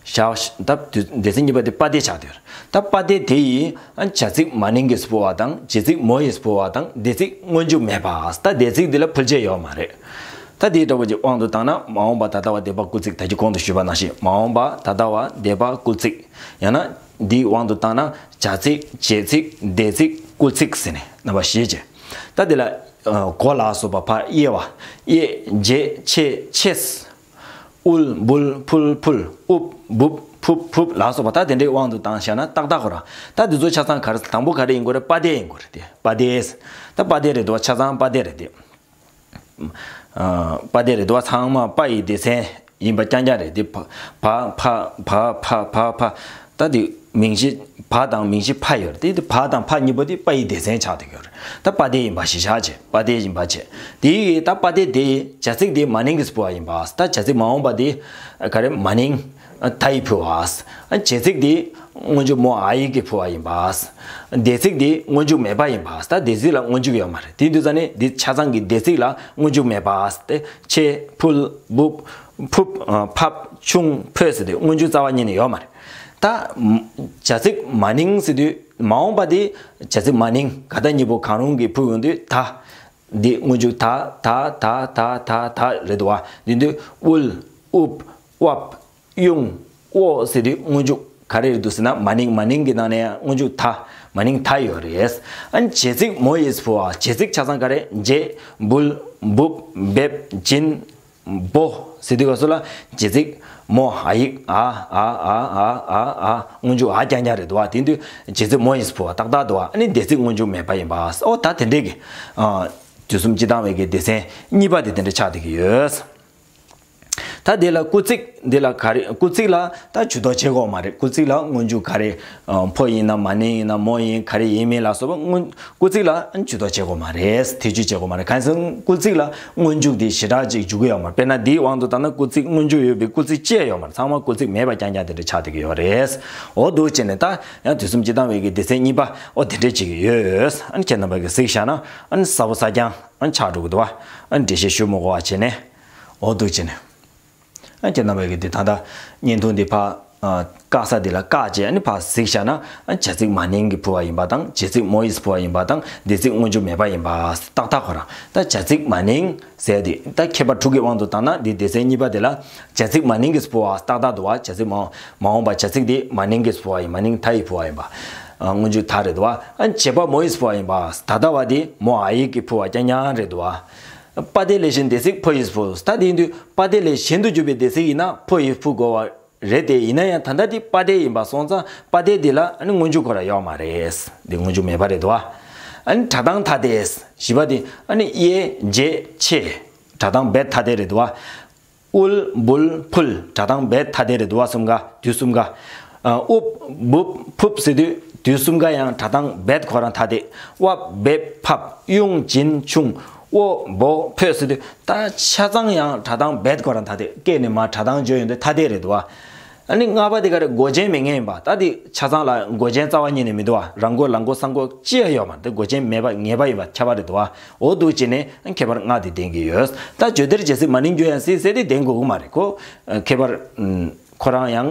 བཞག་ད་དུས་སྡེ་ཚན་གཉིས་པ་དེ་པ་དེ་ཆགས་བསྡད་ཡོད་རེད། ད་པ་དེ་དེ་ཡིས་བྱ་ཚིག་མ་ནིང་གི་སྤུ་བ་དང་བྱེད་ཚིག་མོ་ཡི་སྤུ་བ་དང་སྡེ་ཚིག་སྔོན་འཇུག་མེད་པ། ད་སྡེ་ཚིག་འདི་ལ་ཕུལ་བྱེད་ཡོད་མ་རེད། ད་དེའི་འདྲ་བོ་ཅིག་དབང་དུ་བཏང་ན་མ་འོངས་པ་ད་ལྟ་བ་འདས་པ་སྐུལ་ཚིག་ད་གིན་གོང་དུ་ཞུས་པ་ནང་བཞིན་མ་འོངས་པ་ད་ལྟ་བ་འདས་པ་སྐུལ་ཚིག་ཡང་ན་འདིའི་དབང་དུ་བཏང་ན་བྱ་ཚིག་བྱེད་ཚིག་སྡེ་ཚིག་སྐུལ་ཚིག་ཟེར་ནས་རྣམ་པ་བཞི་བྱས། ད་དེ་ལ་གོ་ལ་སོགས་པ་ཕ་དབྱེ་བ་དབྱེ་འབྱེད་ཕྱེད་ཕྱེད། དབུལ་འབུལ་ཕུལ་ཕུལ། ཨུབ་འབུབ་ཕུབ་ཕུབ་ལ་སོགས་པ་ད་དེ་འདྲའི་དབང་དུ་བཏང་བཞག་ན་ཏག་ཏག་ཁོ་རང་། ད་འདི་ཚོ་ཆ་ཚང་ག་རེ་དང་པོ་ག་རེ་ཡིན་དགོས་རེད། པ་དེ་ཡིན་དགོས་རེད་དེ། པ་དེ། ད་པ་དེ་རེད་འདུག་བ། ཆ་ཚང་པ་དེ་རེད་དེ། པ་དེ་རེད་འདུག་བ། ཚང་མ་པ་ཡི་སྡེ་ཚན་ཡིན་པ་རྐྱང་རྐྱང་རེད་དེ། བ་བ་བ་བ་བ་བ་བ། ད་དེ་མིང་གཞི་བ་དང་མིང་གཞི་ཕ་ཡོད་རེད་དེ། བ་དང་ཕ་གཉིས་པོ་དེ་པ་ཡི་སྡེ་ཚན་ཆགས་བསྡད་ཡོད་རེད། ད་པ་དེ་ཡིན་པ་ཞིག་བཞག་བྱས། པ་དེ་ཡིན་པ་བྱས། དེ་ཡི་ད་པ་དེ་དེ་བྱ་ཚིག་དེ་མ་ནིང་གི་སྤུ་བ་ཡིན་པ། ད་བྱ་ཚིག་མ་འོངས་པ་དེ་ག་རེ་མ་ནིང་ད་ཡི་ཕུ་བ། བྱེད་ཚིག་དེ་སྔོན་འཇུག་མོ་འ་ཡིག་གི་ཕུ་བ་ཡིན་པ། སྡེ་ཚིག་དེ་སྔོན་འཇུག་མེད་པ་ཡིན་པ། ད་སྡེ་ཚིག་ལ་སྔོན་འཇུག་ཡོད་མ་རེད། དེ་དུས་ཙ་ནས་འདི་ཆ་ཚང་གི་སྡེ་ཚིག་ལ་སྔོན་འཇུག་མེད་པ། དེ་ཆེ་ཕུལ་འབུབ་ཕུབ་ཕབ་ཆུང་ཕོད་ཟེར་དུས་སྔོན་འཇུག་རྩ་བ་ཉིད་ནས་ཡོད་མ་རེད། ད་བྱ་ཚིག་མ་ནིང་ཟེར་དུས་མ་འོངས་པ་དེ་བྱ་ཚིག་མ་ནིང་ག་ད་གཉིས་པོ་གང་རུང་གི་ཕུ་ཡོང་དུས་ད། འདི་སྔོན་འཇུག་ད་ད་ད་ད་ད་རེད་འདུག་བ། འདི་འདི་དབུལ་ཨུབ་དབབ་དབྱུང་ཨོ་ཟེར་དུས་སྔོན་འཇུག་ག་རེ་རེད་འདུག་ཟེར་ན་མ་ནིང་མ་ནིང་གི་ནང་ནས་ཡང་སྔོན་འཇུག་ད་མ་ནིང་ད་ཡོད་རེད། ཨ་ནི་བྱེད་ཚིག་མོ་ཡིས་ཕུ་བ། བྱེད་ཚིག་ཆ་ཚང་ག་རེ་འབྱེད་འབུལ་འབུབ་འབེབས་སྦྱིན་འབོ་ཟེར་དུས་སྐབས་སུ་ལ་བྱེད་ཚིག་མོ་འ་ཡིག་ཨ་ཨ་ཨ་ཨ་ཨ་ཨ་སྔོན་འཇུག་འ་རྐྱང་རྐྱང་རེད་འདུག་བ། དེ་དུས་བྱེད་ཚིག་མོ་ཡིས་ཕུ་བ་ཏག་ཏག་འདུག་བ། ཨ་ནི་སྡེ་ཚིག་སྔོན་འཇུག་མེད་པ་ཡིན་པ། ཨོ་ད་དེ་འདྲས་ཀྱི་ཨ། དུས་གསུམ་སྤྱི་བཏང་བའི་གི་སྡེ་ཚན་གཉིས་པ་དེ་དེ་འདྲ་ཆགས་བསྡད་ཀྱི་ཡོད། ད་དེ་ལ་སྐུལ་ཚིག་འདི་ལ་ག་རེ་སྐུལ་ཚིག་ལ་ད་ཇུས་གཏོགས་བྱེད་དགོས་མ་རེད། སྐུལ་ཚིག་ལ་སྔོན་འཇུག་ག་རེ་ཕོ་ཡིན་ན་མ་ནིང་ཡིན་ན་མོ་ཡིན་ག་རེ་ཡིན་མིན་ལ་སོགས་པ་སྔོན་སྐུལ་ཚིག་ལ་ཇུས་གཏོགས་བྱེད་དགོས་མ་རེད། ཐེ་ཇུས་བྱེད་དགོས་མ་རེད། གང་ཡིན་ཟེར་ན་སྐུལ་ཚིག་ལ་སྔོན་འཇུག་དེ་ཞེ་དྲག་ཅིག་འཇུག་གི་ཡོད་མ་རེད། དཔེར་ན་འདིའི་དབང་དུ་བཏང་ན་སྐུལ་ཚིག་སྔོན་འཇུག་ཡོད་པའི་སྐུལ་ཚིག་ཅི་ཡང་ཡོད་མ་རེད། ཚང་མ་སྐུལ་ཚིག་མེད་པ་རྐྱང་རྐྱང་དེ་འདྲ་ཆགས་བསྡད་ཀྱི་ཡོད་རེད། འོ་འདུག་བྱས་ནས་ད་ཡང་དུས་གསུམ་སྤྱི་བཏང་བའི་གི་སྡེ་ཚན་གཉིས་པ་འོ་དེ་འདྲ་ཅིག་ཡོད། ཨ་ནི་ཁྱེད་རྣམ་པ་གི་གཟིགས་བཞག་ན་ཨ་ནི་གཟབ་པོ་གཟབ་རྐྱང་ཨ་ནི་ཆགས་འགྲོ་གི་འདུག་བ། ཨ་ནི་འགྲེལ་བཤད་ཞུ་མི་དགོས་པ་བྱས་ནས་འོ་འདུག་བྱས་ནས། ཨ་ཁྱེད་རྣམ་པ་གི་འདི་ད་ལྟ་བརྙན་ཐུང་འདི་ཕ་ཨ་བཀག་ས་འདི་ལ་བཀག་བྱས་ཨ་ནི་ཕ་གཟིགས་བཞག་ན་ཨ་བྱ་ཚིག་མ་ནིང་གི་ཕུ་བ་ཡིན་པ་དང་བྱེད་ཚིག་མོ་ཡིས་ཕུ་བ་ཡིན་པ་དང་སྡེ་ཚིག་སྔོན་འཇུག་མེད་པ་ཡིན་པ་ཏག་ཏག་ཁོ་རང་། ད་བྱ་ཚིག་མ་ནིང་ཟེར་དེ་ད་ཁྱད་པར་དྲུག་གི་དབང་དུ་བཏང་ན་འདི་སྡེ་ཚན་གཉིས་པ་དེ་ལ་བྱ་ཚིག་མ་ནིང་གི་ཕུ་བ་ཏག་ཏག་འདུག་བ། བྱ་ཚིག་མ་མ་འོངས་པ་བྱ་ཚིག་དེ་མ་ནིང་གི་ཕུ་བ་ཡིན། མ་ནིང་ད་ཡི་ཕུ་བ་ཡིན་པ། ཨ་སྔོན་འཇུག་ད་རེད་འདུག་བ། ཨ་བྱེད་པ་མོ་ཡིས་ཕུ་བ་ཡིན་པ། ད་ལྟ་བ་དེ་མོ་འ་ཡིག་གི་ཕུ་བ་རྐྱང་རྐྱང་རེད་འདུག་བ། པ་དེ་ལས་གཞན་སྡེ་ཚིག་ཕོ་ཡིས་ཕུ། ད་དེ་ཡིན་དུས་པ་དེ་ལས་གཞན་དུ་གྱུར་པའི་སྡེ་ཚིག་ཡིན་ན་ཕོ་ཡིས་ཕུ་དགོས་བ་རེད་དེ། ཡིན་ན་ཡང་ད་ལྟ་དེ་པ་དེ་ཡིན་པ་སོང་ཙང་པ་དེ་དེ་ལ་ཨ་ནི་སྔོན་འཇུག་ཁོ་ར་ཡོད་མ་རེད། དེ་སྔོན་འཇུག་མེད་པ་རེད་དོ། ཨ་ནི་སྒྲ་གདངས་ཐ་དད། བཞི་པ་དེ་ཨ་ནི་དབྱེ་འབྱེད་ཕྱེད། སྒྲ་གདངས་རྦད་ཐ་དད་རེད་དོ། དབུལ་འབུལ་ཕུལ། སྒྲ་གདངས་རྦད་ཐ་དད་རེད་དོ། གསུམ་ཀ་དུས་གསུམ་ཀ་ཨ་ཨུབ་འབུབ་ཕུབ་ཟེར་དུས་དུས་གསུམ་ཀ་ཡང་སྒྲ་གདངས་རྦད་ཁོ་རང་ཐ་དད། དབབ་འབེབས་ཕབ་དབྱུང་སྦྱིན་ཆུང་། ཨོ་བོ་ཕོད་ཟེར་དུས་ད་ཆ་ཚང་ཡང་སྒྲ་གདངས་རྦད་ཁོ་རང་ཐ་དད། སྐད་ནས་མར་སྒྲ་གདངས་བརྗོད་ཡོང་དུས་ཐ་དད་རེད་དོ། ཨ་ནི་ལྔ་པ་དེ་ག་རེ་མགོ་ཅན་མེད་མཁན་ཡིན་པ། ད་དེ་ཆ་ཚང་ལ་མགོ་ཅན་རྩ་བ་ཉིད་ནས་མི་འདུག་བ། ར་མགོ་ལ་མགོ་ས་མགོ་ཅི་ཡང་ཡོད་མ་རེད། དེ་མགོ་ཅན་མེད་པ་ངེས་པ་ཡིན་པ་ཁྱབ་པ་རེད་དོ། འོ་འདུག་བྱས་ནས་ཁྱད་པར་ལྔ་དེ་ལྡན་གྱི་ཡོད། ད་བརྗོད་འདིར་བྱེད་ཚིག་མ་ནིང་རྒྱུ་ཡང་སྲིད་ཟེར་དེ་ལྡན་དགོས་ཀྱི་མ་རེད་ཁོ། ཁྱད་པར་ཁོ་རང་ཡང་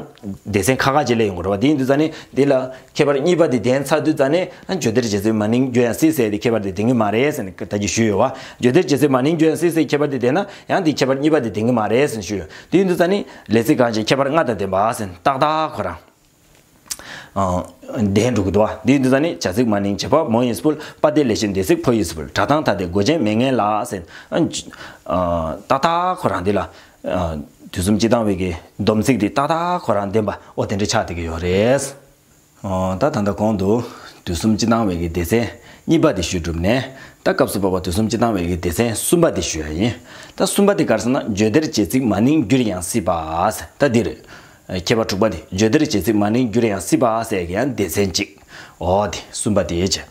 སྡེ་ཚན་ཁ་ཁ་ཅིག་ལས་ཡོང་གི་རེད་བ། དེ་ཡིན་དུས་ཙ་ནས་འདི་ལ་ཁྱད་པར་གཉིས་པ་དེ་ལྡན་ཚར་དུས་ཙ་ནས་བརྗོད་འདིར་བྱེད་ཚིག་མ་ནིང་རྒྱུ་ཡང་སྲིད་ཟེར་དེ་ཁྱད་པར་དེ་ལྡན་གྱི་མ་རེད་ཟེར་ནས་ད་ཅི་ཞུས་ཡོད་བ། བརྗོད་འདིར་བྱེད་ཚིག་མ་ནིང་རྒྱུ་ཡང་སྲིད་ཟེར་ཁྱད་པར་དེ་ལྡན་ན་ཡང་དེ་ཁྱད་པར་གཉིས་པ་དེ་ལྡན་གྱི་མ་རེད་ཟེར་ནས་ཞུས་ཡོད། དེ་ཡིན་དུས་ཙ་ནས་ལས་ཚིག་གང་ཞིག་ཁྱད་པར་ལྔ་དང་ལྡན་པ་ཟེར་ཏག་ཏག་ཁོ་རང་ལྡན་འགྲོ་གི་འདུག་བ། འདི་འདི་ཙ་ནི་བྱ་ཚིག་མ་ནིང་བྱེད་པ་མོ་ཡིས་ཕུལ། པ་དེ་ལས་གཞན་སྡེ་ཚིག་ཕོ་ཡིས་ཕུལ། སྒྲ་གདངས་ཐ་དད་མགོ་ཅན་མེད་མཁན་ལ་ཟེར། ཏག་ཏག་ཁོ་རང་འདི་ལ་དུས་གསུམ་སྤྱི་བཏང་བའི་གི་སྡོམ་ཚིག་འདི་ཏག་ཏག་ཁོ་རང་ལྡན་པ་འོ་དེ་འདྲ་ཆགས་བསྡད་ཀྱི་ཡོད་རེད། ད་ད་ལྟ་གོང་དུ་དུས་གསུམ་སྤྱི་བཏང་བའི་གི་སྡེ་ཚན་གཉིས་པ་དེ་ཞུས་གྲུབ་ནས་ད་སྐབས་སུ་བབ་པ་དུས་གསུམ་སྤྱི་བཏང་བའི་གི་སྡེ་ཚན་གསུམ་པ་དེ་ཞུ་ཡ་ཡིན། ད་གསུམ་པ་དེ་ག་རེ་ཟེར་ན་བརྗོད་འདིར་བྱེད་ཚིག་མ་ནིང་རྒྱུར་ཡང་སྲིད་པ། ད་འདིར། ཁྱད་པར་དྲུག་པ་དེ་བརྗོད་འདིར་བྱེད་ཚིག་མ་ནིང་རྒྱུར་ཡང་སྲིད་པ་ཟེར་གྱི་ཡང་སྡེ་ཚན་གཅིག་འོ་དེ་གསུམ་པ་དེ་བྱས།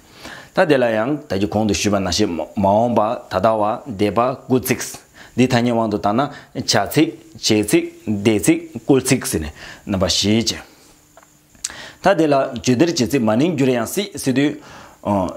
ད་དེ་ལ་ཡང་ད་ཀྱི་གོང་དུ་ཞུས་པ་ནང་བཞིན་མ་མ་འོངས་པ་ད་ལྟ་བ་འདས་པ་སྐུལ་ཚིག་འདི་ཐ་སྙད་དབང་དུ་བཏང་ན་བྱ་ཚིག་བྱེད་ཚིག་སྡེ་ཚིག་སྐུལ་ཚིག་ཟེར་ནས་རྣམ་པ་བཞི་བྱས། ད་དེ་ལ་བརྗོད་འདིར་བྱེད་ཚིག་མ་ནིང་འགྱུར་ཡང་སྲིད་ཟེར་དུས། ཨ།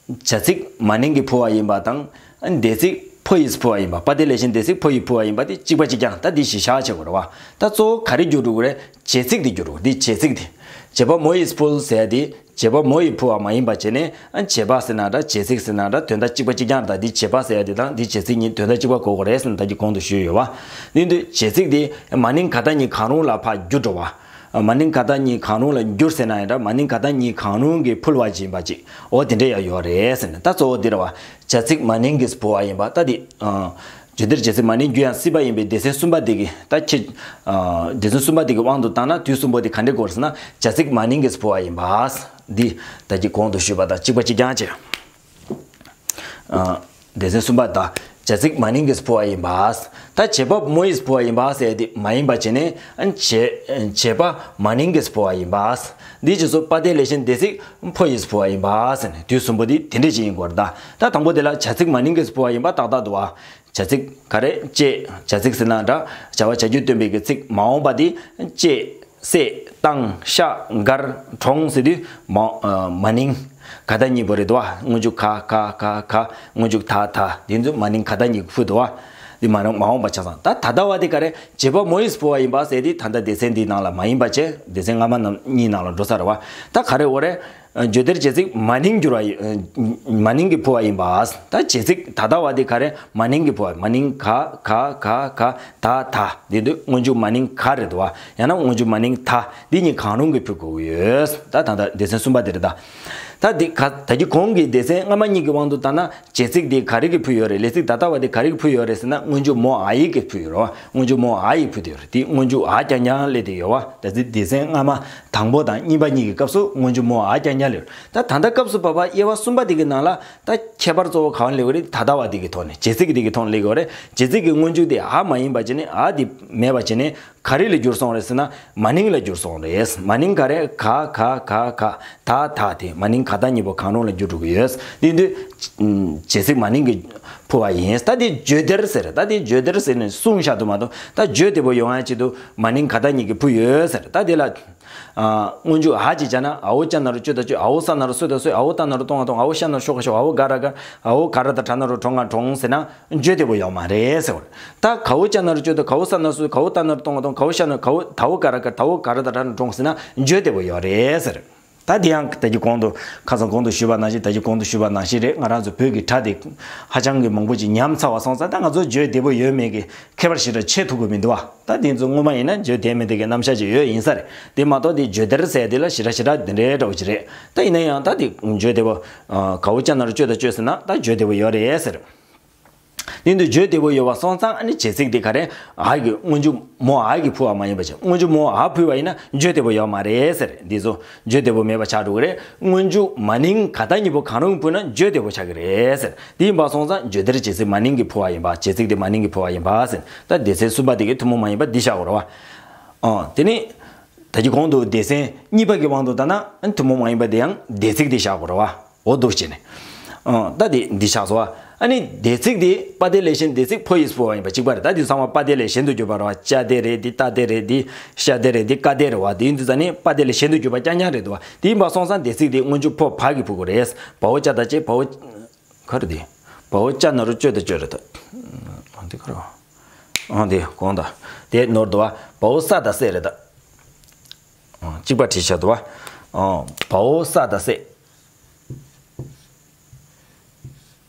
བྱ་ཚིག་མ་ནིང་གིས་འཕུལ་བ་ཡིན་པ་དང་། འདས་ཚིག་ཕོ་ཡིས་འཕུལ་བ་ཡིན་པ། པ་སྡེ་ལས་གཞན་འདས་ཚིག་ཕོ་ཡིས་འཕུལ་བ་ཡིན་པ་དེ་གཅིག་པ་གཅིག་རྐྱང་། ད་འདི་གཞི་བཞག་བྱེད་དགོས་རེད་བ། ད་གཙོ་བོ་ག་རེ་འགྱུར་འགྲོ་གི་རེད། བྱེད་ཚིག་དེ་འགྱུར་འགྲོ། འདི་བྱེད་ཚིག་དེ། བྱེད་པ་མོ་ཡིས་འཕུལ་ཟེར་ཡ་དེ་བྱེད་པ་མོ་ཡིས་འཕུལ་བ་མ་ཡིན་པ་བྱས་ནས། ཨ། བྱེད་པ་ཟེར་ན་འདྲ། བྱེད་ཚིག་ཟེར་ན་འདྲ། དོན་དག་གཅིག་པ་གཅིག་རྐྱང་རེད། ད་འདི་བྱེད་པ་ཟེར་ཡ་དེ་དང་འདི་བྱེད་ཚིག་གཉིས་དོན་དག་གཅིག་པ་གོ་དགོས་རེད་ཟེར་ནས་ད་གིན་གོང་དུ་ཞུས་ཡོད་བ། འདི་འདི་བྱེད་ཚིག་དེ་མ་ནིང་ག་ད་གཉིས་གང་རུང་ལ་ཕར་འགྱུར་འགྲོ་བ། མ་ནིང་ག་ད་གཉིས་གང་རུང་ལ་འགྱུར་ཟེར་ན་ཡང་འདྲ། མ་ནིང་ག་ད་གཉིས་གང་རུང་གིས་འཕུལ་བ་ཅིག་ཡིན་པ་ཅིག་འོ་དེ་འདྲ་ཡང་ཡོད་རེད་ཟེར་ནས། ད་གཙོ་བོ་འདི་རེད་བ། བྱ་ཚིག་མ་ནིང་གིས་འཕུལ་བ་ཡིན་པ། ད་འདི། ཨ། བརྗོད་འདིར་བྱེད་ཚིག་མ་ནིང་འགྱུར་ཡང་སྲིད་པ་ཡིན་པའི་སྡེ་ཚན་གསུམ་པ་འདི་གི་ད་ཁྱེད། ཨ། སྡེ་ཚན་གསུམ་པ་འདི་གི་དབང་དུ་བཏང་ན་དུས་གསུམ་པོ་འདི་ག་འདྲ་དགོས་རེད་ཟེར་ན། བྱ་ཚིག་མ་ནིང་གིས་འཕུལ་བ་ཡིན་པ། འདི་ད་གིན་གོང་དུ་ཞུས་པ་དང་གཅིག་པ་གཅིག་རྐྱང་བྱས། ཨ། སྡེ་ཚན་གསུམ་པ་དང་། བྱ་ཚིག་མ་ནིང་གིས་འཕུལ་བ་ཡིན་པ། ད་བྱེད་པ་མོ་ཡིས་འཕུལ་བ་ཡིན་པ་ཟེར་དེ་མ་ཡིན་པ་བྱས་ནས། ཨ། བྱེད་བྱེད་པ་མ་ནིང་གིས་འཕུལ་བ་ཡིན་པ། འདིའི་རྗེས་སུ་པ་སྡེ་ལས་གཞན་འདས་ཚིག་ཕོ་ཡིས་འཕུལ་བ་ཡིན་པ་ཟེར་ནས་དུས་གསུམ་པོ་འདི་དེ་འདྲ་ཞིག་ཡིན་དགོས་རེད་ད། ད་དང་པོ་དེ་ལ་བྱ་ཚིག་མ་ནིང་གིས་འཕུལ་བ་ཡིན་པ་ཏག་ཏག་འདུག་བ། བྱ་ཚིག་ག་རེ། བྱེད། བྱ་ཚིག་ཟེར་ན་འདྲ། བྱ་བ་བྱ་རྒྱུ་སྟོན་པའི་གི་ཚིག་མ་འོངས་པ་འདི་བྱེད། བསད། བཏང་། བཤགས། བཀར། དྲོངས་ཟེར་དུས་མ། ཨ། མ་ནིང་ག་ད་གཉིས་པོ་རེད་དོ། སྔོན་འཇུག་ག་ག་ག་ག། སྔོན་འཇུག་ད་ད། འདི་ཚོ་མ་ནིང་ག་ད་གཉིས་ཀྱིས་འཕུལ་འདུག་བ། འདི་མ་རང་མ་འོངས་པ་ཆ་ཚང་། ད་ད་ལྟ་བ་འདི་ག་རེ། བྱེད་པ་མོ་ཡིས་འཕུལ་བ་ཡིན་པ་ཟེར་དེ་ད་ལྟ་སྡེ་ཚན་འདིའི་ནང་ལ་མ་ཡིན་པ་བྱས། སྡེ་ཚན་སྔ་མ་རྣམས་གཉིས་ནང་ལ་འགྲོ་ས་རེད་བ། ད་ག་རེ་འོ་རེད། བརྗོད་འདིར་བྱེད་ཚིག་མ་ནིང་འགྱུར་བ་ཡིན། མ་ནིང་གིས་འཕུལ་བ་ཡིན་པ། ད་བྱེད་ཚིག་ད་ལྟ་བ་འདི་ག་རེ། མ་ནིང་གིས་འཕུལ་བ། མ་ནིང་ག་ག་ག་ག། ད་ད། འདི་འདི་སྔོན་འཇུག་མ་ནིང་ག་རེད་འདུག་བ། ཡང་ན་སྔོན་འཇུག་མ་ནིང་ད། འདི་གཉིས་གང་རུང་གིས་འཕུལ་དགོས་ཀྱི་ཡོད། ད་ད་ལྟ་སྡེ་ཚན་གསུམ་པ་འདི་རེད་ད། ད་འདི་ག་ད་གིན་གོང་གི་སྡེ་ཚན་སྔ་མ་གཉིས་ཀྱི་དབང་དུ་བཏང་ན། བྱེད་ཚིག་འདི་ག་རེ་གིས་འཕུལ་ཡོད་རེད། ལས་ཚིག་ད་ལྟ་བ་འདི་ག་རེ་གིས་འཕུལ་ཡོད་རེད་ཟེར་ན། སྔོན་འཇུག་མོ་འ་ཡིག་གིས་འཕུལ་ཡོད་རེད་བ། སྔོན་འཇུག་མོ་འ་ཡིས་འཕུལ་དེ་ཡོད་རེད། དེ་སྔོན་འཇུག་འ་རྐྱང་རྐྱང་སླེབས་དེ་ཡོད་བ། ད་ཚེ་སྡེ་ཚན་སྔ་མ་དང་པོ་དང་གཉིས་པ་གཉིས་ཀྱི་སྐབས་སུ་སྔོན་འཇུག་མོ་འ་རྐྱང་རྐྱང་སླེབས་ཡོད་རེད། ད་ད་ལྟ་སྐབས་སུ་བབ་པ་དབྱེ་བ་གསུམ་པ་འདི་གི་ནང་ལ། ད་ཁྱད་པར་གཙོ་བོ་གང་སླེབས་ཡོད་རེད། ད་ལྟ་བ་འདི་གི་ཐོག་ནས། བྱེད་ཚིག་འདི་གི་ཐོག་ནས་སླེབས་ཡོད་རེད། བྱེད་ཚིག་གི་སྔོན་འཇུག་དེ་འ་མ་ཡིན་པ་བྱས་ནས། འ་འདི་མེད་པ་བྱས་ནས། ག་རེ་ལ་འགྱུར་སོང་རེད་ཟེར་ན། མ་ནིང་ལ་འགྱུར་སོང་རེད། མ་ནིང་ག་རེ། ག་ག་ག་ག། ད་ད། དེ་མ་ནིང་ག་ད་གཉིས་པོ་གང་རུང་ལ་འགྱུར་འགྲོ་གི་ཡོད། དེ་དུས། བྱེད་ཚིག་མ་ནིང་གིས་འཕུལ་བ་ཡིན། ད་དེ་བརྗོད་འདིར་ཟེར། ད་དེ་བརྗོད་འདིར་ཟེར་ནས་གསུངས་བཞག་འདུག་མ་གཏོགས། ད་བརྗོད་བདེ་པོ་ཡོང་ཡ་ཆེད་དུ་མ་ནིང་ག་ད་གཉིས་ཀྱིས་འཕུལ་ཡོད་ཟེར། ད་དེ་ལ། ཨ། སྔོན་འཇུག་འ་ཅིག་བྱས་ན། འ་འོ་ཅ་ན་རོ་ཅོ་ད་ཅོད། འ་འོ་ས་ན་རོ་སོ་ད་སོད། འ་འོ་ཏ་ན་རོ་གཏོ་ང་གཏོང་། འ་འོ་ཤ་ན་རོ་ཤོ་ག་ཤོག། འ་འོ་ག་ར་གར། འ་འོ་ག་ར་ད་དྲ་ན་རོ་གྲོ་ང་གྲོངས་ཟེར་ན། བརྗོད་བདེ་པོ་ཡོད་མ་རེད་ཟེར་བ་རེད། ད་ག་འོ་ཅ་ན་རོ་ཅོ་ད། ག་འོ་ས་ན་རོ་སོ། ག་འོ་ཏ་ན་རོ་གཏོ་ང་གཏོང་། ག་འོ་ཤ་ན། ག་འོ། ད་འོ་ག་ར་གར། ད་འོ་ག་ར་ད་དྲ་ན་གྲོངས་ཟེར་ན། བརྗོད་བདེ་པོ་ཡོད་རེད་ཟེར། ད་དེ་ཡང་ད་གིན་གོང་དུ། ཁ་སང་གོང་དུ་ཞུས་པ་ནང་བཞིན། ད་གིན་གོང་དུ་ཞུས་པ་ནང་བཞིན་རེད། ང་རང་ཚོ་བོད་ཀྱི་སྒྲ་དེ་ཧ་ཅང་གི་མང་པོ་ཅིག་ཉམས་ཚར་བ་སོང་ཙང་། ད་ང་ཚོ་བརྗོད་བདེ་པོ་ཡོད་མེད་ཀྱི་ཁྱད་པར་ཞེ་དྲག་ཕྱེ་ཐུབ་ཀྱི་མི་འདུག་བ། ད་དེ་ཚོ་སྔོན་མ་ཡིན་ན་བརྗོད་བདེ་མི་བདེ་གི་རྣམ་གཞག་ཅིག་ཡོད་ཡིན་ས་རེད། དེ་མ་གཏོགས་དེ་བརྗོད་བདེར་ཟེར་དེ་ལ་ཞེ་དྲག་ཞེ་དྲག་དེ་འདྲའི་འདྲ་བོ་ཅིག་རེད། ད་ཡིན་ན་ཡང་ད་དེ་བརྗོད་བདེ་པོ། ག་འོ་ཅ་ན་རོ་ཅོ་ད་ཅོད་ཟེར་ན་ད་བརྗོད་བདེ་པོ་ཡོད་རེད་ཟེར། དེ་འདུག་བརྗོད་བདེ་པོ་ཡོད་པ་སོང་ཙང་། ཨ་ནི་བྱེད་ཚིག་དེ་ག་རེ། འ་གི་སྔོན་འཇུག་མོ་འ་གིས་འཕུལ་བ་མ་ཡིན་པ་བྱས། སྔོན་འཇུག་མོ་འ་འཕུལ་བ་ཡིན་ན་བརྗོད་བདེ་པོ་ཡོད་མ་རེད་ཟེར། འདི་ཚོ་བརྗོད་བདེ་པོ་མེད་པ་ཆགས་འགྲོ་གི་རེད། སྔོན་འཇུག་མ་ནིང་ག་ད་གཉིས་པོ་གང་རུང་འཕུལ་ན་བརྗོད་བདེ་པོ་ཆགས་ཀྱི་རེད་ཟེར། དེ་ཡིན་པ་སོང་ཙང་བརྗོད་འདིར་བྱེད་ཚིག་མ་ནིང་གིས་འཕུལ་བ་ཡིན་པ། བྱེད་ཚིག་དེ་མ་ནིང་གིས་འཕུལ་བ་ཡིན་པ་ཟེར། ད་སྡེ་ཚན་གསུམ་པ་དེ་གི་ཐུན་མོང་མ་ཡིན་པ་འདི་བཞག་དགོས་རེད་བ། ཨ། དེ་ནི། ད་གིན་གོང་དུ་སྡེ་ཚན་གཉིས་པ་གི་དབང་དུ་བཏང་ན། ཨ་ནི་ཐུན་མོང་མ་ཡིན་པ་དེ་ཡང་འདས་ཚིག་དེ་བཞག་དགོས་རེད་བ། འོ་འདུག་བྱས་ནས། ཨ། ད་དེ་འདི་བཞག་སོང་བ། ཨ་ནི་འདས་ཚིག་དེ་པ་སྡེ་ལས་གཞན་འདས་ཚིག་ཕོ་ཡིས་འཕུལ་བ་ཡིན་པ་གཅིག་པ་རེད། ད་དེ་ཚང་མ་པ་སྡེ་ལས་གཞན་དུ་གྱུར་པ་རེད་བ། ཅ་སྡེ་རེད། འདི་ཏ་སྡེ་རེད། འདི་ཤ་སྡེ་རེད། འདི་ཀ་སྡེ་རེད་བ། དེ་ཡིན་དུས་ཙ་ནི་པ་སྡེ་ལས་གཞན་དུ་གྱུར་པ་རྐྱང་རྐྱང་རེད་འདུག་བ། དེ་ཡིན་པ་སོང་ཙང་འདས་ཚིག་དེ་སྔོན་འཇུག་ཕོ་བ་གིས་འཕུལ་དགོས་རེད། བ་འོ་ཅ་ད་ཅེ། བ་འོ། ག་རེ་དེ། བ་འོ་ཅ་ན་རོ་ཅོ་ད་ཅོད་རེད་ད། འདི་ག་རེ་བ། ཨ། འདི་གོང་ད། དེ་ནོར་འདུག་བ། བ་འོ་ས་ད་སེ་རེད་ད། ཨ། གཅིག་པ་བྲིས་བཞག་འདུག་བ། ཨ། བ་འོ་ས་ད་སེ།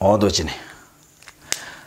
འོ་འདུག་བྱས་ནས།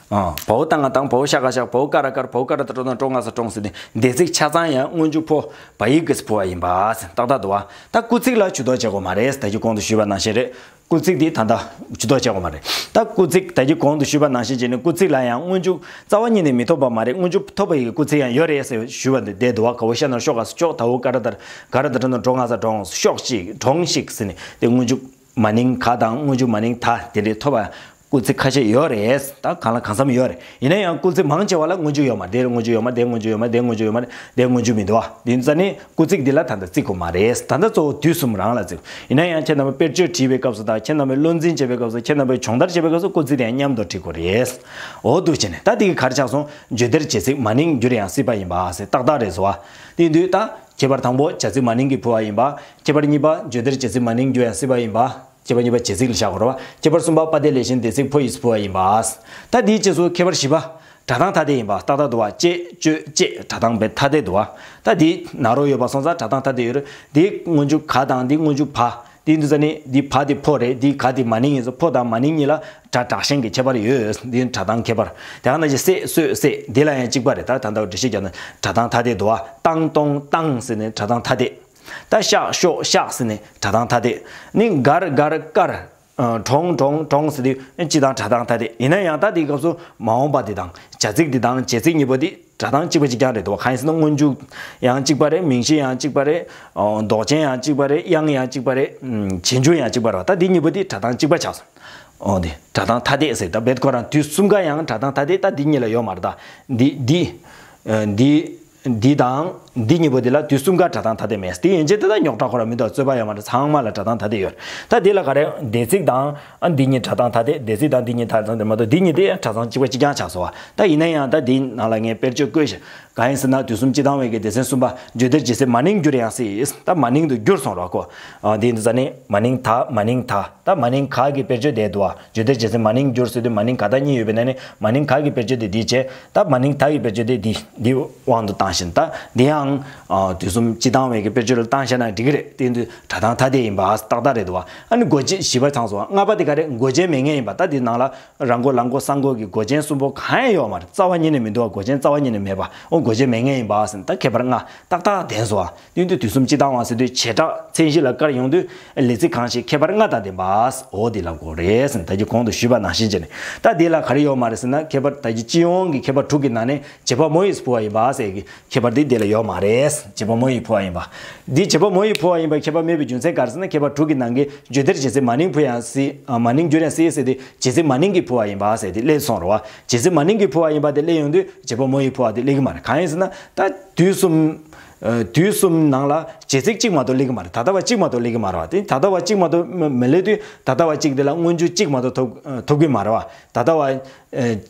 ཨ། བ་འོ་ཏ་ང་བཏང་། བ་འོ་ཤ་ག་བཤགས། བ་འོ་ཀ་ར་དཀར། བ་འོ་ཀ་ར་ད་དྲོ་ན་དྲོ་ང་ས་དྲོངས་ཟེར་ཏེ། འདས་ཚིག་ཆ་ཚང་ཡང་སྔོན་འཇུག་ཕོ་བ་ཡིག་གིས་འཕུལ་བ་ཡིན་པ་ཟེར་ཏག་ཏག་འདུག་བ། ད་སྐུལ་ཚིག་ལ་ཇུས་གཏོགས་བྱེད་དགོས་མ་རེད། ད་གིན་གོང་དུ་ཞུས་པ་ནང་བཞིན་རེད། སྐུལ་ཚིག་འདི་ད་ལྟ་ཇུས་གཏོགས་བྱེད་དགོས་མ་རེད། ད་སྐུལ་ཚིག་ད་གིན་གོང་དུ་ཞུས་པ་ནང་བཞིན་བྱས་ནས། སྐུལ་ཚིག་ལ་ཡང་སྔོན་འཇུག་རྩ་བ་ཉིད་ནས་མི་ཐོབ་པ་མ་རེད། སྔོན་འཇུག་ཐོབ་པ་ཡི་སྐུལ་ཚིག་ཡང་ཡོད་རེད་ཟེར་ཞུས་པ་འདི་བསྡད་འདུག་བ། ག་འོ་ཤ་ན་ཤོ་ག་ས་ཤོག། ད་འོ་ཀ་ར་ད། ག་ར་ད་དྲ་ན་དྲོ་ང་ས་དྲོངས། ཤོག་ཅིག། དྲོངས་ཤིག་ཟེར་ནས། དེ་སྔོན་འཇུག་མ་ནིང་ག་དང་སྔོན་འཇུག་མ་ནིང་ད་དེ་འདྲའི་ཐོབ་པ། སྐུལ་ཚིག་ཁ་ཤས་ཡོད་རེད། ད་གང་ལ་གང་འཚམ་ཡོད་རེད། ཡིན་ན་ཡང་སྐུལ་ཚིག་མང་ཆེ་བ་ལ་སྔོན་འཇུག་ཡོད་མ་རེད། དེར་སྔོན་འཇུག་ཡོད་མ་རེད། དེར་སྔོན་འཇུག་ཡོད་མ་རེད། དེར་སྔོན་འཇུག་ཡོད་མ་རེད། དེར་སྔོན་འཇུག་མི་འདུག་བ། དེ་ཡིན་ཙང་ནི་སྐུལ་ཚིག་འདི་ལ་ད་ལྟ་བརྩི་དགོས་མ་རེད། ད་ལྟ་གཙོ་བོ་དུས་གསུམ་རང་ལ་བརྩི་དགོས། ཡིན་ན་ཡང་ཁྱེད་རྣམ་པས་དཔེར་བརྗོད་བྲིས་པའི་སྐབས་སུ་དང་། ཁྱེད་རྣམ་པས་བློ་འཛིན་བྱེད་པའི་སྐབས་སུ། ཁྱེད་རྣམ་པས་སྦྱོང་བརྡར་བྱེད་པའི་སྐབས་སུ་སྐུལ་ཚིག་དེ་ཡང་མཉམ་དུ་བྲིས་དགོས་རེད། འོ་འདུག་བྱས་ནས། ད་དེ་གི་ག་རེ་ཆགས་སོང་། བརྗོད་འདིར་བྱེད་ཚིག་མ་ནིང་འགྱུར་ཡང་སྲིད་པ་ཡིན་པ་ཟེར་ཏག་ཏག་རེད་ཟེར་བ། དེ་ཡིན་དུས་ད། ཁྱད་པར་དང་པོ་བྱ་ཚིག་མ་ནིང་གི་འཕོ་བ་ཡིན་པ། ཁྱད་པར་གཉིས་པ་བརྗོད་འདིར་བྱེད་ཚིག་མ་ནིང་འགྱུར་ཡང་སྲིད་པ་ཡིན་པ། ཁྱད་པར་གཉིས་པ་བྱེད་ཚིག་ལ་བཞག་དགོས་རེད་བ། ཁྱད་པར་གསུམ་པ་པ་སྡེ་ལས་གཞན་སྡེ་ཚིག་ཕོ་ཡིས་འཕོ་བ་ཡིན་པ། ད་འདིའི་རྗེས་སུ་ཁྱད་པར་བཞི་པ། སྒྲ་གདངས་ཐ་དད་ཡིན་པ་ཏག་ཏག་འདུག་བ། བཅད་གཅོད་བཅས་སྒྲ་གདངས་པའི་ཐ་དད་འདུག་བ། ད་འདི་ན་རོ་ཡོད་པ་སོང་ཙང་སྒྲ་གདངས་ཐ་དད་ཡོད་རེད། འདི་སྔོན་འཇུག་ག་དང་འདི་སྔོན་འཇུག་བ། འདི་འདི་ཙ་ནི་འདི་བ་འདི་ཕོ་རེད། འདི་ག་འདི་མ་ནིང་ཡིན་ཙང་ཕོ་དང་མ་ནིང་གཉིས་ལ་སྒྲ་དྲག་ཞན་གྱི་ཁྱད་པར་ཡོད། འདི་སྒྲ་གདངས་ཁྱད་པར། དེ་ཡང་ན་ཅི་སྲེད་གསོད་བསད་འདི་ལ་ཡང་གཅིག་པ་རེད། ད་ད་ལྟ་འགྲེལ་བཤད་རྒྱབ་ན་སྒྲ་གདངས་ཐ་དད་འདུག་བ། བཏང་གཏོང་བཏང་ཟེར་ནས་སྒྲ་གདངས་ཐ་དད། ད་བཤགས་ཤོག་བཤགས་ཟེར་ནས་སྒྲ་གདངས་ཐ་དད། ནི་མགར་མགར་དཀར། ཨ་གྲོང་གྲོང་གྲོང་ཟེར་དུས་སྤྱི་དང་སྒྲ་གདངས་ཐ་དད། ཡིན་ན་ཡང་ད་དེའི་སྐབས་སུ་མ་འོངས་པ་འདི་དང་བྱ་ཚིག་འདི་དང་བྱེད་ཚིག་གཉིས་པོ་འདི་སྒྲ་གདངས་གཅིག་པ་གཅིག་རྐྱང་རེད་འདུག་བ། གང་ཡིན་ཟེར་ན་སྔོན་འཇུག་ཡང་གཅིག་པ་རེད། མིང་གཞི་ཡང་གཅིག་པ་རེད། ཨོ་འདོགས་ཅན་ཡང་གཅིག་པ་རེད། དབྱངས་ཡང་གཅིག་པ་རེད། ཨམ་རྗེས་འཇུག་ཡང་གཅིག་པ་རེད་བ། ད་འདི་གཉིས་པོ་འདི་སྒྲ་གདངས་གཅིག་པ་ཆགས་སོང་། ཨོ་འདི་སྒྲ་གདངས་ཐ་དད་ཟེར། ད་རྦད་ཁོ་རང་དུས་གསུམ་ཀ་ཡང་སྒྲ་གདངས་ཐ་དད། ད་འདི་གཉིས་ལ་ཡོད་མ་རེད། ད་འདི་འདི་ཨ་འདི། འདི་དང་འདི་གཉིས་པོ་འདི་ལ་དུས་གསུམ་ཀ་སྒྲ་གདངས་ཐ་དད་མེད། དེ་ཡན་ཆད་དེ་ད་རྙོག་དྲ་ཁོ་ར་མི་འདུག་རྩོད་པ་ཡོད་མ་རེད། ཚང་མ་ལ་སྒྲ་གདངས་ཐ་དད་ཡོད། ད་འདི་ལ་ག་རེ་འདས་ཚིག་དང་ཨ་འདི་གཉིས་སྒྲ་གདངས་ཐ་དད། འདས་ཚིག་དང་འདི་གཉིས་སྒྲ་གདངས་ཐ་དད་མ་གཏོགས་འདི་གཉིས་དེ་སྒྲ་གདངས་གཅིག་པ་གཅིག་རྐྱང་ཆགས་སོང་བ། ད་ཡིན་ན་ཡང་ད་འདིའི་ནང་ལ་ངས་དཔེར་བརྗོད་བཀོད་ཤག་གང་ཡིན་ཟེར་ན་དུས་གསུམ་སྤྱི་བཏང་བའི་གི་སྡེ་ཚན་གསུམ་པ་བརྗོད་འདིར་བྱེད་ཚིག་མ་ནིང་འགྱུར་ཡང་སྲིད། ད་མ་ནིང་དུ་འགྱུར་སོང་རོགས་གོ། འདི་འདི་ཟ་ནི་མ་ནིང་ད་མ་ནིང་ད། ད་མ་ནིང་ག་གི་དཔེར་བརྗོད་དེ་འདུག་བ། བརྗོད་འདིར་བྱེད་ཚིག་མ་ནིང་འགྱུར་ཟེར་དུས་མ་ནིང་ག་ད་གཉིས་ཡོད་པའི་ནང་ནས་མ་ནིང་ག་གི་དཔེར་བརྗོད་དེ་འདི་བྱས། ད་མ་ནིང་ད་གི་དཔེར་བརྗོད་དེ་འདི་འདི་དབང་དུ་བཏང་བཞིན། ད་འདི་ཡང་ཨ་དུས་གསུམ་སྤྱི་བཏང་བའི་གི་དཔེར་བརྗོད་ལ་བཏང་བཞག་ན་འགྲིག་གི་རེད། དེ་འདི་སྒྲ་གདངས་ཐ་དད་ཡིན་པ་ཏག་ཏག་རེད་འདུག་བ། ཨ་ནི་མགོ་ཅན་བཞི་པ་ཚང་སོང་བ། ལྔ་པ་དེ་ག་རེ། མགོ་ཅན་མེད་ངེས་ཡིན་པ། ད་འདི་ནང་ལ་ར་མགོ་ལ་མགོ་ས་མགོ་གི་མགོ་ཅན་གསུམ་པོ་གང་ཡང་ཡོད་མ་རེད། རྩ་བ་ཉིད་ནས་མི་འདུག་བ། མགོ་ཅན་རྩ་བ་ཉིད་ནས་མེད་པ། ཨོ་མགོ་ཅན་མེད་ངེས་ཡིན་པ་ཟེར། ད་ཁྱད་པར་ལྔ་ཏག་ཏག་ལྡན་སོང་བ། དེ་དུས་དུས་གསུམ་སྤྱི་བཏང་བ་ཟེར་དུས་བྱེ་བྲག་མཚན་གཞི་ལ་བཀར་ཡོང་དུས་ལས་ཚིག་གང་ཞིག་ཁྱད་པར་ལྔ་དང་ལྡན་པ། འོ་འདི་ལ་གོ་རེད་ཟེར། ད་ཀྱི་གོང་དུ་ཞུས་པ་ནང་བཞིན་བྱས་ནས། ད་འདི་ལ་ག་རེ་ཡོད་མ་རེད་ཟེར་ན། ཁྱད་པར་ད་ཀྱི་སྤྱི་ཡོངས་ཀྱི་ཁྱད་པར་དྲུག་གི་ནང་ནས་བྱེད་པ་མོ་ཡིས་འཕོ་བ་ཡིན་པ་ཟེར་གྱི་ཁྱད་པར་འདི་འདི་ལ་ཡོད་མ་རེད། བྱེད་པ་མོ་ཡིས་འཕོ་བ་ཡིན་པ། འདི་བྱེད་པ་མོ་ཡིས་འཕོ་བ་ཡིན་པ་ཁྱད་པར་མེད་པའི་རྒྱུ་མཚན་ག་རེ་ཟེར་ན། ཁྱད་པར་དྲུག་གི་ནང་གི་བརྗོད་འདིར་བྱེད་ཚིག་མ་ནིང་འཕོ་ཡང་སྲིད། མ་ནིང་འགྱུར་ཡང་སྲིད་ཟེར་ཏེ་བྱེད་ཚིག་མ་ནིང་གིས་འཕོ་བ་ཡིན་པ་ཟེར་ཏེ་སླེབས་སོང་རེད་བ། བྱེད་ཚིག་མ་ནིང་གིས་འཕོ་བ་ཡིན་པ་དེ་སླེབས་ཡོང་དུས་བྱེད་པ་མོ་ཡིས་འཕོ་བ་དེ་སླེབས་ཀྱི་མ་རེད། གང་ཡིན་ཟེར་ན། ད་དུས་གསུམ། ཨ་དུས་གསུམ་ནང་ལ་བྱེད་ཚིག་གཅིག་མ་གཏོགས་སླེབས་ཀྱི་མ་རེད། ད་ལྟ་བ་གཅིག་མ་གཏོགས་སླེབས་ཀྱི་མ་རེད་བ། དེ་ད་ལྟ་བ་གཅིག་མ་གཏོགས་མ་མི་སླེབས་དུས་ད་ལྟ་བ་གཅིག་དེ་ལ་སྔོན་འཇུག་གཅིག་མ་གཏོགས་ཐོབ་ཐོབ་ཀྱི་མ་རེད་བ། ད་ལྟ་བ། ཨ་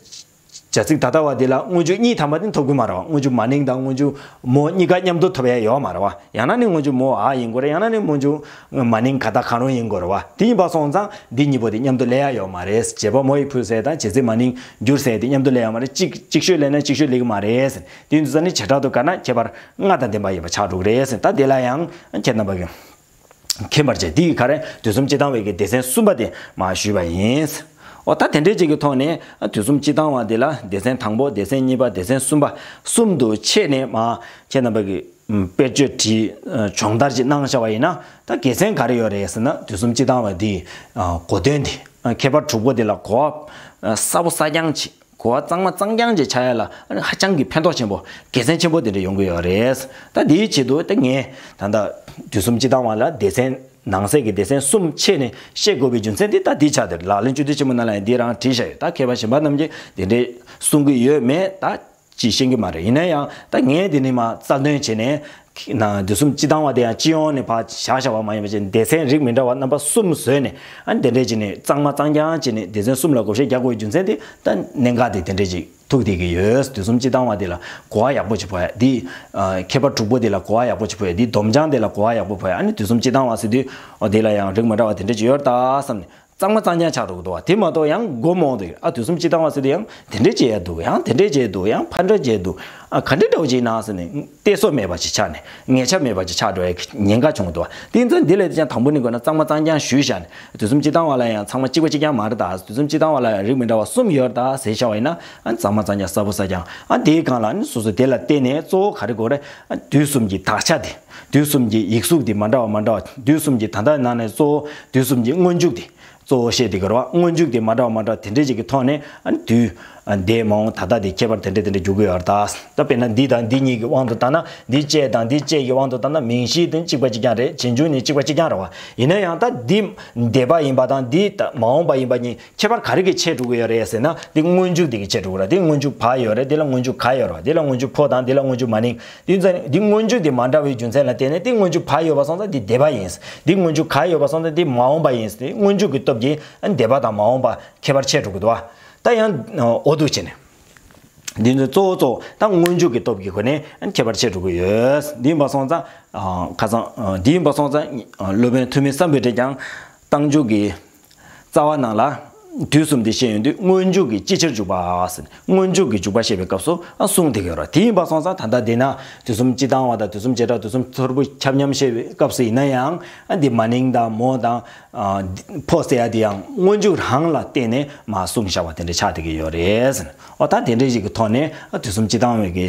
བྱ་ཚིག་ད་ལྟ་བ་དེ་ལ་སྔོན་འཇུག་གཉིས་ཐམ་པ་དེ་ཐོབ་ཀྱི་མ་རེད་བ། སྔོན་འཇུག་མ་ནིང་དང་སྔོན་འཇུག་མོ་གཉིས་ཀ་མཉམ་དུ་ཐོབ་ཡ་ཡོད་མ་རེད་བ། ཡང་ན་ནི་སྔོན་འཇུག་མོ་འ་ཡིན་དགོས་རེད། ཡང་ན་ནི་སྔོན་འཇུག་མ་ནིང་ག་ད་གང་རུང་ཡིན་དགོས་རེད་བ། དེ་ཡིན་པ་སོང་ཙང་འདི་གཉིས་པོ་དེ་མཉམ་དུ་སླེབས་ཡ་ཡོད་མ་རེད། བྱེད་པ་མོ་ཡིས་འཕོ་ཟེར་དང་བྱེད་ཚིག་མ་ནིང་འགྱུར་ཟེར་དེ་མཉམ་དུ་སླེབས་ཡ་མ་རེད། གཅིག་གཅིག་ཤོས་སླེབས་ན་གཅིག་ཤོས་སླེབས་ཀྱི་མ་རེད་ཟེར། དེ་ཡིན་དུས་ཙ་ནི་བྱེ་བྲག་ཏུ་བཀར་ན་ཁྱད་པར་ལྔ་དང་ལྡན་པ་ཡིན་པ་ཆགས་འགྲོ་གི་རེད་ཟེར། ད་དེ་ལ་ཡང་ཁྱེད་རྣམ་པ་གི་མཁྱེན་པར་བྱས། དེ་ཡི་ག་རེ་དུས་གསུམ་སྤྱི་བཏང་བའི་གི་སྡེ་ཚན་གསུམ་པ་དེ་མར་ཞུས་པ་ཡིན། འོ་ད་དེ་འདྲའི་ཅིག་གི་ཐོག་ནས་དུས་གསུམ་སྤྱི་བཏང་བ་དེ་ལ་སྡེ་ཚན་དང་པོ་སྡེ་ཚན་གཉིས་པ་སྡེ་ཚན་གསུམ་པ་གསུམ་དུ་ཕྱེ་ནས་མར་ཁྱེད་རྣམ་པ་གི་དཔེར་བརྗོད་བྲིས་སྦྱོང་བརྡར་ཅིག་གནང་བཞག་པ་ཡིན་ན། ད་དགེ་མཚན་ག་རེ་ཡོད་རེད་ཟེར་ན། དུས་གསུམ་སྤྱི་བཏང་བ་དེའི་གོ་དོན་དེ་ཁྱད་པར་དྲུག་པོ་དེ་ལ་གོ་བ་གསལ་པོ་གསལ་རྐྱང་ཅིག་གོ་བ་གཙང་མ་གཙང་རྐྱང་ཅིག་ཆགས་ཡ་ལ་ཧ་ཅང་གི་ཕན་ཐོགས་ཆེན་པོ་དགེ་མཚན་ཆེན་པོ་དེ་འདྲ་ཡོང་གི་ཡོད་རེད། ད་དེའི་ཆེད་དུ་ད་ངས་ད་ལྟ་དུས་གསུམ་སྤྱི་བཏང་བ་ལ་སྡེ་ཚན་ནང་གསེས་ཀྱི་སྡེ་ཚན་གསུམ་ཕྱེ་ནས་བཤད་དགོས་པའི་རྒྱུ་མཚན་དེ་ད་འདི་ཆགས་བསྡད། ལག་ལེན་བཅུ་བདུན་ཆེན་མོ་ནང་ལ་ཡང་འདི་རང་བྲིས་བཞག་ཡོད། ད་མཁས་པ་གཞན་པ་རྣམས་ཀྱིས་དེ་འདྲའི་གསུང་གི་ཡོད་མེད་ད་ཅིག་ཤེས་ཀྱི་མ་རེད། ཡིན་ན་ཡང་ད་ངས་འདི་ནས་མར་རྩ་དོན་བྱས་ནས། ན་དུས་གསུམ་སྤྱི་བཏང་བ་དེ་ཡང་སྤྱི་ཡོངས་ནས་ཕར་བཞག་བཞག་པ་མ་ཡིན་པ་བྱས་ནས་སྡེ་ཚན་རིགས་མི་འདྲ་བ་རྣམ་པ་གསུམ་བཟོས་ནས། ཨ་ནི་དེ་འདྲས་བྱས་ནས་གཙང་མ་གཙང་རྐྱང་བྱས་ནས་སྡེ་ཚན་གསུམ་ལ་བགོ་བཤའ་རྒྱག་དགོས་རྒྱུ་མཚན་དེ་ད་གནད་འགག་དེ་དེ་འདྲས་ཅིག་ཐུག་བསྡད་ཀྱི་ཡོད། དུས་གསུམ་སྤྱི་བཏང་བ་དེ་ལ་གོ་བ་ཡག་པོ་ཅིག་འཕོ་ཡ། འདི་ཨ་ཁྱད་པར་དྲུག་པོ་དེ་ལ་གོ་བ་ཡག་པོ་ཅིག་འཕོ་ཡ། འདི་སྡོམ་བྱང་དེ་ལ་གོ་བ་ཡག་པོ་འཕོ་ཡ། ཨ་ནི་དུས་གསུམ་སྤྱི་བཏང་བ་ཟེར་དུས་འོ་དེ་ལ་ཡང་རིགས་མི་འདྲ་བ་དེ་འདྲས་ཅིག་ཡོད་ད་བསམ་ནས། གཙང་མ་གཙང་རྐྱང་ཆགས་འགྲོ་གི་འདུག་བ། དེ་མ་གཏོགས་ཡང་མགོ་རྨོངས་འདུག་ཨ་དུས་གསུམ་སྤྱི་བཏང་བ་ཟེར་དུས་ཡང་དེ་འདྲས་བྱས་ཡ་འདུག་ཡང་དེ་འདྲས་བྱས་འདུག་ཡང་ཕར་འདྲ་བྱས་འདུག་ཨ་ག་འདྲས་འདྲ་བོ་ཅིག་ན་ཟེར་ནས་གཏད་སོ་མེད་པ་ཅིག་ཆགས་ནས། ངེས་ཆ་མེད་པ་ཅིག་ཆགས་འགྲོ་ཡ་ཉེན་ཁ་བྱུང་འདུག་བ། དེ་ཡིན་ཙང་འདི་ལས་དེ་ཅང་དང་པོ་ནས་དགོས་ན་གཙང་མ་གཙང་རྐྱང་ཞུས་བཞག་ནས། དུས་གསུམ་སྤྱི་བཏང་བ་ལ་ཡང་ཚང་མ་གཅིག་པ་གཅིག་རྐྱང་མ་རེད་ད། དུས་གསུམ་སྤྱི་བཏང་བ་ལ་ཡང་རིགས་མི་འདྲ་བ་གསུམ་ཡོད་རེད་ད་ཟེར་བཞག་པ་ཡིན་ན། ཨ་གཙང་མ་གཙང་རྐྱང་གསལ་པོ་གསལ་རྐྱང་། ཨ་དེའི་སྒང་ལ་ནི་སོ་སོ་དེ་ལ་བརྟེན་ནས་གཙོ་བོ་ག་རེ་དགོས་རེད། ཨ་དུས་གསུམ་གྱི་དག་ཆ་དེ། དུས་གསུམ་གྱི་ཡིག་གཟུགས་དེ་མ་འདྲ་བ་མ་འདྲ་བ། དུས་གསུམ་གྱི་ད་ལྟ་ནང་ནས་གཙོ་བོ་དུས་གསུམ་གྱི་སྔོན་འཇུག་དེ། གཙོ་བོ་བཤད་དེ་གི་རེད་བ། སྔོན་འཇུག་དེ་མ་འདྲ་བ་མ་འདྲ་བ་དེ་འདྲས་ཅིག་གི་ཐོག་ནས་ཨ་ནི་དུས་ཨ་འདས་མ་འོངས་ད་ལྟ་དེ་ཁྱད་པར་དེ་འདྲས་དེ་འདྲས་འཇུག་གི་ཡོད་རེད་ད། ད་དཔེར་ན་འདི་དང་འདི་གཉིས་ཀྱི་དབང་དུ་བཏང་ན། འདི་བཅད་དང་འདི་བཅད་ཀྱི་དབང་དུ་བཏང་ན་མིང་གཞི་དེ་གཅིག་པ་གཅིག་རྐྱང་རེད། རྗེས་འཇུག་ནི་གཅིག་པ་གཅིག་རྐྱང་རེད་བ། ཡིན་ན་ཡང་ད་འདི་འདས་པ་ཡིན་པ་དང་འདི་ད་མ་འོངས་པ་ཡིན་པ་གཉིས་ཁྱད་པར་ག་རེ་གིས་ཕྱེ་འགྲོ་གི་ཡོད་རེད་ཟེར་ན། འདི་སྔོན་འཇུག་དེ་གིས་ཕྱེ་འགྲོ་གི་རེད། འདི་སྔོན་འཇུག་བ་ཡོད་རེད། འདི་ལ་སྔོན་འཇུག་ག་ཡོད་རེད་བ། འདི་ལ་སྔོན་འཇུག་ཕོ་དང་འདི་ལ་སྔོན་འཇུག་མ་ནིང་། དེ་ཚོ་འདི་སྔོན་འཇུག་དེ་མ་འདྲ་བའི་རྒྱུ་མཚན་ལ་བརྟེན་ནས་དེ་སྔོན་འཇུག་བ་ཡོད་པ་སོང་ཙང་དེ་འདས་པ་ཡིན། དེ་སྔོན་འཇུག་ག་ཡོད་པ་སོང་ཙང་དེ་མ་འོངས་པ་ཡིན། དེ་སྔོན་འཇུག་གི་སྟོབས་ཀྱིས་འདས་པ་དང་མ་འོངས་པ་ཁྱད་པར་ཕྱེ་འགྲོ་གི་འདུག་བ། ད་ཡང་འོ་འདུག་བྱས་ནས། འདི་ཚོ་གཙོ་བོ་གཙོ་བོ་ད་སྔོན་འཇུག་གི་སྟོབས་ཀྱི་སྒོ་ནས་ཁྱད་པར་ཕྱེ་འགྲོ་གི་ཡོད། འདི་ཡིན་པ་སོང་ཙང་ཁ་སང་འདི་ཡིན་པ་སོང་ཙང་སློབ་དཔོན་ཐུ་མི་སམ་བྷོ་ཊས་ཀྱང་རྟགས་འཇུག་གི་རྩ་བ་ནང་ལ་དུས་གསུམ་དེ་བཤད་ཡོང་དུས་སྔོན་འཇུག་གི་ཅི་ཕྱིར་འཇུག་པ་ཟེར་ནས་སྔོན་འཇུག་གི་འཇུག་པ་བཤད་པའི་སྐབས་སུ་གསུངས་བསྡད་ཀྱི་ཡོད་རེད། དེ་ཡིན་པ་སོང་ཙང་ད་ལྟ་འདི་ན་དུས་གསུམ་སྤྱི་བཏང་བ་དང་དུས་གསུམ་བྱེ་བྲག་དུས་གསུམ་ཐོར་བུ་ཁྱབ་མཉམ་བཤད་པའི་སྐབས་སུ་ཡིན་ན་ཡང་འདི་མ་ནིང་དང་མོ་དང་ཕོ་ཟེར་ཡ་དེ་ཡང་སྔོན་འཇུག་རང་ལ་བརྟེན་ནས་མ་གསུངས་བཞག་པ་དེ་འདྲ་ཆགས་བསྡད་ཀྱི་ཡོད་རེད་ཟེར་ནས། འོ་ད་དེ་འདྲ་ཞིག་གི་ཐོག་ནས་དུས་གསུམ་སྤྱི་བཏང་བའི་གི་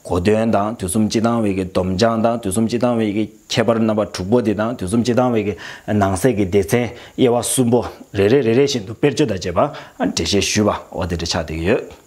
གོ་དོན་དང་དུས་གསུམ་སྤྱི་བཏང་བའི་གི་སྡོམ་བྱང་དང་དུས་གསུམ་སྤྱི་བཏང་བའི་གི་ཁྱད་པར་རྣམ་པ་དྲུག་པོ་དེ་དང་དུས་གསུམ་སྤྱི་བཏང་བའི་གི་ནང་གསེས་ཀྱི་སྡེ་ཚན་དབྱེ་བ་གསུམ་པོ་རེ་རེ་རེ་རེ་བཞིན་དུ་དཔེར་བརྗོད་དང་བཅས་པ་འགྲེལ་བཤད་ཞུས་པ་འོ་དེ་འདྲ་ཆགས་བསྡད་ཀྱི་ཡོད།